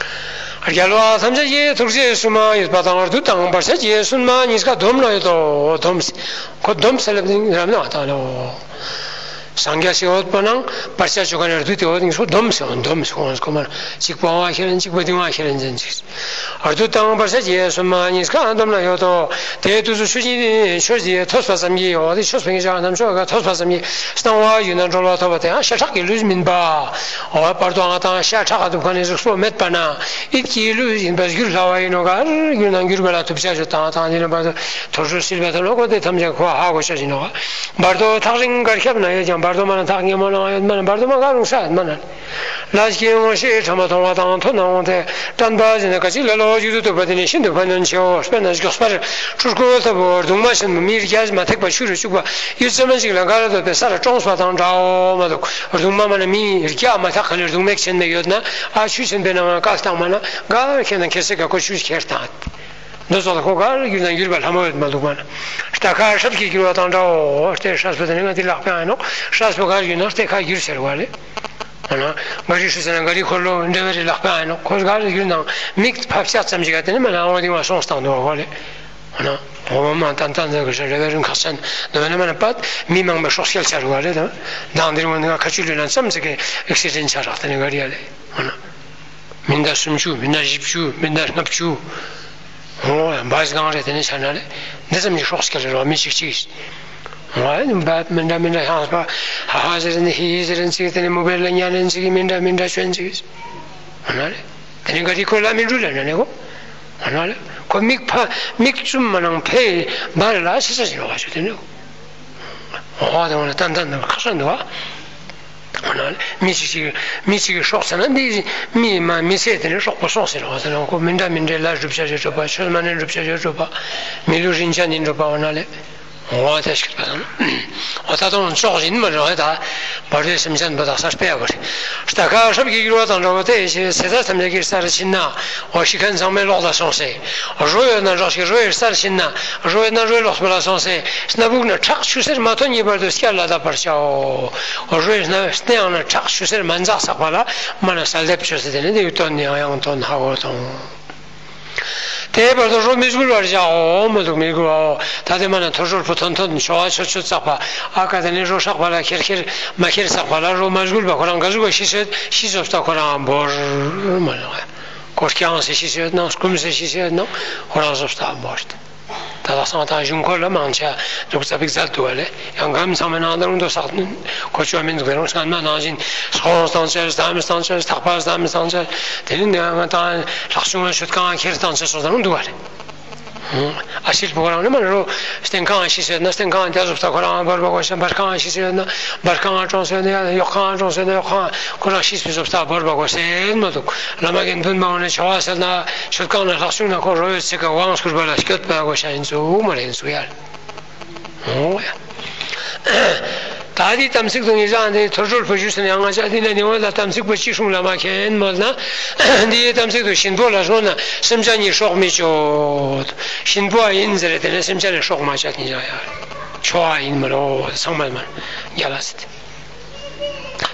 རྒྱལ་བ་ཐམས་ཅད་ཀྱི་ཐུགས་རྗེ་སུ་མ་ཡོད་པ་དང་། བདུད་དང་བར་ཆད་ཀྱི་སུན་མ་གཉིས་ཀ་སྡོམ་ན་ཡོད་དོ། སྡོམ་སེ། ཁོ་སྡོམ་སེ་ལབ་ནི་རབ་ན་ད་ལོ། སངས་རྒྱས་སི་འོད་པ་ནང་བར་ཆད་ཆོ་ག་ནས་བདུད་དེ་འོད་ནི་སོ་སྡོམ་སེ་འོང་། སྡོམ་སེ་འོང་། ཁོ་མ་གཅིག་པོ་ཨང་ཁྱེར་ཡིན། གཅིག་པོ་དེ་ཨང་ཁྱེར་ཡིན་ཅན་ཅིག་བདུད་དང་བར་ཆད་ཀྱི་སུན་མ་གཉིས་ཀ་སྡོམ་ན་ཡོད་དོ། དེ་དུས་སུ་ཆོས་ཀྱི་ཆོས་ཀྱི་ཐོས་པ་ཙམ་གྱིས། འོ་དེ་ཆོས་པའི་ཀྱི་ཆ་རྣམ་ཆོས་ཀ་ཐོས་པ་ཙམ་གྱིས་སྣང་བ་ཡུལ་ན་གྲོལ་བ་ཐོབ་པ་དེ་ཡང་ཤ་ཁྲག་གི་ལུས་མིན་པ། འོ་བར་དོ་ང་དང་ཤ་ཁྲག་ག་དུ་ཁ་ནས་གཟུགས་པོ་མེད་པ་ན་ཡིད་ཀྱི་ལུས་ཡིན་པ་གྱུར་སླ་བ་ཡིན་ནོ། གར་གྱུར་ན་གྱུར་པ་ལ་ཐུབ་ཆ་ཆོད་དང་དང་དེ་ནས་བར་དོ་ཐོར་ཚུལ་སིལ་བ་ཐོབ་ནོ་ཁོ་དེ་ཐམས་ཅད་ཁོ་ཧ་གོ་ཆ་ཡིན་ནོ། བར་དོ་ཐག་རིང་གར་ཁྱབ་ན་ཡོད་ཀྱང་། བར་དོ་མ་ན་ཐག་ཉེ་མོ་ན་ཡོད་མ་ན། བར་དོ་མ་ག་རུང་ས་ཡོད་མ་ན། ལས་ཀྱི་དངོས་གཞི་ཕྲ་མོ་མཐོང་བ་དང་ཐོས་ན་འོང་སྟེ། དྲན་པ་ཟིན་ན་ག་ཅི་ལ་ལོ་རྒྱུད་དུ་ཐུབ་པ་དེ་ནི་ཤིན་ཏུ་ཕན་ཡོན་ཆེའོ། དཔེར་ན་མགྱོགས་པར་འཁྲུལ་འཁོར་ལྟ་བུ་གདུང་མ་ཆེན་པོ་མི་བརྒྱ་མ་ཐེག་པ་ཆུ་རུ་བཅུག་པ་ཡུད་ཙམ་ཞིག་ལ་ག་ལ་ཐོབ་པའི་སར་བཀྲོངས་པ་དང་འདྲའོ་མ་གཏོགས། གདུང་མ་མ་ན་མི་བརྒྱ་མ་ཐག་ག་ནས་གདུང་མེག་ཆེན་མེ་ཡོད་ན། ཨ་ཆུ་ཆེན་པོའི་ནང་ང་བཀལ་བཏང་མ་ན་ག་ཁྱེར་ན་ཁྱེར་སེ་ག་ཁོ་ཆུ་ཁྱེར་བཏང་། འདི་ཚོ་ལ་ཁོ་གར་གྱུར་ན་གྱུར་པ་ལྷ་མོ་ཡོད་མ་འདུག་མ་ན། རྟ་ཁ་སྲབ་ཀྱིས་བསྒྱུར་བ་དང་འདྲའོ། རྟའི་སྲས་པོ་དེ་ནི་ང་དེ་ལག་པའི་ཨ་ནོ། སྲས་པོ་གར་གྱུར་ན་རྟའི་ཁ་བསྒྱུར་ཟེར་བ་ལས། ཨ་ན། མགར་རི་ཧྲི་ཟེར་ན་མགར་རི་འཁོར་ལོ་འདྲ་བའི་རི་ལག་པའི་ཨ་ནོ། ཁོ་གར་གྱུར་ན་མིག་ཕབ་ཤ་ཙམ་ཞིག་ག་དེ་ནི་མ་ན་འོ་དེ་མ་སོང་སྟངས་འདུག་བ་ལས། ཨ་ན། འོ་མ་ཏན་ཏན་ཟེར་གི་ཟེར་རེ་བའི་རིང་ཁག་ཅན་འདུག་བ་ནི་མ་ན་པད་མི་མང་པའི་སྲོག་སྐྱེལ་ཆ་རུ་བ་ལས་དང་། དང་དེ་རིང་ང་ཁ་ཆུ་ལུས་ན་ཙམ་ཟེར་གི་ཨེག་སི་ཌེན་ཆ་རག་དེ་ནི་མགར་རི་ཡ་ལས། ཨ་ན། མི་འདྲ་སུམ་ཅུ། མི་འདྲ་བཞི་བཅུ། མི་འདྲ་ལྔ་བཅུ། འོ་ཡ་འབའ་གང་རེད། དེ་ནས་ཆ་ན་རེད། འདི་ཙམ་གྱི་སྲོག་སྐྱེལ་རེད་བ། མི་གཅིག་གཅིག་འོ་ཡ་འབའ་མི་འདྲ་མི་འདྲ་ཧང་སྤ་ཧ་ཧ་ཟེར་ནི་ཧི་ཧི་ཟེར་ནི་ཅིག་དེ་ནས་མུ་བེར་ལ་ཉན་ནི་ཅིག་མི་འདྲ་མི་འདྲ་ཆོན་ཅིག་འོ་ན་རེད། དེ་ནས་ག་དེ་ཁོ་ལ་མི་འགྲུལ་ལ་ན་ནས་གོ་འོ་ན་རེད། ཁོ་མིག་ཕ་མིག་བཙུམ་མ་ནང་ཕེ་འབའ་རེད་ལ་ཤི་ས་ཞིག་རོགས་ཞུ་དེ་ནས་གོ་འོ་དེ་འོ་ན་ཏན་ཏན་ནང་ཁ་སང་འདུག་བ། འོ་ན་མི་གཅིག་གཅིག་མི་གཅིག་གི་སྲོག་ཚེ་ན་འདི་མི་མ་མི་ཚེ་དེ་ནི་སྲོག་པོ་སྲོག་ཟེར་བ་ཟེར་ན་ཁོ་མི་འདྲ་མི་འདྲའི་ལ་སྒྲུབ་བྱ་ཡོད་གྲུབ་པ། ཆོས་མ་ནི་སྒྲུབ་བྱ་ཡོད་གྲུབ་པ། མི་ལུས་རིན་ཆེན་ནི་སྒྲུབ་པ་འོ་ན་ལས། འོ་དེ་ཤིག་པ་དང་། འོ་ད་དུང་ཅོག་ཡིན་མ་རེད་ད། བར་དོའི་སེམས་ཅན་པོ་དག་སར་སྤེལ་བ་རེད། རྟ་ཁ་སྲབ་ཀྱིས་བསྒྱུར་བ་དང་འདྲ་བ་དེ་ཞེས་ཟས་ཚར་ཐམས་ཅད་ཀྱི་སར་ཕྱིན་ན། འོ་ཤི་མཁན་ཚང་མའི་ལོག་ལ་སོང་སེ། རོ་ཡོད་ན་རོ་ཞིག་རོའི་སར་ཕྱིན་ན། རོ་ཡོད་ན་རོའི་ལོགས་པ་ལ་སོང་སེ། སྣ་བུག་ན་ཁྲག་ཆུ་སེར་མ་ཐོན་གཉིས་བར་དུ་བསྐྱར་ལ་བརྡབ་པར་བྱའོ། རོའི་སྣ་སྣའང་ན་ཁྲག་ཆུ་སེར་མ་འཛག་ཚག་པ་ལ་མ་ན་ས་ལྡེབ་བཅོས་སེ་དེ་ནི་དེའི་དོན་ནི་ཡང་ཡང་དོན་ཧ་གོ་དང་། དེའི་བར་དུ་རོ་མི་སྒུལ་བར་བྱའོ། མི་འདུག་མི་སྒུལ་བའོ། ད་དེ་མ་ན་ཐོ་ཤོར་བུ་ཐོན་ཐོན་ཆོ་བ་ཆོ་ཆོ་ཚག་པ་ཨ་ཀ་དེ་ནི་རོ་ཧྲག་པ་ལ་ཁེར་ཁེར་མ་ཁེར་ཚག་པ་ལ་རོ་མ་སྒུལ་བ་ཁོ་རང་ག་ཟུག་ག་ཤི་སོད་ཤི་སོད་ད་ཁོ་རང་འབོར་མ་ལོག་ཡ། ཁོ་རྐྱང་སེ་ཤི་སོད་ནང་སྐུམ་སེ་ཤི་སོད་ནང་ཁོ་རང་སོད་ད་འབོར་ཏེ། ད་ལྟ་སང་ད་གཞུང་འཁོར་ལ་མང་ཆ་འདུག་ཙ་པིག་ཛད་འདུག་བ་ལེ། ཡང་གམ་ཚང་མའི་ནང་ད་རུང་དོ་བསགས་ནི་གོ་ཆོད་མིན་འདུག་རུང་སྔན་མ་ནང་བཞིན་སོང་སྟངས་ཆེ་དམ་སྟངས་ཆེ་ཐག་པ་དམ་སྟངས་ཆེ་དེ་ནི་ང་དང་ལྷག་བྱུང་ལ་ཆོད་གང་ཁྱེར་སྟངས་ཆེ་སོང་ད་རུང་འདུག་བ་ལེ། ཨ་ ཨ་ཤིལ་པོ་རང་ནི་མ་རོ། སྟེང་ཁང་ཤི་སོད་ན་སྟེང་ཁང་དེ་བཟོ་ས་ཁོ་རང་བོར་བ་གོ་ཤ། འབར་ཁང་ཤི་སོད་ན་འབར་ཁང་གྲོང་སོད་ན་ཡ། གཡོག་ཁང་གྲོང་སོད་ན་གཡོག་ཁང་ཁོ་རང་ཤི་སོད་ས་བོར་བ་གོ་ཤེས་མ་འདུག་བླ་མ་གིས་འདུན་མ་འོང་ན་ཆོ་བ་སེལ་ན་ཆོས་ཁང་ན་ལྷག་བྱུང་ན་ཁོ་རོ་ཡོད་ཚེ་ག་དབང་བསྐུར་བ་ལ་སྐྱོད་པ་གོ་ཤ་ཡིན་ཚུགས་མ་རེད་ཡིན་ཚུགས་ཡ། འོ་ཡ། ད་འདི་དམ་ཚིག་ཏུ་ངེས་ཅག་འདི་ཐོར་གྲོལ་བུ་ཞུ་ཟེར་ཡང་ང་ཅག་འདི་ནས་ཉི་འོད་ལ་དམ་ཚིག་པོ་ཅི་སྲུང་ལ་མ་མཁྱེན་མོད་ན། འདིའི་དམ་ཚིག་ཏུ་གཤིན་པོ་ལ་སོང་ན་སེམས་ཅན་གཉིས་སྲོག་མི་གཅོད། གཤིན་པོ་ཨ་ཡིན་ཟེར་དེ་ནས་སེམས་ཅན་ལ་སྲོག་མ་བཅད་ཉེས་ཅག་ཡ། ཆོ་བ་ཡིན་མ་རོ་ཚང་མ་མ་རྒྱ་ལ་ཟེར་ཏེ།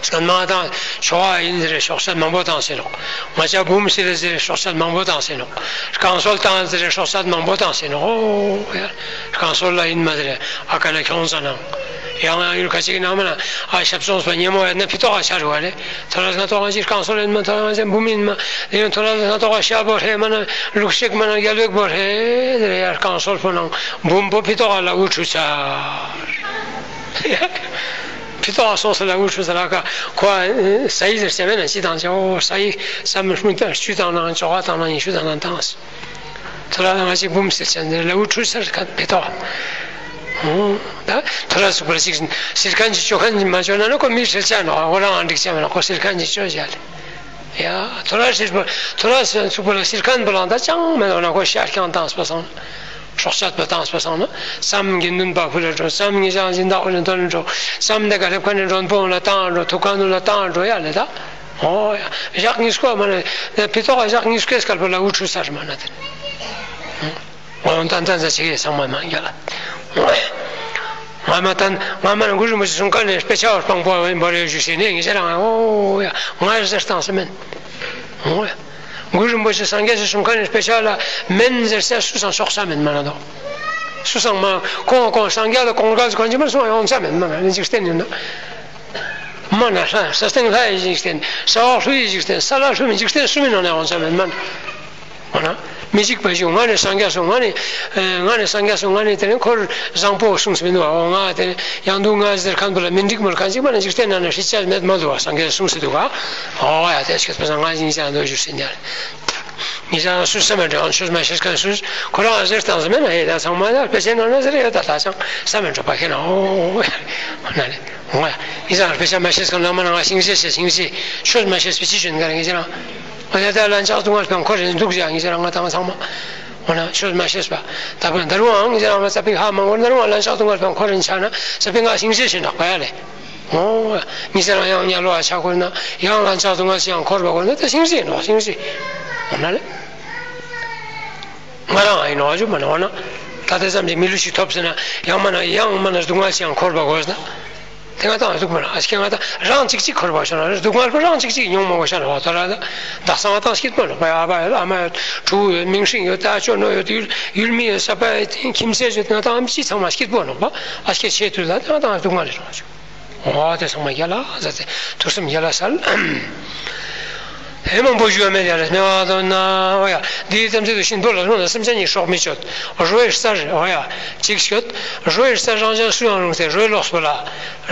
སྐད་མ་དང་ཆོ་བ་ཡིན་ཟེར་ཤོག་ཤད་མང་པོ་བཏང་ཟེར་ནོག་ང་ཅག་འབུམ་སིལ་ཟེར་ཤོག་ཤད་མང་པོ་བཏང་ཟེར་ནོག་རྐང་སོལ་བཏང་ཟེར་ཤོག་ཤད་མང་པོ་བཏང་ཟེར་ནོག་ཨོ་ཡ། རྐང་སོལ་ལ་ཡིན་མ་ཟེར་ཨ་ཀ་ན་ཁྱོང་ཙ་ནང་། ཡང་ཡང་ཡུལ་ཁ་ཅིག་ནང་མ་ན་ཨ་ཞབས་སོང་སོ་ཉེ་མོ་ཡ་ན་ཕི་ཏོག་ག་ཆ་རུ་བ་རེད། ཐོ་ར་ང་ཏོག་ག་ཅིག་རྐང་སོལ་ཡིན་མ་ཐོ་ར་ང་ཅག་འབུམ་ཡིན་མ། ཡང་ཐོ་ར་ང་ཏོག་ག་ཤ་བོ་རེད་མ་ན་ལུག་ཤིག་མ་ན་རྒྱ་ལུག་བོ་རེད་ཟེར་ཡ། རྐང་སོལ་པོ་ནང་འབུམ་པོ་ཕི་ཏོག་ག་ལ་འུ་ཁྲུ་ཚར། ཕི་ཏོག་སོགས་སུ་ལ་འུ་ཁྲུ་ས་ལ་ཀ་ཁོ་ས་ཡི་ཟེར་བྱས་མེད་ན་ཅི་དང་ཅི། ཨོ་ས་ཡི་ས་མི་སྨུག་ཏར་བཅུ་དང་ནང་ཅོག་ག་དང་ནང་ཉི་ཤུ་དང་ནང་དང་། ཐོ་ར་ང་ཅིག་འབུམ་ཟེར་བྱས་འདིར་ལ་འུ་ཁྲུ་སར་ཁ་ཕི་ཏོག་ད་ཐོ་ར་སུ་པར་ཅིག་ཟེར་མཁན་ཅིག་ཅོ་མཁན་ཅིག་མ་ཅོ་ན་ནི་ཁོ་མི་ཁྲེལ་ཆ་ནོག་ཁོ་རང་ཨང་འགྲིག་ཆ་མེད་ན་ཁོ་ཟེར་མཁན་ཅིག་ཅོ་བྱ་ལེ། ཡ། ཐོ་ར་ཧྲིལ་པོ་ཐོ་ར་ཚུགས་པོ་ལ་ཟེར་མཁན་པོ་ལང་ད་ཅང་མེད་འོ་ན་ཁོ་ཤ་རྐྱང་བཏང་སྤ་སང་། སྲོག་གཅོད་པ་བཏང་སྤ་སང་ན་བསམ་གྱི་འདུན་པ་ཕུལ་ལ་འགྲོ། བསམ་ངེས་ཅག་སྦྱིན་བདག་ཕུལ་ལ་འདོན་ལ་འགྲོ། བསམ་དེ་ག་རེབ་ཁ་ནས་འགྲོ་འབོང་ལ་བཏང་འགྲོ། ཐུག་ཁ་ནུ་ལ་བཏང་འགྲོ་ཡ་ལེ་ད། ཨོ་ཡ། ཞག་གཉིས་སྐོར་མ་ནས་ཕི་ཏོག་ག་ཞག་གཉིས་སྐོར་སྐལ་པོ་ལ་འུ་ཁྲུ་སར་མ་ན་དེ། ང་ད་ད་ད་ཆེ་གེ་ཚང་མ་མ་རྒྱ་ལ། ང་མ་ད་ང་མ་ན་གུ་རུ་རིན་པོ་ཆེ་གསུང་མཁན་ནས་དཔེ་ཆ་བར་སྤང་པོ་བ་བར་ཡོད་ཞུ་ཞེས་ནས་ངེས་ཅག་རང་ཨོ་ཡ་ང་ཟེར་བཏང་ས་མེད། ཨོ་ཡ། གུ་རུ་རིན་པོ་ཆེ་སངས་རྒྱས་ཀྱི་གསུང་མཁན་ནས་དཔེ་ཆ་ལ་མེན་ཟེར་ས་སུ་སང་ཤོག་ས་མེད་མ་ན་དོ། སུ་སང་མ་ཁོང་ཁོང་སངས་རྒྱས་ལ་ཁོང་ག་ཚོ་གང་ཅི་མ་སོང་ཡོང་ས་མེད་མ་ན་འཇིག་རྟེན་ཡིན་ན། མ་ན་ལྷ་ས་སྟེང་ལྷ་ཡི་འཇིག་རྟེན། ས་འོག་ཀླུ་ཡི་འཇིག་རྟེན། ས་བླ་ཀླུ་མི་འཇིག་རྟེན་གསུམ་མི་ནང་ན་ཡོང་ས་མེད་མ་ན། འོ་ན། མི་འཇིགས་པ་ཞིག་ང་ནི་སངས་རྒྱས་སོང་ང་ནི། ང་ནི་སངས་རྒྱས་སོང་ང་ནི་དེ་ནི་འཁོར་བཟང་པོ་གསུངས་སུ་མི་འདུག་འོ་ང་དེ་ནི་ཡང་སྡུག་བསྔལ་ཟེར་མཁན་པོ་ལ་མི་འགྲིག་མོལ་མཁན་ཅིག་མ་ནི་འཇིག་རྟེན་ནང་ནས་ཧྲི་ཅག་མེད་མ་འདུག་བ་སངས་རྒྱས་སུ་གསུངས་སུ་འདུག་ག་འོ་ཡ་དེ་སྐད་པ་སང་ང་ཡིན་ཅང་འདོད་ཞུ་སེ་ཉལ། ངེད་ཅག་སུ་བསམ་མེད་འགྲོ་ཆོས་མ་ཤེས་མཁན་སུ་ཁོ་རང་ཟེར་བཏང་ཟེར་མེད་ན་ཧེ་ད་ཚང་མ་ཡ་དཔེ་ཆའི་ནང་ན་ཟེར་ཡོད་ད་ད་ཅང་བསམ་མེད་འགྲོ་པ་ཁེ་ན་འོ་ཡ་ན་ནི་འོ་ཡ་ངེད་ཅག་དཔེ་ཆ་མ་ཤེས་མཁན་ནང་མ་ནང་ང་ཤིང་ཤེས་ཤེས་ཤིང་ཤེས་ཆོས་མ་ཤེས་པའི་ཅི་བྱོན་ག་རེ་ངེད་ཅག་རང་། འོ་ན་ད་ལན་ཆགས་སྡུག་བསྔལ་སྤང་འཁོར་རེ་འདུག་ཅག་ངེད་ཅག་རང་ང་དང་ཚང་མ། འོ་ན་ཆོས་མ་ཤེས་པ། ད་བར་འདར་བའང་ངེད་ཅག་རང་ང་ཙ་པིག་ཧ་མ་འོ་འདར་བའང་ལན་ཆགས་སྡུག་བསྔལ་སྤང་འཁོར་རེ་ཆགས་ན་ཙ་པིག་ང་ཤིང་ཤེས་ཤིང་འདྲ་པ་ཡ་ལེ། འོ། ངེད་ཅག་རང་ཡང་དམྱལ་བ་ཆགས་དགོས་ན་ཡང་ལན་ཆགས་སྡུག་བསྔལ་ཞིག་ཡང་འཁོར་བ་དགོས་ན་ད་ཤིང་ཤེས་ནོ་ཤིང་ཤེས། འོ་ན་ལེ། ང་རང་ཨ་ཡིན་ནོ་ཨ་ཇུ་མ་ནོ་ན། ད་དེ་ཙམ་གྱི་མི་ལུས་ཤིག་ཐོབ་ཟིན་ན་ཡང་མ་ན་ཡང་མ་ན་སྡུག་བསྔལ་ཞིག་ཡང་འཁོར་བ་དགོས་ན། དེ་ང་དང་སྡུག་མ་ན་ཨ་ཞིག་ང་དང་རང་གཅིག་གཅིག་འཁོར་བ་ཤོར་ན་སྡུག་བསྔལ་པོ་རང་གཅིག་གཅིག་མྱོང་མ་དགོས་ཤ་ན་བ་ཐོ་ར་ད། དག་ས་ང་དང་སྐྱིད་པོ་ནོ་པ་ཨ་ཕ་ཡོད་ཨ་མ་ཡོད་ཕྲུ་གུ་ཡོད་མིང་སྲིང་ཡོད་ད་ཅོ་ནོ་ཡོད་ཡུལ་ཡུལ་མི་ཡོད་ས་པ་ཡོད་ཁྱིམ་མཚེས་ཡོད་ང་དང་ཨམ་ཅི་ཚང་མ་སྐྱིད་པོ་ནོ་པ་ཨ་ཞིག་ཆེ་དུས་ལ་དེ་ང་དང་སྡུག་བསྔལ་རེ་རོ་ཆུ། འོ་དེ་ཚང་མ་རྒྱ་ལ་ཟ་ཚེ་ཐུགས་སེམས་རྒྱ་ལ་སལ། ཧེ་མང་པོ་ཞུ་བ་མེད་ཡ་ལ་སྨེ་བ་དོ་ན་འོ་ཡ་འདིའི་ཙམ་ཚད་དུ་ཤིན་པོ་ལ་སོང་ན་སེམས་ཅན་གཉིས་སྲོག་མི་གཅོད། རོའི་རྩར་འོ་ཡ་གཅིག་གཅོད། རོའི་རྩར་རང་ཅག་སུ་ཡང་རུང་སྟེ་རོའི་ལོགས་སུ་ལ་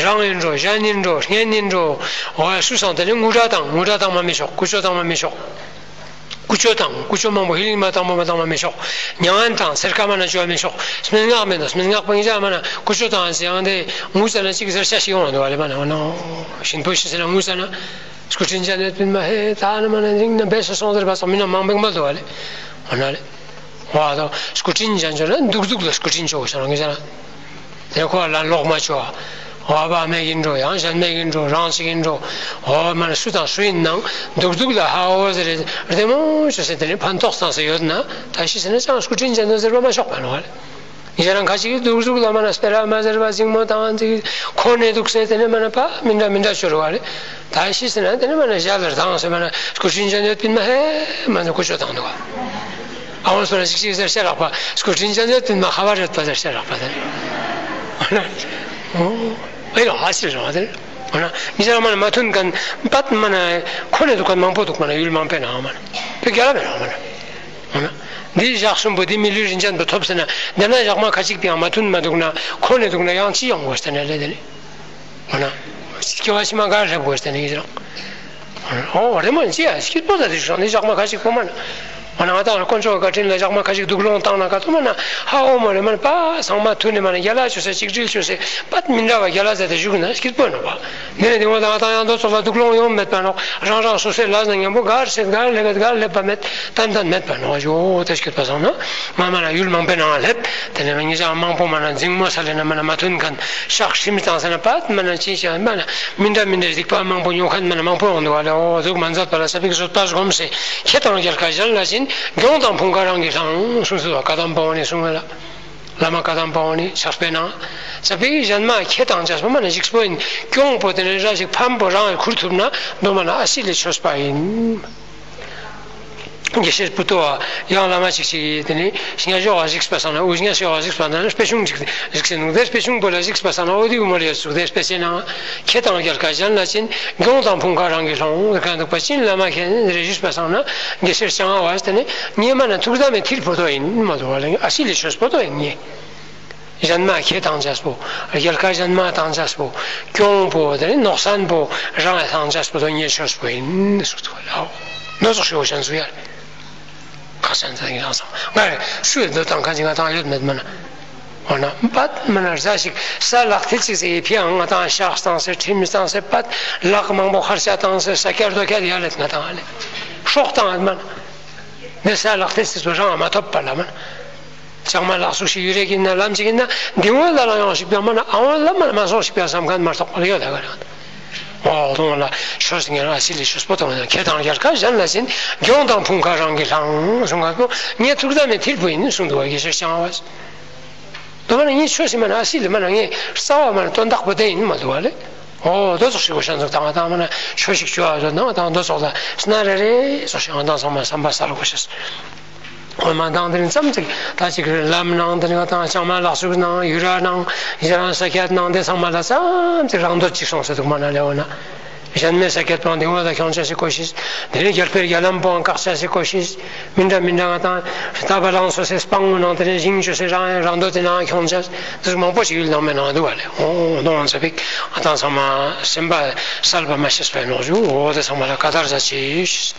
རང་ཡིན་འགྲོ་གཞན་ཡིན་འགྲོ་གཉེན་ཡིན་འགྲོ་འོ་ཡ་སུ་སང་དེ་ནི་ངུ་སྒྲ་དང་ངུ་སྒྲ་དང་མ་མི་ཆོག་ཀུ་ཅོ་དང་མ་མི་ཆོག་ཀུ་ཅོ་དང་ཀུ་ཅོ་མང་པོ་ཧི་ལིང་མ་དང་པོ་མ་དང་མ་མི་ཆོག་མྱ་ངན་དང་སེར་ཁ་མ་ན་བཅོ་བ་མི་ཆོག་སྨྲེ་སྔགས་མེད་ན་སྨྲེ་སྔགས་པ་ཡིན་ཅག་མ་ན་ཀུ་ཅོ་དང་ཟེར་ཡང་དེ་ངུ་ཙ་ན་གཅིག་ཟེར་ཤ་ཞིག་ཡོང་བ་འདུག་བ་ལེ་མ་ན་འོ་ན་ཤིན་པོ་ཤི་ཟེར་ན་ངུ་ཙ་ན་སྐུ་དྲིན་ཅན་ནས་བསྟུན་མ་ཧེ་ད་ན་མ་ན་རིང་ན་བེ་ས་སོང་ཟེར་བ་སོང་མི་ན་མང་པོ་མ་འདུག་བ་ལེ་འོ་ན་ལེ། འོ་དོ་སྐུ་དྲིན་ཅན་ཆོ་ན་འདུག་འདུག་ལ་སྐུ་དྲིན་ཆོ་བ་སོང་ན་ངུ་ཙ་ན། དེ་ཁོ་ལ་ལོག་མ་བཅོ། འོ་བ་མེད་ཀྱིན་འགྲོ་ཡང་གཞན་མེད་ཀྱིན་འགྲོ་རང་གཅིག་གིན་འགྲོ། འོ་མ་ནི་སུ་དང་སུ་ཡིན་ནང་འདུག་འདུག་ལ་ཧ་འོ་ཟེར་རེ་རེ་མོ་ཆོ་ཟེར་དེ་ནི་ཕན་ཐོགས་ཙང་ཟེར་ཡོད་ན་ད་ཤི་ཟེར་ན་ཅང་སྐུ་དྲིན་ཅན་དུ་ཟེར་བ་མ་ཤོག་པ་ནོ་བ་ལེ། ཡི་རང་ཁ་ཅིག་གིས་འདུག་འདུག་ལ་མ་ན་སྤེ་ར་མ་ཟེར་བ་འཛིང་མོ་དང་འཛིང་ཁོ་ནས་འདུག་ཟེར་དེ་ནི་མ་ན་ཕ་མི་འདྲ་མི་འདྲ་ཆོ་རུ་བ་ལེ། ད་ཤི་ཟེར་ན་དེ་ནི་མ་ན་ཞལ་ལ་དང་ཟེར་མ་ན་སྐུ་དྲིན་ཅན་དུ་བསྟུན་མ་ཧེ་མ་ན་ཀུ་ཅོ་དང་འདུག་བ། ཨ་འོ་སོ་ན་ཅིག་ཅིག་ཟེར་ཤ་རག་པ་སྐུ་དྲིན་ཅན་ཡོད་པིན་མ་ཁ་བ་རེད་པ་ཟེར་ཤ་རག་པ་ཟེར། འོ་ན་ཨེ་ལོ་ཧ་ཤི་རོ་ཟེར། འོ་ན་མི་ཤ་རག་མ་ན་མ་མཐུན་མཁན་པད་མ་ན་ཁོ་ནས་འདུག་མཁན་མང་པོ་འདུག་མ་ན་ཡུལ་མང་པོའི་ནང་མ་ན་དེ་རྒྱ་ལ་མེད་རོ་མ་ན། འོ་ན་འདི་ཞག་གསུམ་པོ་འདི་མི་ལུས་རིན་ཅན་པོ་ཐོབ་ཟེར་ན་འདི་ན་ཞག་མ་ཁ་ཅིག་པའང་མ་མཐུན་མ་འདུག་ན་ཁོ་ནས་འདུག་ན་ཡང་ཅི་ཡོང་དགོས་ཟེར་ན་ལེ་དེ་ནི། འོ་ན། སྐྱེ་བ་ཕྱི་མ་ག་རེ་སླེབས་དགོས་ཟེར་ནས་ཡིན་རང་། འོ་རེ་མོ་ཅི་ཡ་སྐྱིད་པོ་ད་དེ་ཞོག་ནི་ཞག་མ་ཁ་ཅིག་ཁོ་མ་ན། འོ་ན་ང་དང་དཀོན་མཆོག་བཀའ་དྲིན་ལ་ཞག་མ་ཁ་ཅིག་སྡུག་སློང་བཏང་ན་ག་ཚོད་མ་ན་ཧ་འོ་མ་རེད་མ་ན་པ་ཚང་མ་ཐུག་ནས་མ་ན་རྒྱ་ལ་ཆོས་སེ་གཅིག་སྒྲིལ་ཆོས་སེ་པད་མི་འདྲ་བ་རྒྱ་ལ་ཟེར་ཏེ་བཞུགས་ན་སྐྱིད་པོ་ནོ་བ། འདི་ནས་འདི་འོ་ད་ང་དང་ཡང་དོ་ཚོགས་ལ་སྡུག་སློང་ཡོང་མེད་པ་ནོ། རང་རང་སོ་སོའི་ལ་ཟ་མཉམ་པོ་གར་སེ་གར་ལེབ་གར་ལེབ་པ་མེད་ཏན་ཏན་མེད་པ་ནོ། ཨོ་དེ་སྐྱིད་པ་སང་ན་ང་མ་ན་ཡུལ་མང་པོའི་ནང་ལེབ། དེ་ནས་ངེད་ཅག་མང་པོ་མ་ན་འཛིང་མོ་ས་ལེ་ན་མ་ན་མ་མཐུན་མཁན་ཤག་ཧྲིམ་བཏང་ས་ན་པད་མ་ན་ཅི་བྱ་མ་ན་མི་འདྲ་མི་འདྲའི་སྡིག་པ་མང་པོ་ཉོ་མཁན་མ་ན་མང་པོ་ཡོང་འདུག་བ་ལེ། ཨོ་གཟུགས་མ་མཛད་པ་ལ་ས་པིག་བཟོད་པ་སྒོམ་སེ་ཁྱེད་དང་རྒྱལ་ཁ་གཞན་ལ་བྱིན། གྱོང་དང་ཕུང་ཁ་རང་གིས་བསླང་། གསུངས་སོ། བཀའ་གདམས་པ་འོ་ནས་གསུངས་པ་ལ། བླ་མ་བཀའ་གདམས་པ་འོ་ནས་ཕྱག་དཔེ་ནང་། ས་པིག་གཞན་མ་ཁྱེད་དང་རྒྱལ་པོ་མ་ན་འཇིགས་པོ་ཡིན། གྱོང་པོ་དེ་ནས་ར་ཞིག་ཕམ་པོ་རང་ཁུར་ཐུབ་ན་མདོ་མ་ན་ཨ་སི་ལས་ཆོས་པ་ཡིན། དགེ་བཤེས་བུ་ཏོ་བ་ཡང་བླ་མ་ཅིག་ཅིག་དེ་ནི་ཉ་ཞོག་ག་གཟིགས་པ་སང་ན་འུ་ཉ་ཞོག་ག་གཟིགས་པ་ན་དཔེ་ཆུང་ཅིག་གཟིགས་སེ་འདུག་དེ་དཔེ་ཆུང་པོ་ལ་གཟིགས་པ་སང་ན་ཨོ་དེའུ་མོ་ལ་ཡོད་ཚུགས་དེ་དཔེ་ཆེ་ན་ཁྱེད་དང་རྒྱལ་ཁ་གཞན་ལ་བྱིན། གྱོང་དང་ཕུང་ཁ་རང་གིས་སློང་། དེ་ག་འདུག་པ་ཅིན་བླ་མ་མཁྱེན་རེ་ཞུས་པ་སང་ན་དགེ་བཤེས་ལྕང་བ་བ་དེ་ནི་ཉེ་མ་ན་ཐུགས་དམ་མེ་ཐིལ་པོ་ཏོ་ཡིན་མ་དུ་བ་ལ་ཨ་སི་ལི་ཆོས་པོ་ཏོ་ཡིན་ཉེ། གཞན་མ་ཁྱེད་དང་རྒྱལ་པོ། རྒྱལ་ཁ་གཞན་མ་དང་རྒྱལ་པོ། གྱོང་པོ་དེ་ནི་ནོག་སན་པོ་རང་ལ་དང་རྒྱལ་པོ་དོན་ཉེ་ཆོས་པོ་ཡིན་ཟེར་དུ་ལའོ། ནོ་ཙོག་ཤོ་ཤན་སུ་ཡ། ཁ་སན་ཚ་ཡིན་རང་སང་ང་སུ་ཡི་འདོད་དང་ཁ་ཅིག་ང་དང་ཡོད་མེད་མ་ན། འོ་ན་པད་མ་ན་རྫ་ཞིག་ས་ལག་མཐིལ་ཅིག་ཟེར་ཡི་ཕི་ཡང་ང་དང་ཤག་བཏང་སེ་ཁྲིམས་བཏང་སེ་པད་ལག་མང་པོ་ཁར་ཤ་བཏང་སེ་ས་ཀྱར་རྡོ་ཀྱར་ཡ་ལེད་ང་དང་ཨ་ལེ། སྲོག་བཏང་ཨ་མ་ན། ནི་ས་ལག་མཐིལ་ཅིག་སུ་རང་མ་ཐོབ་པ་ལ་མ་ན། ལྕང་མ་ལག་སུ་ཞིག་ཡུ་རེ་གིན་ན་ལམ་ཅིག་ཡིན་ན་འདི་འོ་ལ་ལ་ཡོང་ཞིག་པ་མ་ན་ཨ་འོ་ལ་མ་ན་མ་སོང་ཞིག་པ་བསམ་མཁན་མ་གཏོགས་པ་ལ་ཡོད་ད་ག་རེ། ཨོ་དོང་ལ་ཆོས་ངན་ལ་སི་ལི་ཆོས་པོ་དང་ཁྱེད་དང་རྒྱལ་ཁ་གཞན་ལ་ཟིན། གྱོང་དང་ཕུང་ཁ་རང་གིས་བསླང་གསུང་ག་གོ་ངས་ཐུགས་དམ་མེ་ཐིལ་པོ་ཡིན་གསུང་འདུག་བ་དགེ་བཤེས་ལྕང་བ། དོ་མ་ན་ངས་ཆོས་ཤིག་མ་ན་ཨ་སི་ལི་མ་ན་ངས་རྩ་བ་མ་ན་དོན་དག་པོ་དེ་ཡིན་མ་འདུག་བ་ལེ། ཨོ་དོ་ཚོགས་ཤིག་གོ་ཤ་ཚོགས་དང་དང་མ་ན་ཆོས་ཤིག་བཅོ་བ་ཚོ་ནང་དང་དོ་ཚོགས་ལ་སྣ་རེ་རེ་ཚོགས་ཤིག་ང་དང་ཚང་མ་བསམ་པ་གསལ་གོ་ཤ། འོ་མ་དང་དེ་རིང་ཙམ་ཅིག་ད་ཅིག་ལམ་ནང་དེ་རིང་དང་ལྕང་མ་ལག་ཤུབས་ནང་ཡུ་ར་ནང་ཡི་རང་ས་ཁྱད་ནང་དེ་ཚང་མ་ལ་ཙམ་ཅིག་རང་འདོད་ཅིག་སོང་ཟེར་འདུག་མ་ན་ལེའོ་ན། གཞན་མེད་ས་ཁྱད་པང་དེ་འོ་ད་ཁྱོང་ཆ་ཞིག་གོ་ཤིས། དེ་རིང་རྒྱལ་པོའི་རྒྱ་ལམ་པོའང་བཀག་ཆ་ཞིག་གོ་ཤིས། མི་འདྲ་མི་འདྲ་ང་དང་རྟ་བ་ལང་སོ་སའི་སྤང་ངོ་ནང་དེ་རིང་ཞིང་བཅུ་སའི་རང་རང་འདོད་དེ་ནང་ཁྱོང་ཆ་ཟིག་མང་པོ་ཞིག་ཡུལ་ནང་མེད་ནང་འདུག་བ་ལེ། ཨོ་ནོ་ང་ཚ་པིག་ང་དང་ཚང་མ་སེམས་པ་གསལ་བ་མ་ཤེས་པའི་ནོར་ཞུ་འོ་དེ་ཚང་མ་ལ་ཀ་དར་ཟ་ཆེ་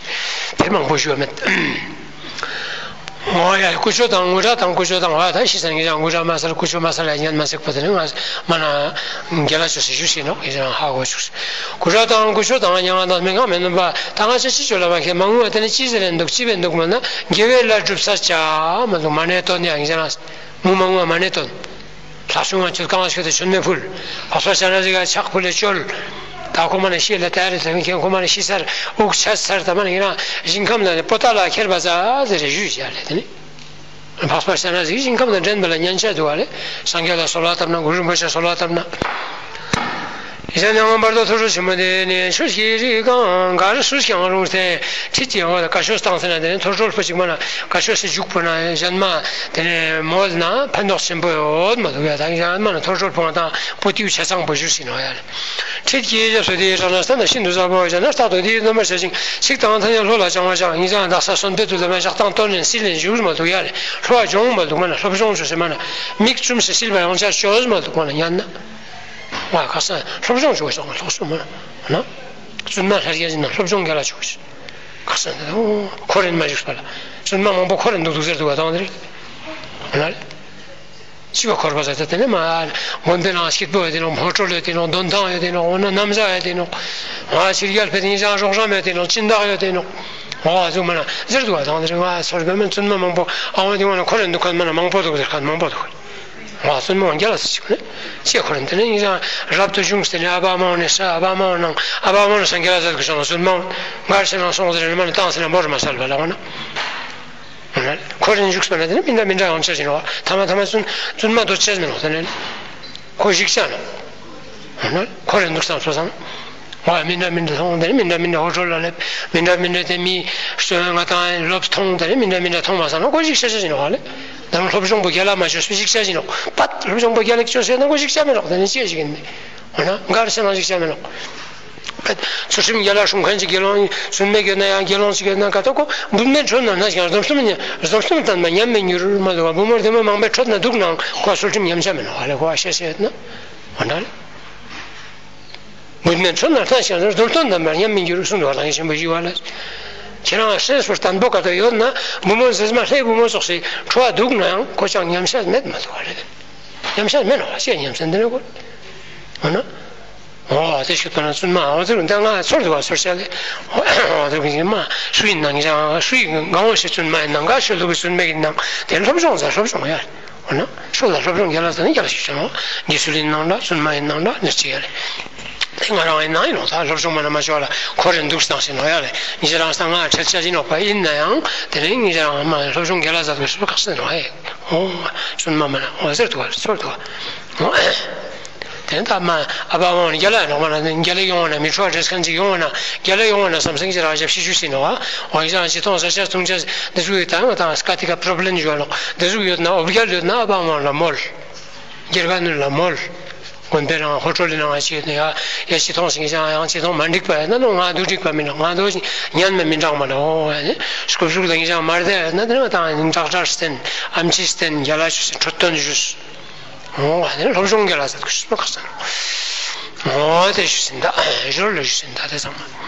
དེ་མང་པོ་ཞུ་བ་མེད། ཨོ་ཡ། ཀུ་ཅོ་དང་ངུ་ར་དང་ཀུ་ཅོ་དང་བ་ད་ཤི་ས་ངེ་ཅག་ངུ་ར་མ་སལ་ཀུ་ཅོ་མ་སལ་ཡ་ཉན་མ་སིག་པ་དེ་ནི་ང་མ་ན་རྒྱ་ལ་ཅོ་སི་ཞུ་ཤེས་ནོག་ཡེ་ཅང་ཧ་གོ་ཅུག་སི། ཀུ་ར་དང་ཀུ་ཅོ་དང་ཉང་ང་དང་མི་ང་མེ་ནུ་པ་ད་ང་ཅ་ཅི་ཅོ་ལ་མ་ཁེ་མ་ངུ་བ་དེ་ནི་ཅི་ཟེར་རེ་འདུག་ཅི་བེ་འདུག་མ་ན་དགེ་བའི་ལ་སྒྲུབ་ས་ཅ་མ་འདུག་མ་ནེ་ཏོན་ཡ་ཡེ་ཅང་ངུ་མ་ངུ་བ་མ་ནེ་ཏོན། ལྷ་སྲུང་ང་ཚོས་གང་ཞིག་ཏུ་ཆུན་མེ་ཕུལ། ལྷ་ས་ཆ་ན་ཟིག་ག་ཕྱག་ཕུལ་ལེ་བཅོལ། ད་ཁོ་མ་ནི་ཤི་ལ་ཏའི་རེ་ཟེར་མཁན་ཁོ་མ་ནི་ཤི་ཚར་དབུགས་ཆད་ཚར་ད་མ་ནི་ཡིན་ན་ཞིང་ཁམས་ལ་ནི་པོ་ཏ་ལ་ཁྱེར་བ་ཙ་ཟེར་རེ་ཞུས་བྱས་ལེ་དེ་ནི། འཕགས་པ་ཤ་ན་ཟིག་ཞིང་ཁམས་ལ་འདྲེན་པ་ལ་ཉན་ཆ་འདུག་བ་ལེ། སངས་རྒྱས་ལ་གསོལ་བ་བཏབ་ན་གུ་རུ་རིན་པོ་ཆེ་གསོལ་བ་བཏབ་ན། ཡིན་ན་ཡང་བར་དུ་ཐུགས་སྲོག་ཆེན་པོ་འདི་ནི་ཆོས་ཀྱི་རིགས་གང་གར་སུས་ཀྱང་རུང་སྟེ་ཁྲིད་ཀྱི་འོ་ད་བཀའ་ཆོས་བཏང་ཟེར་ན་དེ་ནི་ཐོས་གྲོལ་པོ་ཅིག་མ་ན་བཀའ་ཆོས་སུ་འཇུག་པོ་ན་གཞན་མ་དེ་ནི་མོལ་ན་ཕན་ཐོགས་ཆེན་པོ་ཡོད་མ་འདུག་ཡ། ད་གཞན་མ་ན་ཐོས་གྲོལ་པོ་ང་དང་པོ་ཏིའུ་ཆ་ཚང་པོ་བཞུར་ཟིན་ནོ་ཡ་ལེ། ཁྲིད་ཀྱི་ཞབས་སུ་དེའི་རང་ན་ས་ན་ཤིན་ཏུ་ཟབ་པོ་བྱ་ན་རྟག་ཏུ་དེའི་རྣམ་པར་བྱ་ཞིང་ཚིག་དང་ཐ་སྙད་ལྷོ་ལ་བྱང་བ་བྱང་ཡིན་ཙང་དག་ས་གསོན་དཔེ་དུ་ལ་མ་ཞག་དང་བཏོན་ནས་སིལ་ནས་འཇུག་མ་འདུག་ཡ་ལེ། ལྷོ་བ་སྦྱོང་མ་འདུག་མ་ན་ལྷོ་སྦྱོང་ཆོས་སེ་མ་ན་མིག་བཙུམ་སེ་སིལ་བ་ཡང་ཆ་ཆོས་མ་འདུག་མ་ན་ཉན་ན། ང་ཁ་སང་སློབ་སྦྱོང་བྱུང་སོང་ལོག་སོང་མ་ན། བཙུན་མ་ལྷ་རྒྱལ་ཡིན་ན་སློབ་སྦྱོང་རྒྱལ་ལ་བྱུང་ཁ་སང་འཁོར་རིན་མ་བཞུགས་པ་ལ་བཙུན་མ་མང་པོ་འཁོར་རིན་འདུག་འདུག་ཟེར་འདུག་བ་དང་དེ་རེད། ཅི་བ་འཁོར་བ་ཟེར་ཏེ་དེ་ནས་མ་དགོན་པའི་ནང་སྐྱིད་པོ་ཡོད་དེ་ནོ། མོ་ཊ་ཡོད་དེ་ནོ། འདོན་ཐང་ཡོད་དེ་ནོ། འོ་ན་ན་བཟའ་ཡོད་དེ་ནོ། ང་ཕྱི་རྒྱལ་ཕེབས་ཏེ་ཡིན་ཙང་རོགས་རམ་ཡོད་དེ་ནོ། སྦྱིན་བདག་ཡོད་དེ་ནོ། ང་ཚོ་མ་ན་ཟེར་འདུག་བ་དང་དེ་རེད། ང་ཚོར་བས་མིན་བཙུན་མ་མང་པོ་ཨ་འོ་དེ་ངོ་ན་འཁོར་རིན་འདུག་མཁན་མ་ན་མང་པོ་འདུག་ཟེར་མཁན་མང་པོ་འདུག་ང་བཙུན་མོ་རྒྱ་ལ་སི་ཆིག་ནས་ཅེས་ཁོ་རང་དེ་ནས་ཡིན་ཙང་རབ་ཏུ་བྱུང་སྟེ་ནས་ཨ་བ་མ་འོ་ནས་ས་ཨ་བ་མ་འོ་ནང་ཨ་བ་མ་འོ་ནས་སངས་རྒྱས་ལ་ཟེར་གི་སོང་བཙུན་མ་འོ་མགར་ཆེ་ནང་སོང་ཟེར་མ་ནས་བཏང་ཟེར་ན་འབོར་མ་སལ་བ་ལ་འོ་ན། ཁོ་རང་བཞུགས་པ་ན་དེ་ནས་མི་འདྲ་མི་འདྲ་ཡོང་ཆ་ཞིག་ནོ། ཐ་མ་ཐ་མ་བཙུན་བཙུན་མ་དོ་ཆེས་མི་ནོ་དེ་ནས་ཁོ་བཞུགས་ཆ་ནོ། འོ་ན་ཁོ་རང་འདུག་བསམ་སོ་བསམ། ང་མི་འདྲ་མི་འདྲ་མཐོང་དེ་ནས་མི་འདྲ་མི་འདྲ་ཧོ་ཊལ་ལ་སླེབས། མི་འདྲ་མི་འདྲ་དེ་མི་སོན་ང་དང་སློབ་མཐོང་དེ་ནས་མི་འདྲ་མི་འདྲ་མཐོང་མ་སང་ན་ཁོ་ཞིག་ཤ་ཤ་ཞིག་ནོག་ཧ་ལེ། ད་སློབ་སྦྱོང་པོ་རྒྱ་ལ་མ་ཤོད་སུ་ཞིག་ཤ་ཞིག་ནོག། པད་སློབ་སྦྱོང་པོ་རྒྱ་ལ་ཤོད་ཟེར་ན་ཁོ་ཞིག་ཤ་མི་ནོག། དེ་ནས་ཅི་ཞིག་ཡིན་ནི། འོ་ན་མགར་ཤ་ན་ཞིག་ཤ་མི་ནོག། པད་ཚུལ་ཁྲིམས་རྒྱ་ལ་སྲུང་མཁན་ཅིག་དགེ་སློང་བཙུན་མའི་དགེ་ན་ཡང་དགེ་སློང་ཅིག་ཡོད་ན་ག་ཏོ་ཁོ་བུད་མེད་ཁྲོད་ན་ན་ཞིག་རྫོང་གཏམ་ཉ་རྫོང་གཏམ་བཏང་མ་ཉམས་མི་འགྱུར་མ་འདུག་བ། བུ་མོར་དེ་མ་མང་པོའི་ཁྲོད་ན་འདུག་ནའང་ཁོ་ཚུལ་ཁྲིམས་ཉམས་ཆ་མི་ནོག་ཧ་ལེ། ཁོ་ཨ་ཤ་ཤ་ཡོད་ན་འོ་ན་ལེ། མུན་མེད་ཁྲོད་ན་ལྟ་ཞིང་རྡོར་ཐོན་དམ་པར་ཉམས་མི་འགྱུར་གསུངས་འདུག་བ། ལང་ཆེན་པོ་ཞི་བ་ལ། ཁྱེད་རང་སེམས་སུ་བརྟན་པོ་ག་དུ་ཡོད་ན། བུ་མོ་མཛེས་མ་ལྷའི་བུ་མོ་ཙོགས་སེ་ཁྲོ་བ་སྡུག་ན་ཡང་ཁོ་ཅང་ཉམས་ཆག་མེད་མ་ཐུབ་པ་རེད། ཉམས་ཆག་མེད་ནོ། ཅི་ཉམས་ཆག་འདི་ནས་གོ། འོ་ན། འོ་དེ་ཤུ་པ་ན་བཙུན་མ་འོ་ཚུར་འདི་ང་ཚོར་འདུག་བ་ཚོར་བྱ་ལེ། འོ་དེ་གི་མ་སུ་ཡིན་ནང་ཀྱང་སུ་ཡིན་ངའོ་ཞེས་བཙུན་མ་ཡིན་ནང་ག་ཤོད་ལུགས་བཙུན་མ་ཡིན་ནང་དེ་སློབ་སྦྱོང་ཟ་སློབ་སྦྱོང་ཡ། འོ་ན་སོ་ལ་སློབ་སྦྱོང་རྒྱལ་ལ་ཟ་ནི་རྒྱལ་ལ་ཞུ་ཆ་ནོ། དགེ་ཚུལ་ཡིན་ནང་འདྲ་བཙུན་མ་ཡིན་ནང་འདྲ་ནི་ཅི་ཡ་ལེ། དེ་ང་རང་ཡིན་ནང་ཡིན་ནོ། ད་སློབ་སྦྱོང་མ་ན་མ་ཤོ་ལ་ཁོ་རེ་འདུག་སྟངས་ཤིག་ནོ་ཡ་ལེ། ཉི་ཤ་རང་ས་ང་ཁྲེལ་ཆ་ཡིན་ནོ་པ་ཡིན་ན་ཡང་དེ་རིང་ཉི་ཤ་རང་མ་སློབ་སྦྱོང་རྒྱལ་ལ་ཟ་དུ་སུ་ཁག་སེ་ནོ་ཡ། འོ་བཙུན་མ་མ་ན་འོ་ཟེར་དུ་བ་ཚོར་དུ་བ། དེ་ལྟ་མ་ཨ་ཕ་མ་རྒྱ་ལ་ཡོང་བ་ན་རྒྱ་ལ་ཡོང་བ་ན་མི་ཁྲོ་བ་འདྲེས་མཁན་ཅིག་ཡོང་བ་ན་རྒྱ་ལ་ཡོང་བ་ན་བསམ་སེང་ཅི་ར་ཞབས་ཤི་ཞུ་སྲིད་ནོ། འོ་ཡིན་ཙང་ཅི་ཐོང་ས་ཆ་ཐུང་ཆ་འདི་ཚུགས་ཡོད་དང་དང་སྐ་ཏི་ཀ་པྲོབ་ལེམ་ཡོད་ལོག་འདི་ཚུགས་ཡོད་ན་འོ་བརྒྱལ་ཡོད་ན་ཨ་ཕ་མ་ལ་མོལ། སྒེར་ག་ནུ་ལ་མོལ། དགོན་པའི་རང་ཧོ་ཁྲོ་ལི་རང་ཅི་ཡོད་ན་ཡ་ཡ་ཅི་ཐོང་སེང་ཅང་ཡང་ཅི་ཐོང་མ་འགྲིག་པ་ཡ་ན་ནོ་ང་འདུག་འགྲིག་པ་མིན་ན་ང་འདུག་ཉན་མ་མི་འདྲ་མ་ལ་འོ་ཡ་ནི་སྐུབ་ཤུགས་ལ་ཡིན་ཅང་མར་དེ་ན་དེ་ན་དང་ཡིན་ཏག་ཏག་བསྟན་ཨམ་ཆི་བསྟན་རྒྱ་ལ་ཆུ་སེ་འཕྲོད་དོན་ཞུས། འོ་ཨ་ནི་སློབ་སྦྱོང་རྒྱལ་ལ་ཟེར་དགོས་ཤེས་པ་ཁ་སང་། འོ་དེ་ཞུ་ཟིན་ད་ཞོར་ལ་ཞུ་ཟིན་ད་དེ་ཚང་མ།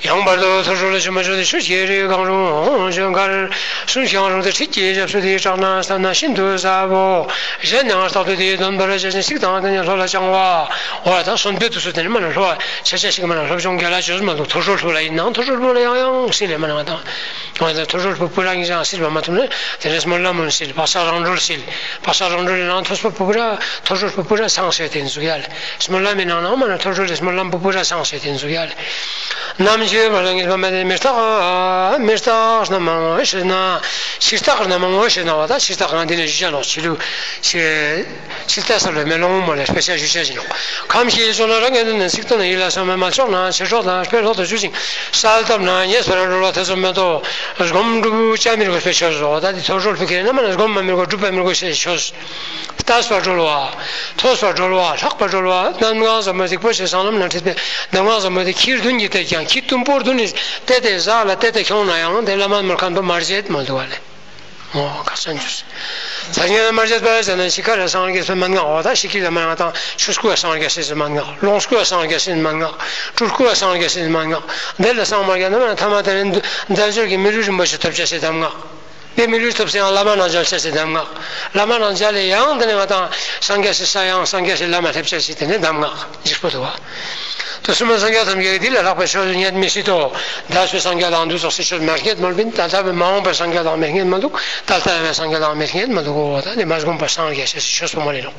ཡང་བར་དུ་ཐོར་ཚུགས་ལ་ཞུ་མ་ཞུ་དེ་ཆུ་སྐྱེས་རི་གང་རུང་ཞོན་མཁར་སུན་ཤང་རུང་དེ་ཁྲིད་ཀྱི་ཞབས་སུ་དེའི་བྲག་ན་ས་ན་ཤིན་ཏུ་ཟབ་བོ། གཞན་ཡང་རྟག་ཏུ་དེའི་འདོན་པར་བྱ་ཞིང་ཚིག་དང་དེ་ནས་ལྷོ་ལ་བཅང་བ། འོ་ད་གསོན་པོའི་དུས་སུ་དེ་ནི་མ་ན་ལྷོ་བ་ཆ་ཆ་ཞིག་མ་ན་སློབ་སྦྱོང་རྒྱལ་ལ་བྱོས་མ་འདུག་ཐོར་ཚུགས་ལྷུ་ལ་ཡིན་ནང་ཐོར་ཚུགས་ལྷུ་ལ་ཡང་ཡང་སྲིད་ལས་མ་ན་ང་དང་། ང་ཚོ་ཐོ་རོལ་པ་སྤུ་ར་ཡིན་ཀྱང་སྲིད་པ་མ་ཐུབ་ན་དེ་ནས་སྨོན་ལམ་མོན་སྲིད་བག་ཆགས་རང་གྲོལ་སྲིད། བག་ཆགས་རང་གྲོལ་ནང་ཐོ་སོ་སྤུ་ར་ཐོ་རོལ་པ་སྤུ་ར་སངས་སྲིད་དེ་འཛུགས་ཡ་ལ། སྨོན་ལམ་མི་ནང་ནང་མ་ན་ཐོ་རོལ་སྨོན་ལམ་སྤུ་ར་སངས་སྲིད་དེ་འཛུགས་ཡ་ལ། ནམ་འཆི་བ་ལ་ངེས་པ་མེད་དེ་མི་རྟག་མི་རྟག་རྣམ་མང་ངོ་ཤེས་ན། ཕྱི་རྟག་རྣམ་མང་ངོ་ཤེས་ན་བ་ད་ཕྱི་རྟག་ང་འདི་ནས་ཞུ་བྱ་ནོ་ཕྱི་ལུགས་ཕྱི། ཕྱིར་ལྟ་གསལ་བའི་མེ་ལོང་མོ་ལས་དཔེ་ཆ་ཞུ་བྱ་ཞིག་ནོ། ཁམས་ཞེས་སོགས་ན་རང་ངེས་དོན་ནས་ཚིག་དོན་ཡིད་ལ་བསམ་པའི་མ་ལྕོགས་ན་ཕྱིར་སྲོག་དང་དཔེ་ལྷོག་ཏུ་ཞུ་ཅིང་གསལ་བཏབ་ན་ཉེས་པར་གྲོལ་བ་ཐེ་ཚོམ་མེད་དོ། སྒོམ་སྒྲུབ་བྱ་མི་དགོས་པའི་ཆོས་སོ། ད་འདི་ཐོ་གྲོལ་ཕུག་གེ་ན་མ་ན་སྒོམ་མ་མི་དགོས་སྒྲུབ་པ་མི་དགོས་ཞེས་ཆོས། ལྟ་བ་གྲོལ་བ། ཐོས་པ་གྲོལ་བ་ལྷག་པ་གྲོལ་བ་རྣམ་ལྔ་ཟབ་མོ་སྡིག་པོ་ཆེ་གསང་ལམ་ན་ཁྲིད་པའི་གདམས་ངག་ཟབ་མོ་དེ་ཁྱི་བདུན་གྱིས་བལྟས་ཀྱང་ཁྱི་གཏུམ་པོ་བདུན་ནི་བལྟས་ཏེ་ཟག་ལ་བལྟས་ཏེ་ཁྱོང་ན་ཡང་དེ་བླ་མ་མར་ཁམས་པ་མར་བྱེད་མ་འདུག་བ་ལས། ཨོ་ཁ་སང་རྒྱུ། ད་ཉེ་མར་བྱེད་པ་ཟེར་ན་ཤི་ཁ་ར་སངས་རྒྱས་སུ་མན་ངག་འོ་ད་ཤི་ཁི་ལ་མན་ངག་དང་ཆུ་སྐུ་བ་སངས་རྒྱས་སུ་མན་ངག་ལོངས་སྐུ་བ་སངས་རྒྱས་སུ་མན་ངག་སྤྲུལ་སྐུ་བ་སངས་རྒྱས་སུ་མན་ངག་འདི་ལ་སངས་མ་རྒྱས་ན་མ་ཐ་མ་དེ་ནི་འདི་འདི་ཟེར་གྱི་མི་ལུས་རིན་པོ་ཆེ་ཐོབ་བྱ་སའི་གདམས་ངག་དེ་མི་ལུས་ཐོབ་སའི་ཡང་བླ་མ་རྣམས་མཇལ་བྱ་སའི་གདམས་ངག་བླ་མ་རྣམས་མཇལ་ལས་ཡང་དེ་ནི་ང་དང་སངས་རྒྱས་སུ་ས་ཡང་སངས་རྒྱས་སུ་བླ་མ་སླེབས་བྱ་སའི་དེ་ནི་གདམས་ངག་འཇིགས་པོ་འདུག་བ། དུ་སུ་མ་སངས་རྒྱས་ཐམས་ཅད་ཀྱིས་འདི་ལས་ལྷག་པའི་ཆོས་སུ་རྙེད་མི་སྲིད་དོ། ད་སུ་སངས་རྒྱས་དང་འདུ་ཚོགས་སྲིད་ཆོས་མ་རྙེད་མ་ལུས་པིན། ད་ལྟ་བའི་མ་འོངས་པའི་སངས་རྒྱས་དང་མི་རྙེད་མ་འདུག་ད་ལྟ་བའི་སངས་རྒྱས་དང་མི་རྙེད་མ་འདུག་གོ། ད་འདི་མ་སྒོམ་པར་སངས་རྒྱས་ཞེས་སུ་ཆོས་སུ་མ་ལེན་ནོ།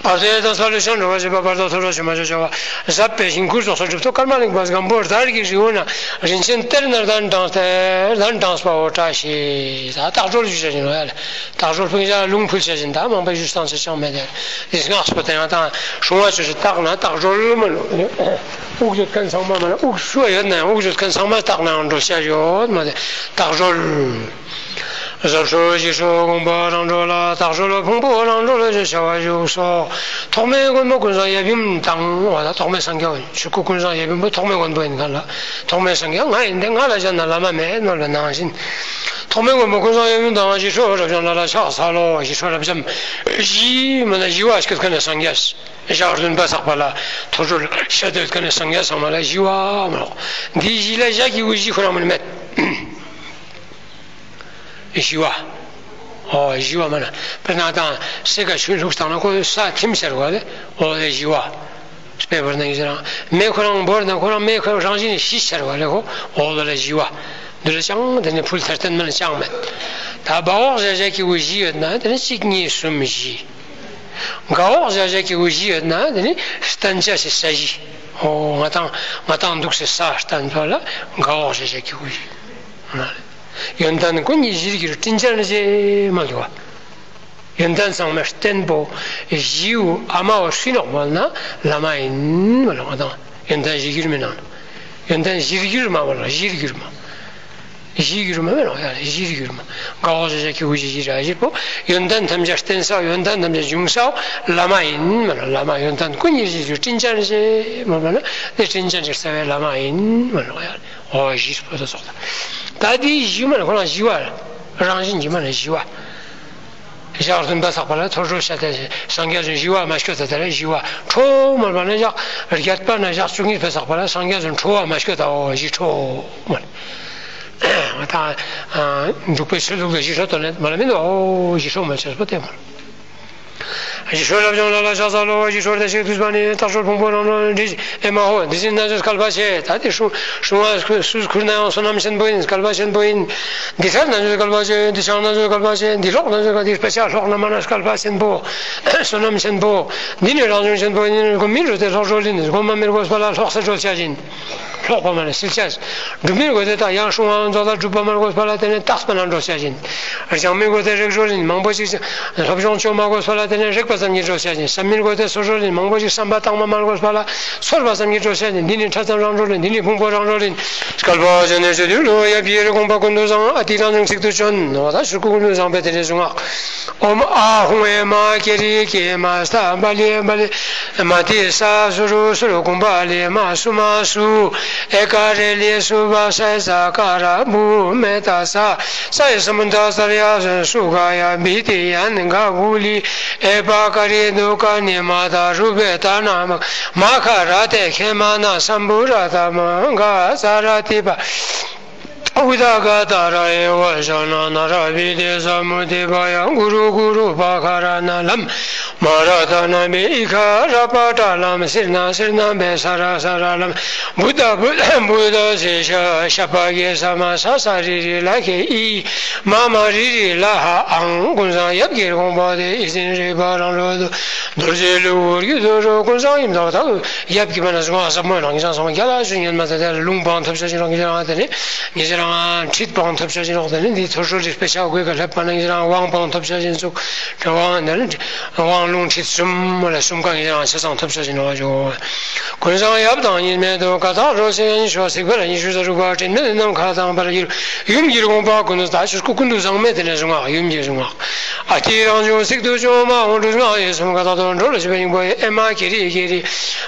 བར་དོའི་དང་ས་ལུ་ཤང་འགྲོ་བ་བྱེད་པ་བར་དོ་ཐོ་རོ་ཞུ་མ་ཞོ་བྱ་བ་ཟབ་པའི་ཞིང་ཁུར་རྫོགས་སོ་གྲུབ་ཐོབ་ཀརྨ་གླིང་པ་སྒམ་པོ་དར་གྱི་རི་བོ་ན་རིན་ཆེན་གཏེར་ནར་ལྡན་དྲངས་ཏེ་ལྡན་དྲངས་པའོ་བཀྲ་ཤིས། ད་རྟགས་སྒྲོལ་ཞུ་བྱ་ཞིང་རོ་ཡ་ལ། རྟགས་སྒྲོལ་ཕུང་བྱ་ལུང་ཕུལ་བྱ་ཞིང་ད་མང་པའི་ཞུ་སྟངས་ཆེ་ཆུང་མེད་དེ། འདི་སྔགས་པོ་དེ་ཡང་དང་སྲུང་བ་ཆོས་ཀྱི་རྟགས་ན་རྟགས་སྒྲོལ་མ་ནོ། དབུགས་ཡོད་མཁན་ཚང་མ་མ་ན་དབུགས་ཤུགས་ཡོད་ན་ཡང་དབུགས་ཡོད་མཁན་ཚང་མ་རྟགས་ནའང་སྒྲོལ་བྱ་ཡོད་མ་དེ་རྟགས་སྒྲོལ། ཟབ་ཤོས་ཞི་ཁྲོ་དགོངས་པ་རང་གྲོལ་ལ་རྟགས་སྒྲོལ་ཕུང་པོ་རང་གྲོལ་ཞེས་བྱ་བ་བཞུགས་སོ། ཐོགས་མེད་མགོན་པོ་ཀུན་བཟང་ཡབ་ཡུམ་དང་བ་ལ་ཐོགས་མེད་སངས་རྒྱས་ཆོས་སྐུ་ཀུན་བཟང་ཡབ་ཡུམ་པོ་ཐོགས་མེད་མགོན་པོ་ཡིན་མཁན་ལ་ཐོགས་མེད་སངས་རྒྱས་ང་ཡིན་ཏེ་ང་ལ་གཞན་ན་བླ་མ་མེད་ནོ་ལ་ནང་བཞིན། ཐོགས་མེད་མགོན་པོ་ཀུན་བཟང་ཡབ་ཡུམ་དང་ཞི་ཁྲོ་རབ་འབྱམས་ལ་ལ་ཕྱག་འཚལ་ལོ། ཞི་ཁྲོ་རབ་འབྱམས་ཞི་མ་ན་ཞི་བ་སྐད་མཁན་ལ་སངས་རྒྱས། ཞག་བདུན་པ་ཚགས་པ་ལ་ཐོ་སྤྲུལ་ཤ་དོད་མཁན་ལ་སངས་རྒྱས་ཚང་མ་ལ་ཞི་བ་མ་ལོག་འདི་ཞི་ལ་ཞག་གི་དབུ་ཞི་ཁོ་རང་མ་ནི་མེད། ཞི་བ། ཨོ་ཞི་བ་མ་ན་དཔེར་ན་དང་སེ་ག་ཆུ་བླུགས་བཏང་ན་ཁོ་ས་ཐིམ་ཟེར་བ་ལས་ཨོ་ལས་ཞི་བ། དཔེ་བར་ན་ཡིན་ཟེར་རང་མེ་ཁོ་རང་བོར་ན་ཁོ་རང་མེ་ཁོ་རང་བཞིན་ཞི་ཟེར་བ་ལས་ཁོ་ཨོ་ལ་ལས་ཞི་བ། འདི་ལ་ཅང་དེ་ནི་ཕུལ་ཐར་བརྟན་མ་ན་ཅང་མེད། ད་བ་འོག་ཞ་ཞ་གི་དབུ་ཞི་ཡོད་ན་དེ་ནི་གཅིག་གཉིས་གསུམ་ཞི། ག་འོག་ཞ་ཞ་གི་དབུ་ཞི་ཡོད་ན་དེ་ནི་བརྟན་བྱ་ཞེས་ས་ཞི། ཨོ་ང་དང་ང་དང་འདུག་སེ་ས་བརྟན་པ་ལ་ག་འོག་ཞ་ཞ་གི་དབུ་ཞི། ཡོན་ཏན་ཀུན་གྱི་གཞིར་གྱུར་དྲིན་ཅན་རྗེ་མ་འདུག་བ། ཡོན་ཏན་ཚང་མའི་བརྟན་པོ་ཞིའུ་ཨ་མའོ་སྲིན་ནོག་མོལ་ན་བླ་མ་ཡིན་མ་ལོ་ང་དང་ཡོན་ཏན་གཞིར་གྱུར་མི་ནང་ཡོན་ཏན་གཞིར་གྱུར་མ་མོལ་གཞིར་གྱུར་མ། གཞིར་གྱུར་མ་མེད་ནོ་ཡ་གཞིར་གྱུར་མ། ག་འོག་ཞ་ཞ་གི་དབུ་ཞི་ཞི་ར་ཞིར་པོ། ཡོན་ཏན་ཐམས་ཅད་བརྟེན་ས་ཡོན་ཏན་ཐམས་ཅད་འབྱུང་ས་བླ་མ་ཡིན་མ་ལ་བླ་མ་ཡོན་ཏན་ཀུན་གྱི་གཞིར་གྱུར་དྲིན་ཅན་རྗེ་མ་མ་ལ་དེ་དྲིན་ཅན་རྗེ་རྩ་བའི་བླ་མ་ཡིན་མ་ལ་ཡ། ཨོ་ཞིར་པོ་དོ་ཚོགས་ད་དེའི་ཞི་མ་ལ་ཁོ་རང་ཞི་བ་རང་བཞིན་གྱི་མ་ལ་ཞི་བ། ཞག་བདུན་པ་ཚགས་པ་ལ་ཐོར་ཚུགས་བྱས་ཏེ་སངས་རྒྱས་བྱོན། བཞི་བ་མ་སྐྱོད་ད་དེ་ལ་བཞི་བ་ཁྲོ་མར་པ་ན་ཞག་བརྒྱད་པ་ན་ཞག་བཅུ་གཉིས་པ་ཚགས་པ་ལ་སངས་རྒྱས་བྱོན། ཁྲོ་བ་མ་སྐྱོད་དའོ་བཞི་ཁྲོ་མར། ད་འབྲུག་པའི་ཆོས་ལུགས་ལ་བཞི་ཁྲོ་དོན་ལས་མ་ལ་མི་འདུག་ཨོ་བཞི་ཁྲོ་མ་བྱས་པ་དེ་མར། བཞི་ཁྲོ་རབ་བྱུང་ལ་ལ་ཕྱག་འཚལ་ལོ། བཞི་ཁྲོ་བདེ་གཤེགས་ཐུབ་པ་ནི། རྟགས་སྦྱོར་ཕུང་པོ་རང་རང་རིགས། ཨེ་མ་ཧོ། འདི་ཟིན་ན་ཚོད་སྐལ་པ་ཆེ། ད་དེ་སྲུང་སྲུང་བ་སུས་ཁུར་ན་ཡང་བསོད་ནམས་ཆེན་པོ་ཡིན། སྐལ་པ་ཆེན་པོ་ཡིན། འདི་ཐར་ན་ཚོད་སྐལ་པ་ཆེ། འདི་ཆང་ན་ཚོད་སྐལ་པ་ཆེ། འདི་ལོག་ན་ཚོད་སྐལ། འདི་དཔེ་ཆ་ལྷོག་ན་མ་ན་སྐལ་པ་ཆེན་པོ། བསོད་ནམས་ཆེན་པོ། འདི་ནི་རང་བྱུང་ཆེན་པོ་ཡིན། དགོས་མིན་རུ་དེ་ལྷོག་འགྲོ་ལིན། དགོས་མ་མེད་དགོས་པ་ལ་ལྷོག་ས་འགྲོ་བྱ་ཡིན། ལྷོག་པ་མ་ནི་སིལ་ཆས། སྒྲུབ་མིན་དགོས་ཏེ་ད་ཡང་སྲུང་བའང་རྫོགས་ལ་སྒྲུབ་པ་མ་དགོས་པ་ལ་དེ་ནས་རྟགས་པ་ན་འགྲོ་བྱ་ཡིན། སྦྱང་མིན་དགོས་ཏེ་རེག་འགྲོ་ལིན། མང་པོ་ཞིག་སློབ་སྦྱོང་བཅོ་མ་དགོས་པ་ལ་དེ་ནས་རེག་པ་ཙམ་གྱིས་འགྲོ་བྱ་ཡིན། བསམ་མིན་དགོས་ཏེ་སོ་འགྲོ་ལིན། མང་པོ་ཞིག་བསམ་པ་བཏང་མ་མ་དགོས་པ་ལ་ཚོར་བ་ཙམ་གྱིས་འགྲོ་བྱ་ཡིན། འདི་ནི་ཕྲ་ཙམ་རང་འགྲོ་ལིན། འདི་ནི་ཕུང་པོ་རང་འགྲོ་ལིན། སྐལ་པ་ཆེན་ནས་བྱེད་དུས་ལོ་ཡབ་ཀྱི་རེ་དགོངས་པ་ཀུན་ཏུ་བཟང་། ཨ་ཏི་རང་བྱུང་ཚིག་ཏུ་བྱོན། འོ་ད་ཤུར་སྐུ་ཀུན་ཏུ་བཟང་པའི་དེ་ནས་བཟུང་ང་། ཨོཾ་ཨཱཿཧཱུྃ་ཨེ་མ་ཀེ་རི་ཀེ་མ་སྟ་བ་ལེ་བ་ལེ་མ་ཏི་ས་སུ་རུ་སུ་རུ་ཀུམ་བ་ལེ་མ་སུ་མ་སུ་ཨེ་ཀ་རེ་ལེ་སུ་བ་ས་ས་ཀ་ར་བུ་མེ་ཏ་ས་ས་ཡ་སི་མུན་ད་ས་ར་ཡ་སུ་ག་ཡ་བི་ཏི་ཡན་ག་གུ་ལི་ཨེ་པ་ཀ་རི་དུ་ཀ་ནི་མ་ད་རུ་བེ་ད་ན་མ་མ་ཁ་ར་ཏེ་ཁེ་མ་ན་སམ་བུ་ར་ད་མ་ག་ས་ར་ཏི་པ། ཨུ་ད་ག་ད་ར་ཨེ་ཝ་ཤ་ན་ན་ར་བི་དེ་ས་མུ་དེ་བ་ཡ་གུ་རུ་གུ་རུ་བ་ག་ར་ན་ལམ་མ་ར་ད་ན་བེ་ཨི་ཁ་ར་པ་ཏྲ་ལམ་སིར་ན་སིར་ན་བེ་ས་ར་ས་ར་ལམ་བུ་ད་བུ་བུ་ད་སེ་ཤ་ཤ་པ་གེ་ས་མ་ས་ས་རི་རི་ལ་ཁེ་ཨི་མ་མ་རི་རི་ལ་ཧ་ཨང་། ཀུན་བཟང་ཡབ་ཀྱི་དགོངས་པ་དེ་ཨི་ཟིན་རི་བ་རང་རོ་དུ་རྡོ་རྗེ་ལུ་འུར་གྱི་དུ་རུ་ཀུན་བཟང་ཡིན་ད་ད་ཡབ་ཀྱི་མ་ན་སུ་མ་ས་མོ་རང་གི་སང་ས་མ་རྒྱ་ལ་ཞུ་ཉན་མ་ད་ད་ལུང་པང་ཐབས་ཤ་ཞིག་རང་གི་རང་དེ་ནི། ཉེ་ཆར་ང་ཁྲིད་པའང་ཐོབ་བྱ་ཞིག་ནོག་དེ་ནི་འདི་ཐོར་ཤོར་རིགས་པའི་ཆ་དགོས་ཀ་ལྷབ་པ་ན་ཉེ་ཆར་ང་དབང་པའང་ཐོབ་བྱ་ཞིག་ཚུགས། དབང་དེ་ནི་དབང་ལུང་ཁྲིད་གསུམ་ལ་གསུམ་ཀ་ཉེ་ཆར་ང་ཆ་ཚང་ཐོབ་བྱ་ཞིག་ནོག་ཞུ། ཀུན་བཟང་ཡབ་དང་གཉིས་མེད་དུ་ཀ་དག་རོ་སེ་ཡན་ཤོ་སིག་པ་ལ་ཉི་ཤུ་རྩ་དྲུག་པ་དྲིན་མེད་ནམ་མཁའ་དང་བར་གྱུར། ཡུམ་གྱི་དགོངས་པ་ཀུན་ཏུ་ད་ཆུ་སྐུ་ཀུན་ཏུ་བཟང་མེད་དེ་ནས་བཟུང་ང་ཡུམ་གྱི་བཟུང་ང་། ཨ་ཏི་རང་བྱུང་ཚིག་ཏུ་བྱུང་མ་འོང་འབྲུ་ལྔ་ཡི་གསུམ་ཀ་དག་ཏུ་འགྲོ་ལ་བྱེད་པའི་སྙིང་པོ་ཨེ་མ་ཀེ་རི་ཀེ་རི།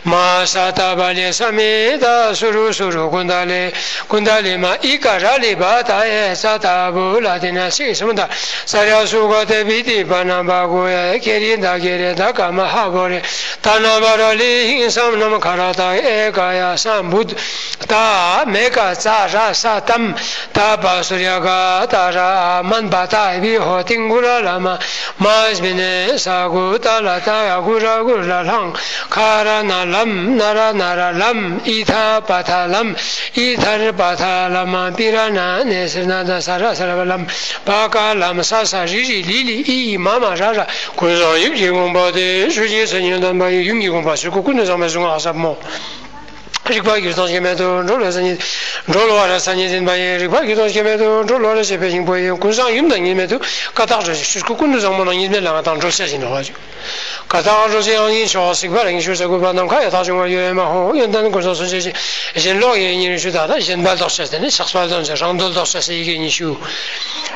མ་ས་ཏ་བ་ལེ་ས་མེ་ད་སུ་རུ་སུ་རུ་ཀུན་ད་ལེ་ཀུན་ད་ལེ་མ་ཨི་ཀ་ར་ལེ་བ་ད་ཨེ་ས་ཏ་བུ་ལ་དེ་ན་སི་སུ་མ་ད་ས་ར་སུ་ག་ཏེ་བི་ཏི་བ་ན་བ་གུ་ཡ་ཀེ་རི་ད་ཀེ་རེ་ད་ཀ་མ་ཧ་བོ་རེ་ད་ན་བ་ར་ལེ་ཧིང་སམ་ནམ་ཁ་ར་ད་ཨེ་ཀ་ཡ་ས་བུ་ད་མེ་ཀ་ཙ་ར་ས་ཏམ་ད་བ་སུ་ར་ག་ད་ར་མན་བ་ད་བི་ཧོ་ཏིང་གུ་ར་ལ་མ། མ་སྨི་ནེ་ས་གུ་ཏ་ལ་ཏ་ཡ་གུ་ར་གུ་ལ་ལྷང་ཁ་ར་ན་ལམ་ན་ར་ན་ར་ལམ་ཨི་ཐ་པ་ཐ་ལམ་ཨི་ཐར་པ་ཐ་ལམ་པི་ར་ན་ནེ་སི་ན་ད་ས་ར་ས་ར་བ་ལམ་པ་ཀ་ལམ་ས་ས་རི་རི་ལི་ལི་ཨི་ཨི་མ་མ་ར་ར། ཀུན་བཟང་ཡུམ་གྱི་དགོངས་པ་དེ་ཆོས་ཀྱི་མཚན་ཉིད་བསྟན་པ་ཡི་ཡུམ་གྱི་དགོངས་པ་ཆོས་སྐུ་ཀུན་ཏུ་བཟང་པའི་གཟུངས་སྔགས་ཟབ་མོ། རིག་པ་སྒྱུ་སྟངས་སྐྱེ་མེད་དུ་འགྲོ་བའི་སེམས་ཉིད། འགྲོ་བ་ར་སེམས་ཉིད་ཡིན་པ་ཡི། རིག་པ་སྒྱུ་སྟངས་སྐྱེ་མེད་དུ་འགྲོ་བ་ར་བྱེད་པའི་སྙིང་པོ་ཡི། ཀུན་བཟང་ཡུམ་དང་གཉིས་མེད་དུ་ཀ་དག་རོ་ཞིག་ཆོས་སྐུ་ཀུན་ཏུ་བཟང་མོ་ནང་གཉིས་མེད་ལ་ང་དང་འགྲོ་བྱ་ཞིག་ནོག་ཞུ། ཀ་དག་རོ་ཞིག་ཡང་ཉིད་ཆོག་སིག་པ་ར་ཉི་ཤུ་རྩ་དགུ་པ་ནམ་མཁའ་ཡང་དག་འབྱུང་བར་འགྱུར་བའི་མ་ཧོ། ཡོན་ཏན་ཀུན་བཟང་མཚོན་བྱེད་ཅིང་། གཞན་ལོག་ཡི་ཉེར་ཞུ་ད་ད་གཞན་པ་ལྡོག་བྱ་དེ་ནི་ཆགས་པ་ལྡོག་བྱ་རང་འདོད་ལྡོག་བྱ་ཟེར་ཡི་གེ་ཉི་ཤུ།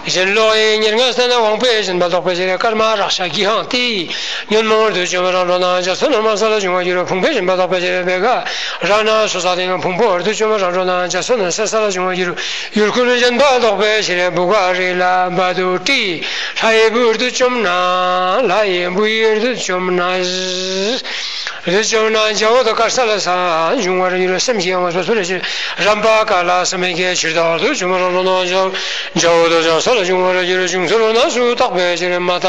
གཞན་ལོག་ཡི་ཉེར་ལྔ་ཟེར་ན་དབང་པོའི་གཞན་པ་ལྡོག་པའི་ཕྱིར་སྐར་མ་རག་ཤ་གི་ཧང་སྟེ། ཉོན་མོངས་བདུད་བཅོམ་རང་གྲོལ་ན་འཇའ་ཚོན་ནི་མ་ས་ལ་འབྱུང་བར་འགྱུར་རོ། ཕུང་པོའི་གཞན་པ་ལྡོག་པའི་ཕྱིར་བེ་ག་ར་ན་སོ་ས་སྟེང་ཕུང་པོ་བདུད་བཅོམ་རང་གྲོལ་ན་འཇའ་ཚོན་ནི་སེ་ས་ལ་འབྱུང་བར་འགྱུར་རོ། ཡུལ་ཀུན་གཞན་པ་ལྡོག་པའི་ཕྱིར་བུ་ག་རི་ལ་བ་དུ་ཏི། ལྷ་ཡི་བུ་བདུད་བཅོམ་ན་ལྷ་ཡི་བུ་ཡི་བདུད་བཅོམ་ན། བདུད་བཅོམ་ན་འཇའ་འོད་དཀར་ས་ལ་ས་འབྱུང་བར་འགྱུར་རོ། སེམས་ཀྱི་ཡང་བ་སོ་སོར་ཕྱིར་རམ་པ་ཀ་ལ་ས་མེ་གེ་ཕྱིར་དག་བདུད་བཅོམ་རང་གྲོལ་ན་འཇའ་འོད་དུ་འཇའ་ས་ལ་འབྱུང་བར་འགྱུར་རོ། བྱུང་ཚུལ་ན་སུ་བརྟག་པའི་ཕྱིར་མ་ད་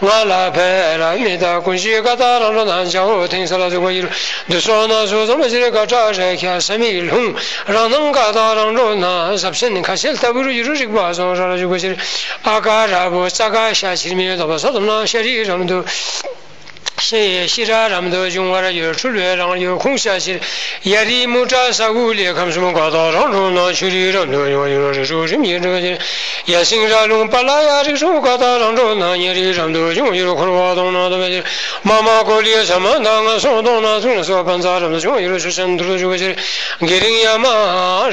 ང་ལ་ཕེ་ར་མི་ད་ཀུན་གཞི་ཀ་དག་རང་གྲོལ་ན་འཇའ་འོད་ཐིང་ས་ལ་འཇུག་པར་འགྱུར་རོ། བདུད་སོགས་ན་སུ་ཚང་བའི་ཕྱིར་ཀ་ཏྲ་རེ་ཁ་ས་མེ་ལྷུང་རང་སྣང་ཀ་དག་རང་གྲོལ་ན་ཟབ་ཆེན་ཁ་ཕྱེ་ལྟ་བུར་འགྱུར་རོ། རིག་པ་སོང་ར་ལ་འཇུག་པའི་ཕྱིར་ཨ་ཀ་ར་བུ་ཙ་ཀ་ཤ་ཕྱིར་མི་ལྡོག་པ་ས་ཙམ་ན་ཤ་རི་རམ་དུ། ཤེས་ཤེས་ར་རམ་དུ་འབྱུང་བར་འགྱུར། འཁྲུལ་བའི་རང་ཡུལ་ཁུངས་བྱ་ཕྱིར། ཡ་རི་མུ་ཏྲ་ས་གུ་ལེ་ཁམས་གསུམ་ཀ་དག་རང་གྲོལ་ན་ཆུ་རི་རམ་དུ་འབྱུང་བར་འགྱུར། རི་ཁྲོད་རིམ་གྱིས་འགྲིབ་པའི་ཕྱིར། ཡ་སེང་ར་ལུང་པ་ལ་ཡ་རི་ཁྲོད་ཀ་དག་རང་གྲོལ་ན་ཉ་རི་རམ་དུ་འབྱུང་བར་འགྱུར། འཁོར་བ་དོང་ན་འདུ་བའི་ཕྱིར། མ་མ་ཀོ་ལི་ས་མ་ད་ང་སོང་དོང་ན་ཚུགས་ན་སོ་པན་ཚ་རམ་དུ་འབྱུང་བར་འགྱུར། ཆུ་ཆེན་དུར་དུ་འཇུག་པའི་ཕྱིར། དགེ་རིང་ཡ་མ་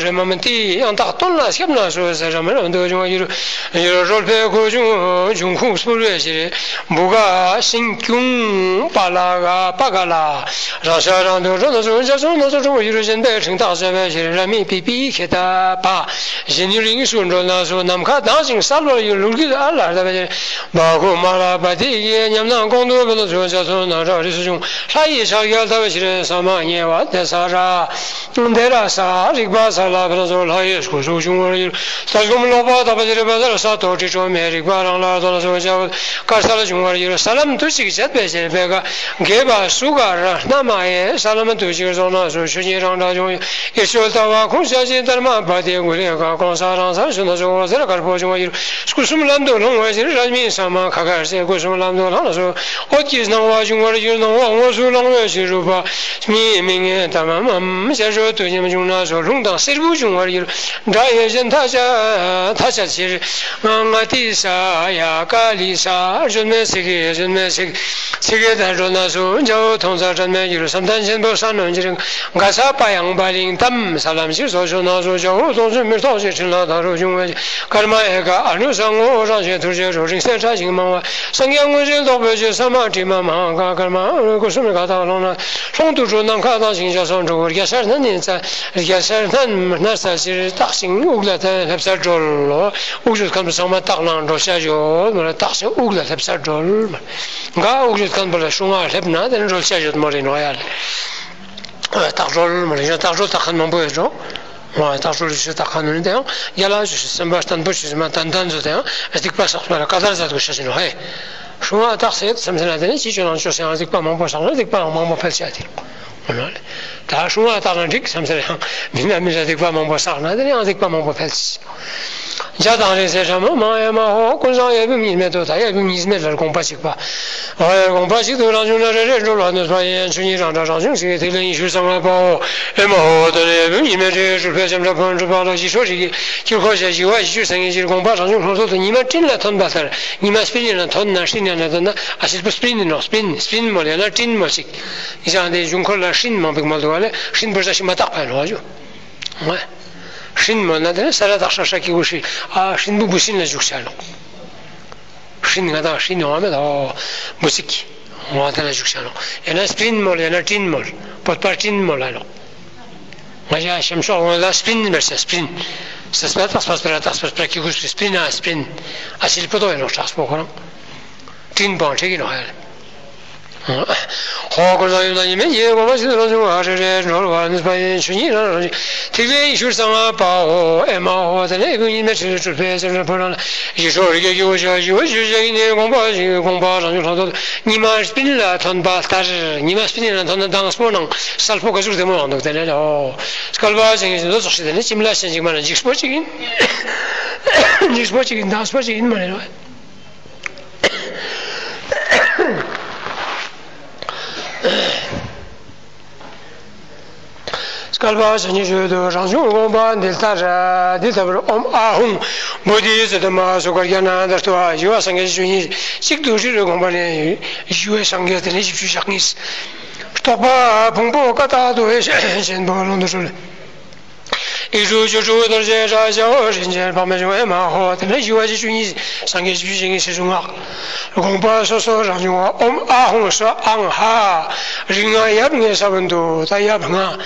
རེ་མ་མི་ཏི་ཡང་དག་དོན་ལ་སྐྱབས་ན་སོ་ཟེར་རམ་རམ་དུ་འབྱུང་བར་འགྱུར། འགྱུར་རོལ་པའི་ཁུ་འབྱུང་འབྱུང་ཁུངས་སྤུར་བའི་ཕྱིར། བུ་ག་ཤིང་ཁྱུང་ པ་ལ་ག་པ་ག་ལ། རང་ཤ་རང་དུ་འགྲོ་ན་སོ། འཇའ་ཚོན་སྣ་ཚོགས་འཁྲུངས་པའི་ཡུལ། གཞན་པའི་ཕྲེང་ཐག་བཅད་པའི་ཕྱིར། ར་མི་པི་པི་ཁེ་ད་པ། གཞན་ཡུལ་དབྱིངས་སུ་འགྲོ་ན་སོ། ནམ་མཁའ་དྭངས་ཤིང་གསལ་བའི་ཡུལ། ལུག་རྒྱུད་ཨ་ལ་ལ་བའི་བ་ཁུ་མ་ར་པ་ཏི་ཡི་ཉམས་སྣང་གོང་དུ་འཕེལ་ན་སོ། འཇའ་ཚོན་སྣ་ཁྲ་རིས་སུ་བྱུང་། ལྷ་ཡི་ཕྱག་རྒྱ་ལྟ་བའི་ཕྱིར། ས་མ་ཉེ་བ་དེ་ས་ར། དེ་ར་ས་རིག་པ་ས་ལ་འཕེལ་ན་སོ། ལྷ་ཡི་སྐུ་གཟུགས་འབྱུང་བར་འགྱུར། ལྟ་སྒོམ་ཀློག་པ་དག་པའི་ཕྱིར། བཛྲ་ས་ཏོ་དྲི་བྲོ་མེད་རིག་པ་རང་ལ་ལྟོས་ན་སོ། འཇའ་འོད་དཀར་གསལ་འབྱུང་བར་འགྱུར། ས་ལམ་དུས་གཅིག་བྱེད་པའི་ཕྱིར། བེ་ག་གེ་བ་སུ་ག་ར་ན་མ་ཡེ། ས་ལམ་དུས་གཅིག་རྫོགས་ན་སོ། ཆོས་ཉིད་རང་སྒྲ་འབྱུང་ཡི། ཡེ་ཤེས་ལྟ་བ་ཁུངས་བཅས་ཀྱི། དྷརྨ་པ་ཏི་གུ་ལེ་ཀ་གང་ས་རང་སར་བྱོན་ན་སོ། འོད་ཟེར་དཀར་པོ་འབྱུང་བར་འགྱུར། སྐུ་གསུམ་ལམ་དུ་ལྷུང་བའི་ཕྱིར། རཱ་མི་ས་མ་ཁ་ཁར་ཟེར། སྐུ་གསུམ་ལམ་དུ་ལྷུང་ན་སོ། འོད་ཀྱི་སྣང་བ་འབྱུང་བར་འགྱུར། སྣང་བ་དངོས་སུ་ལྷུང་བའི་ཕྱིར། རཱུ་པ་མི་མིང་ངེ་ཏ་མ་མ་མ་ཤར་ཕྱོགས་དུས་མཉམ་འབྱུང་ན་སོ། ལྷུང་དང་བསེར་བུ་འབྱུང་བར་འགྱུར། སྒྲ་ཡི་གཞན་མཐའ་ཅད་མཐའ་ཅད་ཕྱིར། ང་ཏི་ས་ཡ་ཀ་ལི་ས། གཞོན་མའི་ཚིག་གི་གཞོན་མའི་ཚིག་ཚིག་གི་དལ་འགྲོ་ན་སོ། འཇའ་འོད་མཐོང་ས་དྲན་མེད་འགྱུར། བསམ་གཏན་ཆེན་པོ་ས་གནོན་གྱི་རིང་། ག་ས་པ་ཡང་པ་ལིང་ཏམ། ས་ལམ་ཞིག་སོ་ཤོ་ན་སོ། འཇའ་འོད་སྟོང་ཆུ་མེ་ཏོག་ཅིག་འཕྲིན་ལས་དར་རུ་འབྱུང་བའི། ཀརྨ་ཨེ་ཀ་ཨ་ནུ་ས་ངོ་བོ་རང་བཞིན་ཐུར་བྱེད་རོ། རིང་བསྲེལ་ཕྲ་ཞིང་མང་བ། སངས་རྒྱས་དངོས་གཞི་རྟོགས་པའི་ཕྱིར། ས་མ་ཏྲི་མ་མ་ཧཱ་ཀ་ཀརྨ་སྐུ་གསུམ་ཀ་དག་ལྷུང་ན། ལྷུང་དུ་འགྲོ། ནམ་མཁའ་དྭངས་ཤིང་འཇའ་ཚོན་འཁྲུངས་པའི། རྒྱ་ཤར་སྣ་ནས་རྩ། རྒྱ་ཤར་སྣ་སྣ་ས་ཕྱིར། བཏེགས་ཤིང་དབུགས་ལ་སླེབས་སར་གྲོལ་ལོ། དབུགས་ཆུ་མཁན་པོ་ཚང་མ་བཏེགས་ལ་འགྲོ་ཤ་ཡོད་མ་རེད། བཏེགས་ཤིང་དབུགས་ལ་སླེབས་སར་གྲོལ་མ་རེད། ག་དབུགས་ཆུ་མཁན་པོ་ལ་ཤུང་བ་སླེབས་ན་དེ་ནི་གྲོལ་ཤ་ཡོད་མ་རེད་ནོ་ཡ་ལ། བཏེགས་གྲོལ་མ་རེད། བཏེགས་གྲོལ་བཏེགས་མཁན་མང་པོ་ཡོད་འགྲོ། ཨོ་བཏེགས་གྲོལ་ཞུ་བཏེགས་མཁན་ནི་དེ་ཡང་རྒྱ་ལ་ཞུ་ཞུ་སེམས་དཔའ་བརྟན་པོ་ཞུ་ཞུ་མ་ཏན་ཏན་ཚོ་དེ་ཡང་སྡིག་པ་བསགས་པ་ལ་ཀ་དར་མཛད་དགོས་ཤ་ཞིག་ནོ་ཧེ། ཤུང་བ་བཏེགས་ཟེར་སེམས་སེམས་ལ་དེ་ནི་ཅི་བཅོ་ལང་བཅོ་ཟེར་ཡང་སྡིག་པ་མང་པོ་བསགས་ན་སྡིག་པ་ཡང་མང་པོ་འཕེལ་ཆ་དེ་རེད། ད་ཤུང་བ་བཏེགས་ན་འགྲིག་བསམ་ཟེར་ཡང་མི་འདྲ་མི་འདྲ་སྡིག་པ་མང་པོ་བསགས་ན་དེ་ནི་ཡང་སྡིག་པ་མང་པོ་འཕེལ། འཇའ་དང་རིང་བསྲེལ་ཕྲ་མོ་མང་ཨེ་མ་ཧོ། ཀུན་བཟང་ཡབ་ཡུམ་གཉིས་མེད་དུ། ད་ཡབ་ཡུམ་གཉིས་མེད་ལ་དགོངས་པ་གཅིག་པ། འོ་ཡ་དགོངས་པ་གཅིག་ཏུ་རང་བྱུང་ན་རེ་རེ་གྲོལ་བར་ནུས་པ་ཡིན། ཆོས་ཉིད་རང་སྒྲ་རང་བྱུང་ཚིག་གི་ཐིག་ལེ་ཉི་ཤུ་རྩ་ལྔ་པའོ། ཨེ་མ་ཧོ། དེ་ནས་ཡབ་ཡུམ་གཉིས་མེད་དུ་གྲུབ་པའི་ལྕམ་དྲལ་ཕུན་གྲུབ་པ་ལ་ཞི་ཁྲོ་རིགས་ཀྱི་དཀྱིལ་འཁོར་བྱས་ཞི་བ་ཞི་བཅུ་སངས་རྒྱས་ཀྱི་དགོངས་པ་རང་བྱུང་ལྷུན་གྲུབ་ཏུ་ཉི་མ་སྤྲིན་ལ་ཐོན་པ་ལྟར། ཉི་མ་སྤྲིན་ཡིན་ན་ཐོན་ན་སྤྲིན་ཡིན་ན་ཐོན་ན་ཨ་ཤེས་པོ་སྤྲིན་ཡིན་ནོ། སྤྲིན་སྤྲིན་མོལ་ཡང་ན་སྤྲིན་མོལ་ཅིག་ཡང་དེ་འབྱུང་འཁོར་ལ་སྤྲིན་མང་པོ་མོལ་འདུག་བ་ལས་སྤྲིན་བུར་ས་ཤི་མ་བཏགས་པ་ཡིན་ནོ། སྤྲིན་མོལ་ན་དེ་ནི་ས་ར་བཏགས་སྲ་སྲ་གི་བུ་སྲི། ཨ་སྲིན་བུ་བུ་སྲིན་ལ་འཇུག་བྱ་ལོ། སྲིན་ང་དང་སྲིན་ཡོང་བ་མེད་དོ། བུ་ཚིག་གི་ང་དེ་ལ་འཇུག་བྱ་ལོ། ཡང་ན་སྤྲིན་མོལ་ཡང་ན་སྤྲིན་མོལ། བོད་པ་སྤྲིན་མོལ་ལ་ལོ། ང་ཡ་ཤམ་ཤོག་ངོ་ལ་སྤྲིན་མེར་ས་སྤྲིན། ས་སྤ་ར་བཏགས་སྤ་སྤ་ར་བཏགས་སྤ་སྤ་ར་གི་བུ་སྲི་སྤྲིན་ཨ་སྤྲིན། ཨ་ཤི་ལི་པོ་ཏོ་ཡིན་ནོ་གྲགས་པོ་ཁོ་རང་། སྤྲིན་པང་ཁྲིག་གི་ནོ་ཧ་ཡ་ལ། ཧོ་ཀུན་བཟང་ཡུམ་དང་གཉིས་མེད་ཀྱི་དགོངས་པ་ཞིག་ཏུ་རང་བྱུང་བ་རེ་རེ་གྲོལ་བར་ནུས་པ་ཡིན། ཆོས་ཉིད་རང་རང་བཞིན་ཐིག་ལེ་ཉི་ཤུ་རྩ་ལྔ་པའོ། ཨེ་མ་ཧོ། དེ་ནས་ཡབ་ཡུམ་གཉིས་མེད་ཕྲིན་ལས་གྲུབ་པའི་ལྕམ་དྲལ་ཕུན་རང་ལ་ཞི་ཁྲོ་རིགས་ཀྱི་དཀྱིལ་འཁོར་བྱས་ཞི་བ་ཞི་བཅུ་སངས་རྒྱས་ཀྱི་དགོངས་པ་ཞིག་དགོངས་པ་རང་བྱུང་ལྷུན་གྲུབ་ཏུ་ཉི་མ་སྤྲིན་ལ་ཐོན་པ་ལྟར། ཉི་མ་སྤྲིན་ལ་ཐོན་ན་མདངས་པོ་ནང་གསལ་པོ་ག་ཟུག་བདེ་མོ་ཡོང་འདུག་དེ་ནས་ཨོ་སྐལ་པ་ཅན་གྱི་ཞིང་དུ་རྫོགས་ཤིག་དེ་ནས་ཁྱིམ་ལ་ཞེན་ཅིག་མ་ན་འཇིགས་པོ་ཅིག་ཡིན། འཇིགས་པོ་ཅིག་ཡིན། མདངས་པོ་ཅིག་ཡིན་མ་རེད། བསྐལ་པ་ཆ་གཉིས་ཤུལ་དུ་རང་བྱུང་དགོངས་པ་འདི་ལྟར། འདི་ལྟ་བུར་ཨོཾ་ཨཱཿཧཱུྃ་བོ་དྷི་ཙི་ཏ་མ་ཧཱ་སུ་ཀ་ཛྙཱ་ན་དྷཱ་ཏུ་ཨཱཿ་ཞི་བ་སངས་རྒྱས་བཅུ་གཉིས་གཅིག་ཏུ་སྤྲུལ་པའི་དགོངས་པ་ནས། ཞི་བའི་སངས་རྒྱས་དེ་ནས་བཞི་བཅུ་ཞེ་གཉིས། རྟོག་པ་ཕུང་པོ་ཀ་དག་ཏུ་ཆེན་པོ་ཀློང་དུ་གྲོལ། ཡིག་དྲུག་བཅུ་དྲུག་རྡོ་རྗེ་སྒྲ་སྦྱར་བ་རིན་ཆེན་འཕགས་མའི་གཞུང་། ཨེ་མ་ཧོ། དེ་ནས་ཞི་བ་བཅུ་གཉིས་སངས་རྒྱས་བཅུ་གཉིས་ཀྱི་གཞུང་ངག་དགོངས་པ་སོ་སོ་རང་བྱུང་བ། ཨོཾ་ཨཱཿཧཱུྃ་སྭཱ་ཧཱ། རིགས་ལྔ་ཡབ་ལྔའི་ས་བོན་དུ། ད་ཡབ་ལྔ་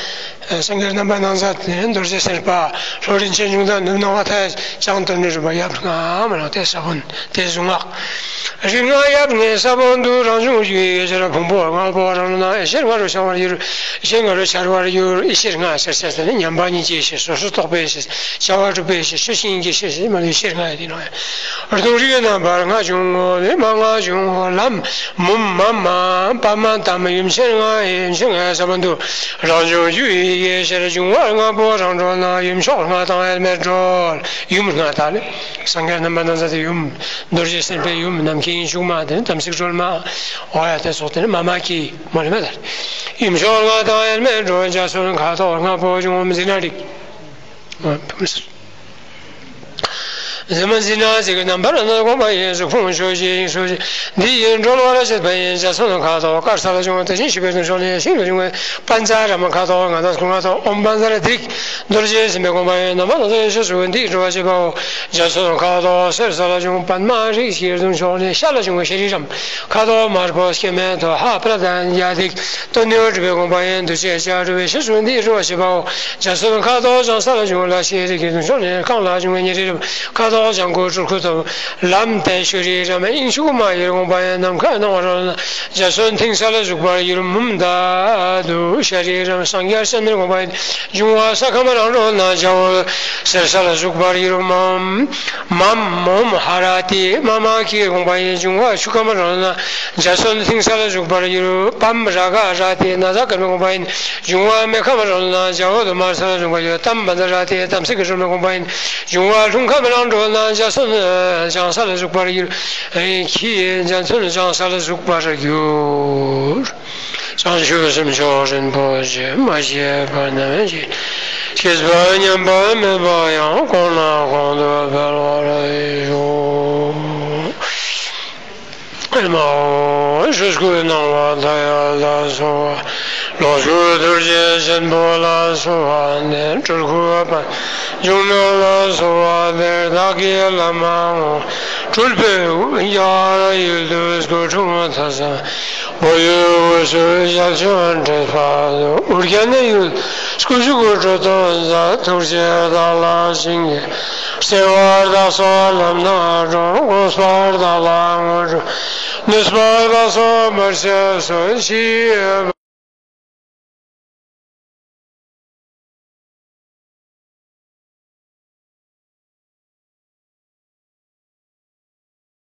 སངས་རྒྱས་རྣམ་པར་སྣང་མཛད་དེ་རྡོ་རྗེ་སེམས་དཔའ་ལྷོ་རིན་ཆེན་འབྱུང་ལྡན་ནུབ་སྣང་བ་མཐའ་ཡས་བྱང་དུ་ནི་རུ་པ་ཡབ་ལྔ་མ་ལ་དེ་ས་བོན་དེ་གཞུང་ངག་རིགས་ལྔ་ཡབ་ལྔའི་ས་བོན་དུ་རང་བྱུང་བཅུ་ཡི་ཡེ་ཤེས་ཕུང་པོ་ལྔ་པོ་རང་ལུས་ན་ཡེ་ཤེས་ལྔ་རུ་འཆར་བར་འགྱུར། ཡེ་ཤེས་ལྔ་རུ་འཆར་བར་འགྱུར། ཡེ་ཤེས་ལྔ་ཟེར་ཟེར་ཟེར་ནས་མཉམ་པ་ཉིད་ཀྱི་ཡེ་ཤེས། སོ་སོར་རྟོག་པའི་ཡེ་ཤེས། བྱ་བ་གྲུབ་པའི་ཡེ་ཤེས། ཆོས་དབྱིངས་ཀྱི་ཡེ་ཤེས་ཟེར་མ་ལུས་ཡེ་ཤེས་ལྔ་ཡོད་དེ་ནོ། སྡོང་རིགས་རྣམ་པ་ལྔ་བྱུང་ངོ་། ལས་མ་ལྔ་བྱུང་ངོ་། ལམ་མུམ་མ་མ་པ་མ་ཏ་མ་ཡུམ་ཆེན་ལྔ་ཡི་ཡུམ་ཆེན་ལྔའི་ས་བོན་དུ་རང་བྱུང་བཅུ་ཡི་ཡེ་ཤེས་འབྱུང་བ་ལྔ་པོ་རང་གྲོལ་ན། ཡུམ་མཆོག་ལྔ་དང་དབྱེར་མེད་གྲོལ། ཡུམ་ལྔ་དག་ལས་སངས་རྒྱས་རྣམ་པར་སྣང་མཛད་དེ་ཡུམ། རྡོ་རྗེ་སེམས་དཔའི་ཡུམ། ནམ་མཁའི་དབྱིངས་ཕྱུག་མ། དེ་ནི་དམ་ཚིག་སྒྲོལ་མ། འོ་ཡ་དེ་སོགས་དེ་ནི་མ་མ་ཀི་མ་ལས་མ་དར། ཡུམ་མཆོག་ལྔ་དང་དབྱེར་མེད་གྲོལ། འཇའ་ཚོན་ཁ་དོག་ལྔ་པོ་འབྱུང་། འཛིན་ན་འགྲིག་འཛིན་མ་འཛིན་ན་ཚིག་གི་རྣམ་པར་སྣང་དགོངས་པ་ཡིན་གཟུགས་ཕུང་ཕྱོགས་བཞི་ཡིན་ཕྱོགས་བཞི་འདི་ཡིན་གྲོལ་བར་བྱེད་པ་ཡིན། འཇའ་ཚོན་ཁ་དོག་དཀར་ས་ལ་བྱུང་བ་དེ་བཞིན་གཤེགས་པའི་གདུང་ཤོག་ནས་ཤིང་ལ་བྱུང་བའི་པཉྩ་རཱ་མ་ཁ་དོག་ང་དང་སྐུ་ལྔ་དོག་ཨོཾ་བཛྲ་ཏྲཱིཿ་རྡོ་རྗེ་སེམས་དཔའི་དགོངས་པ་ཡིན། རྣམ་པར་སྣང་མཛད་ཡེ་ཤེས་གཟུགས་འདི་ཡིན་གྲོལ་བར་བྱེད་པའོ། འཇའ་ཚོན་ཁ་དོག་སེར་ས་ལ་བྱུང་པདྨ་རིགས་བཞིའི་གདུང་ཤོག་ནས་ཤར་ལ་བྱུང་བའི་ཤྲཱི་རམ་ཁ་དོག་དམར་པོ་སྐྱེ་མེད་དོ། ཧ་པྲ་དན་ཡ་དིག་དོན་ཡོད་གྲུབ་པའི་དགོངས་པ་ཡིན། འདུ་བྱེད་བྱ་གྲུབ་པའི་ཤེས་བྱུང་འདི་རུ་བ་ཞེས་པའོ། འཇའ་ཚོན་ཁ་དོག་ལྗང་ས་ལ་བྱུང་ལ་ཤེས་རིག་གི་དོན་ཕྱོགས་ནས་རྐང་ལ་བྱུང་བའི་ཉེ་རི་རབ་ཁ་དོག་ལྗང་གུ་སྤྲུལ་སྐུ་དོ། ལམ་དེ་ཤྲཱི་རམ་དབྱིངས་ཕྱུག་མ་ཡི་དགོངས་པ་ཡིན། ནམ་མཁའ་སྣང་བ་རོལ་ན་འཇའ་ཚོན་མཐིང་ས་ལ་བཞུགས་པར་འགྱུར། མུམ་ད་དུ་ཤྲཱི་རམ་སངས་རྒྱས་སྤྱན་རས་དགོངས་པ་ཡིན། འབྱུང་བ་ས་ཁམས་རང་གྲོལ་ན་འཇའ་འོད་སེར་ས་ལ་བཞུགས་པར་འགྱུར། མམ། མམ་མོམ་ཧ་ར་ཏི་མ་མ་ཀི་དགོངས་པ་ཡིན། འབྱུང་བ་ཆུ་ཁམས་རང་ན་འཇའ་ཚོན་ལྷིང་ས་ལ་བཞུགས་པར་འགྱུར། པམ་ར་ག་ར་ཏི་ན་བཟའ་དཀར་མོའི་དགོངས་པ་ཡིན། འབྱུང་བ་མེ་ཁམས་རང་ན་འཇའ་འོད་དམར་ས་ལ་བཞུགས་པར་འགྱུར། ཏམ་བཛྲ་ཏི་དམ་ཚིག་གི་སྒྲོལ་མའི་དགོངས་པ་ཡིན། འབྱུང་བ་རླུང་ཁམས་རང་གྲོལ་ན་འཇའ་ཚོན་ལྗང་ས་ལ་བཞུགས་པར་འགྱུར། ཁྱི་འཇའ་ཚོན་ལྗང་ས་ལ་བཞུགས་པར་འགྱུར། བྱང་ཆུབ་སེམས་མཆོག་རིན་པོ་ཆེ་མ་སྐྱེས་པ་རྣམས་ཀྱི། སྐྱེས་པ་ཉམས་པ་མེད་པ་ཡང་། གོང་ན་གོང་དུ་འཕེལ་བར་ཤོག་ཨེ་མའོ། ཆོས་སྐུའི་སྣང་བ་མཐའ་ཡས་ལ་སོགས་པ། ལོངས་སྐུ་རྡོ་རྗེ་ཆེན་པོ་ལ་སོགས་པ་སྟེ། སྤྲུལ་སྐུ་པཎ་ཆེན་འབྱུང་གནས་ལ་སོགས་པ་དེར། བདག་གི་བླ་མ་དངོས་སྤྲུལ་པའི་དབུ་རྒྱན་ཡར་ཡུལ་དུ་སྐུ་འཁྲུངས་མཐའ་ས་བོད་ཡུལ་དབུས་སུ་ཞལ་བྱོན་འཕྲིན་ལས་འཕགས་སུ། ཨོ་རྒྱན་ཡུལ་སྐུ་བཞུགས་གྲུབ་སྟོན་མཛད། ཐུགས་རྗེས་བདག་ལ་བྱིན་གྱིས་བརླབས། བརྩེ་བས་བདག་སོགས་ལམ་སྣ་དྲོངས། དགོངས་པས་བདག་ལ་དངོས་གྲུབ། ནུས་པས་བདག་སོགས་བར་ཆད་སོལ། ཕྱི་ཡི་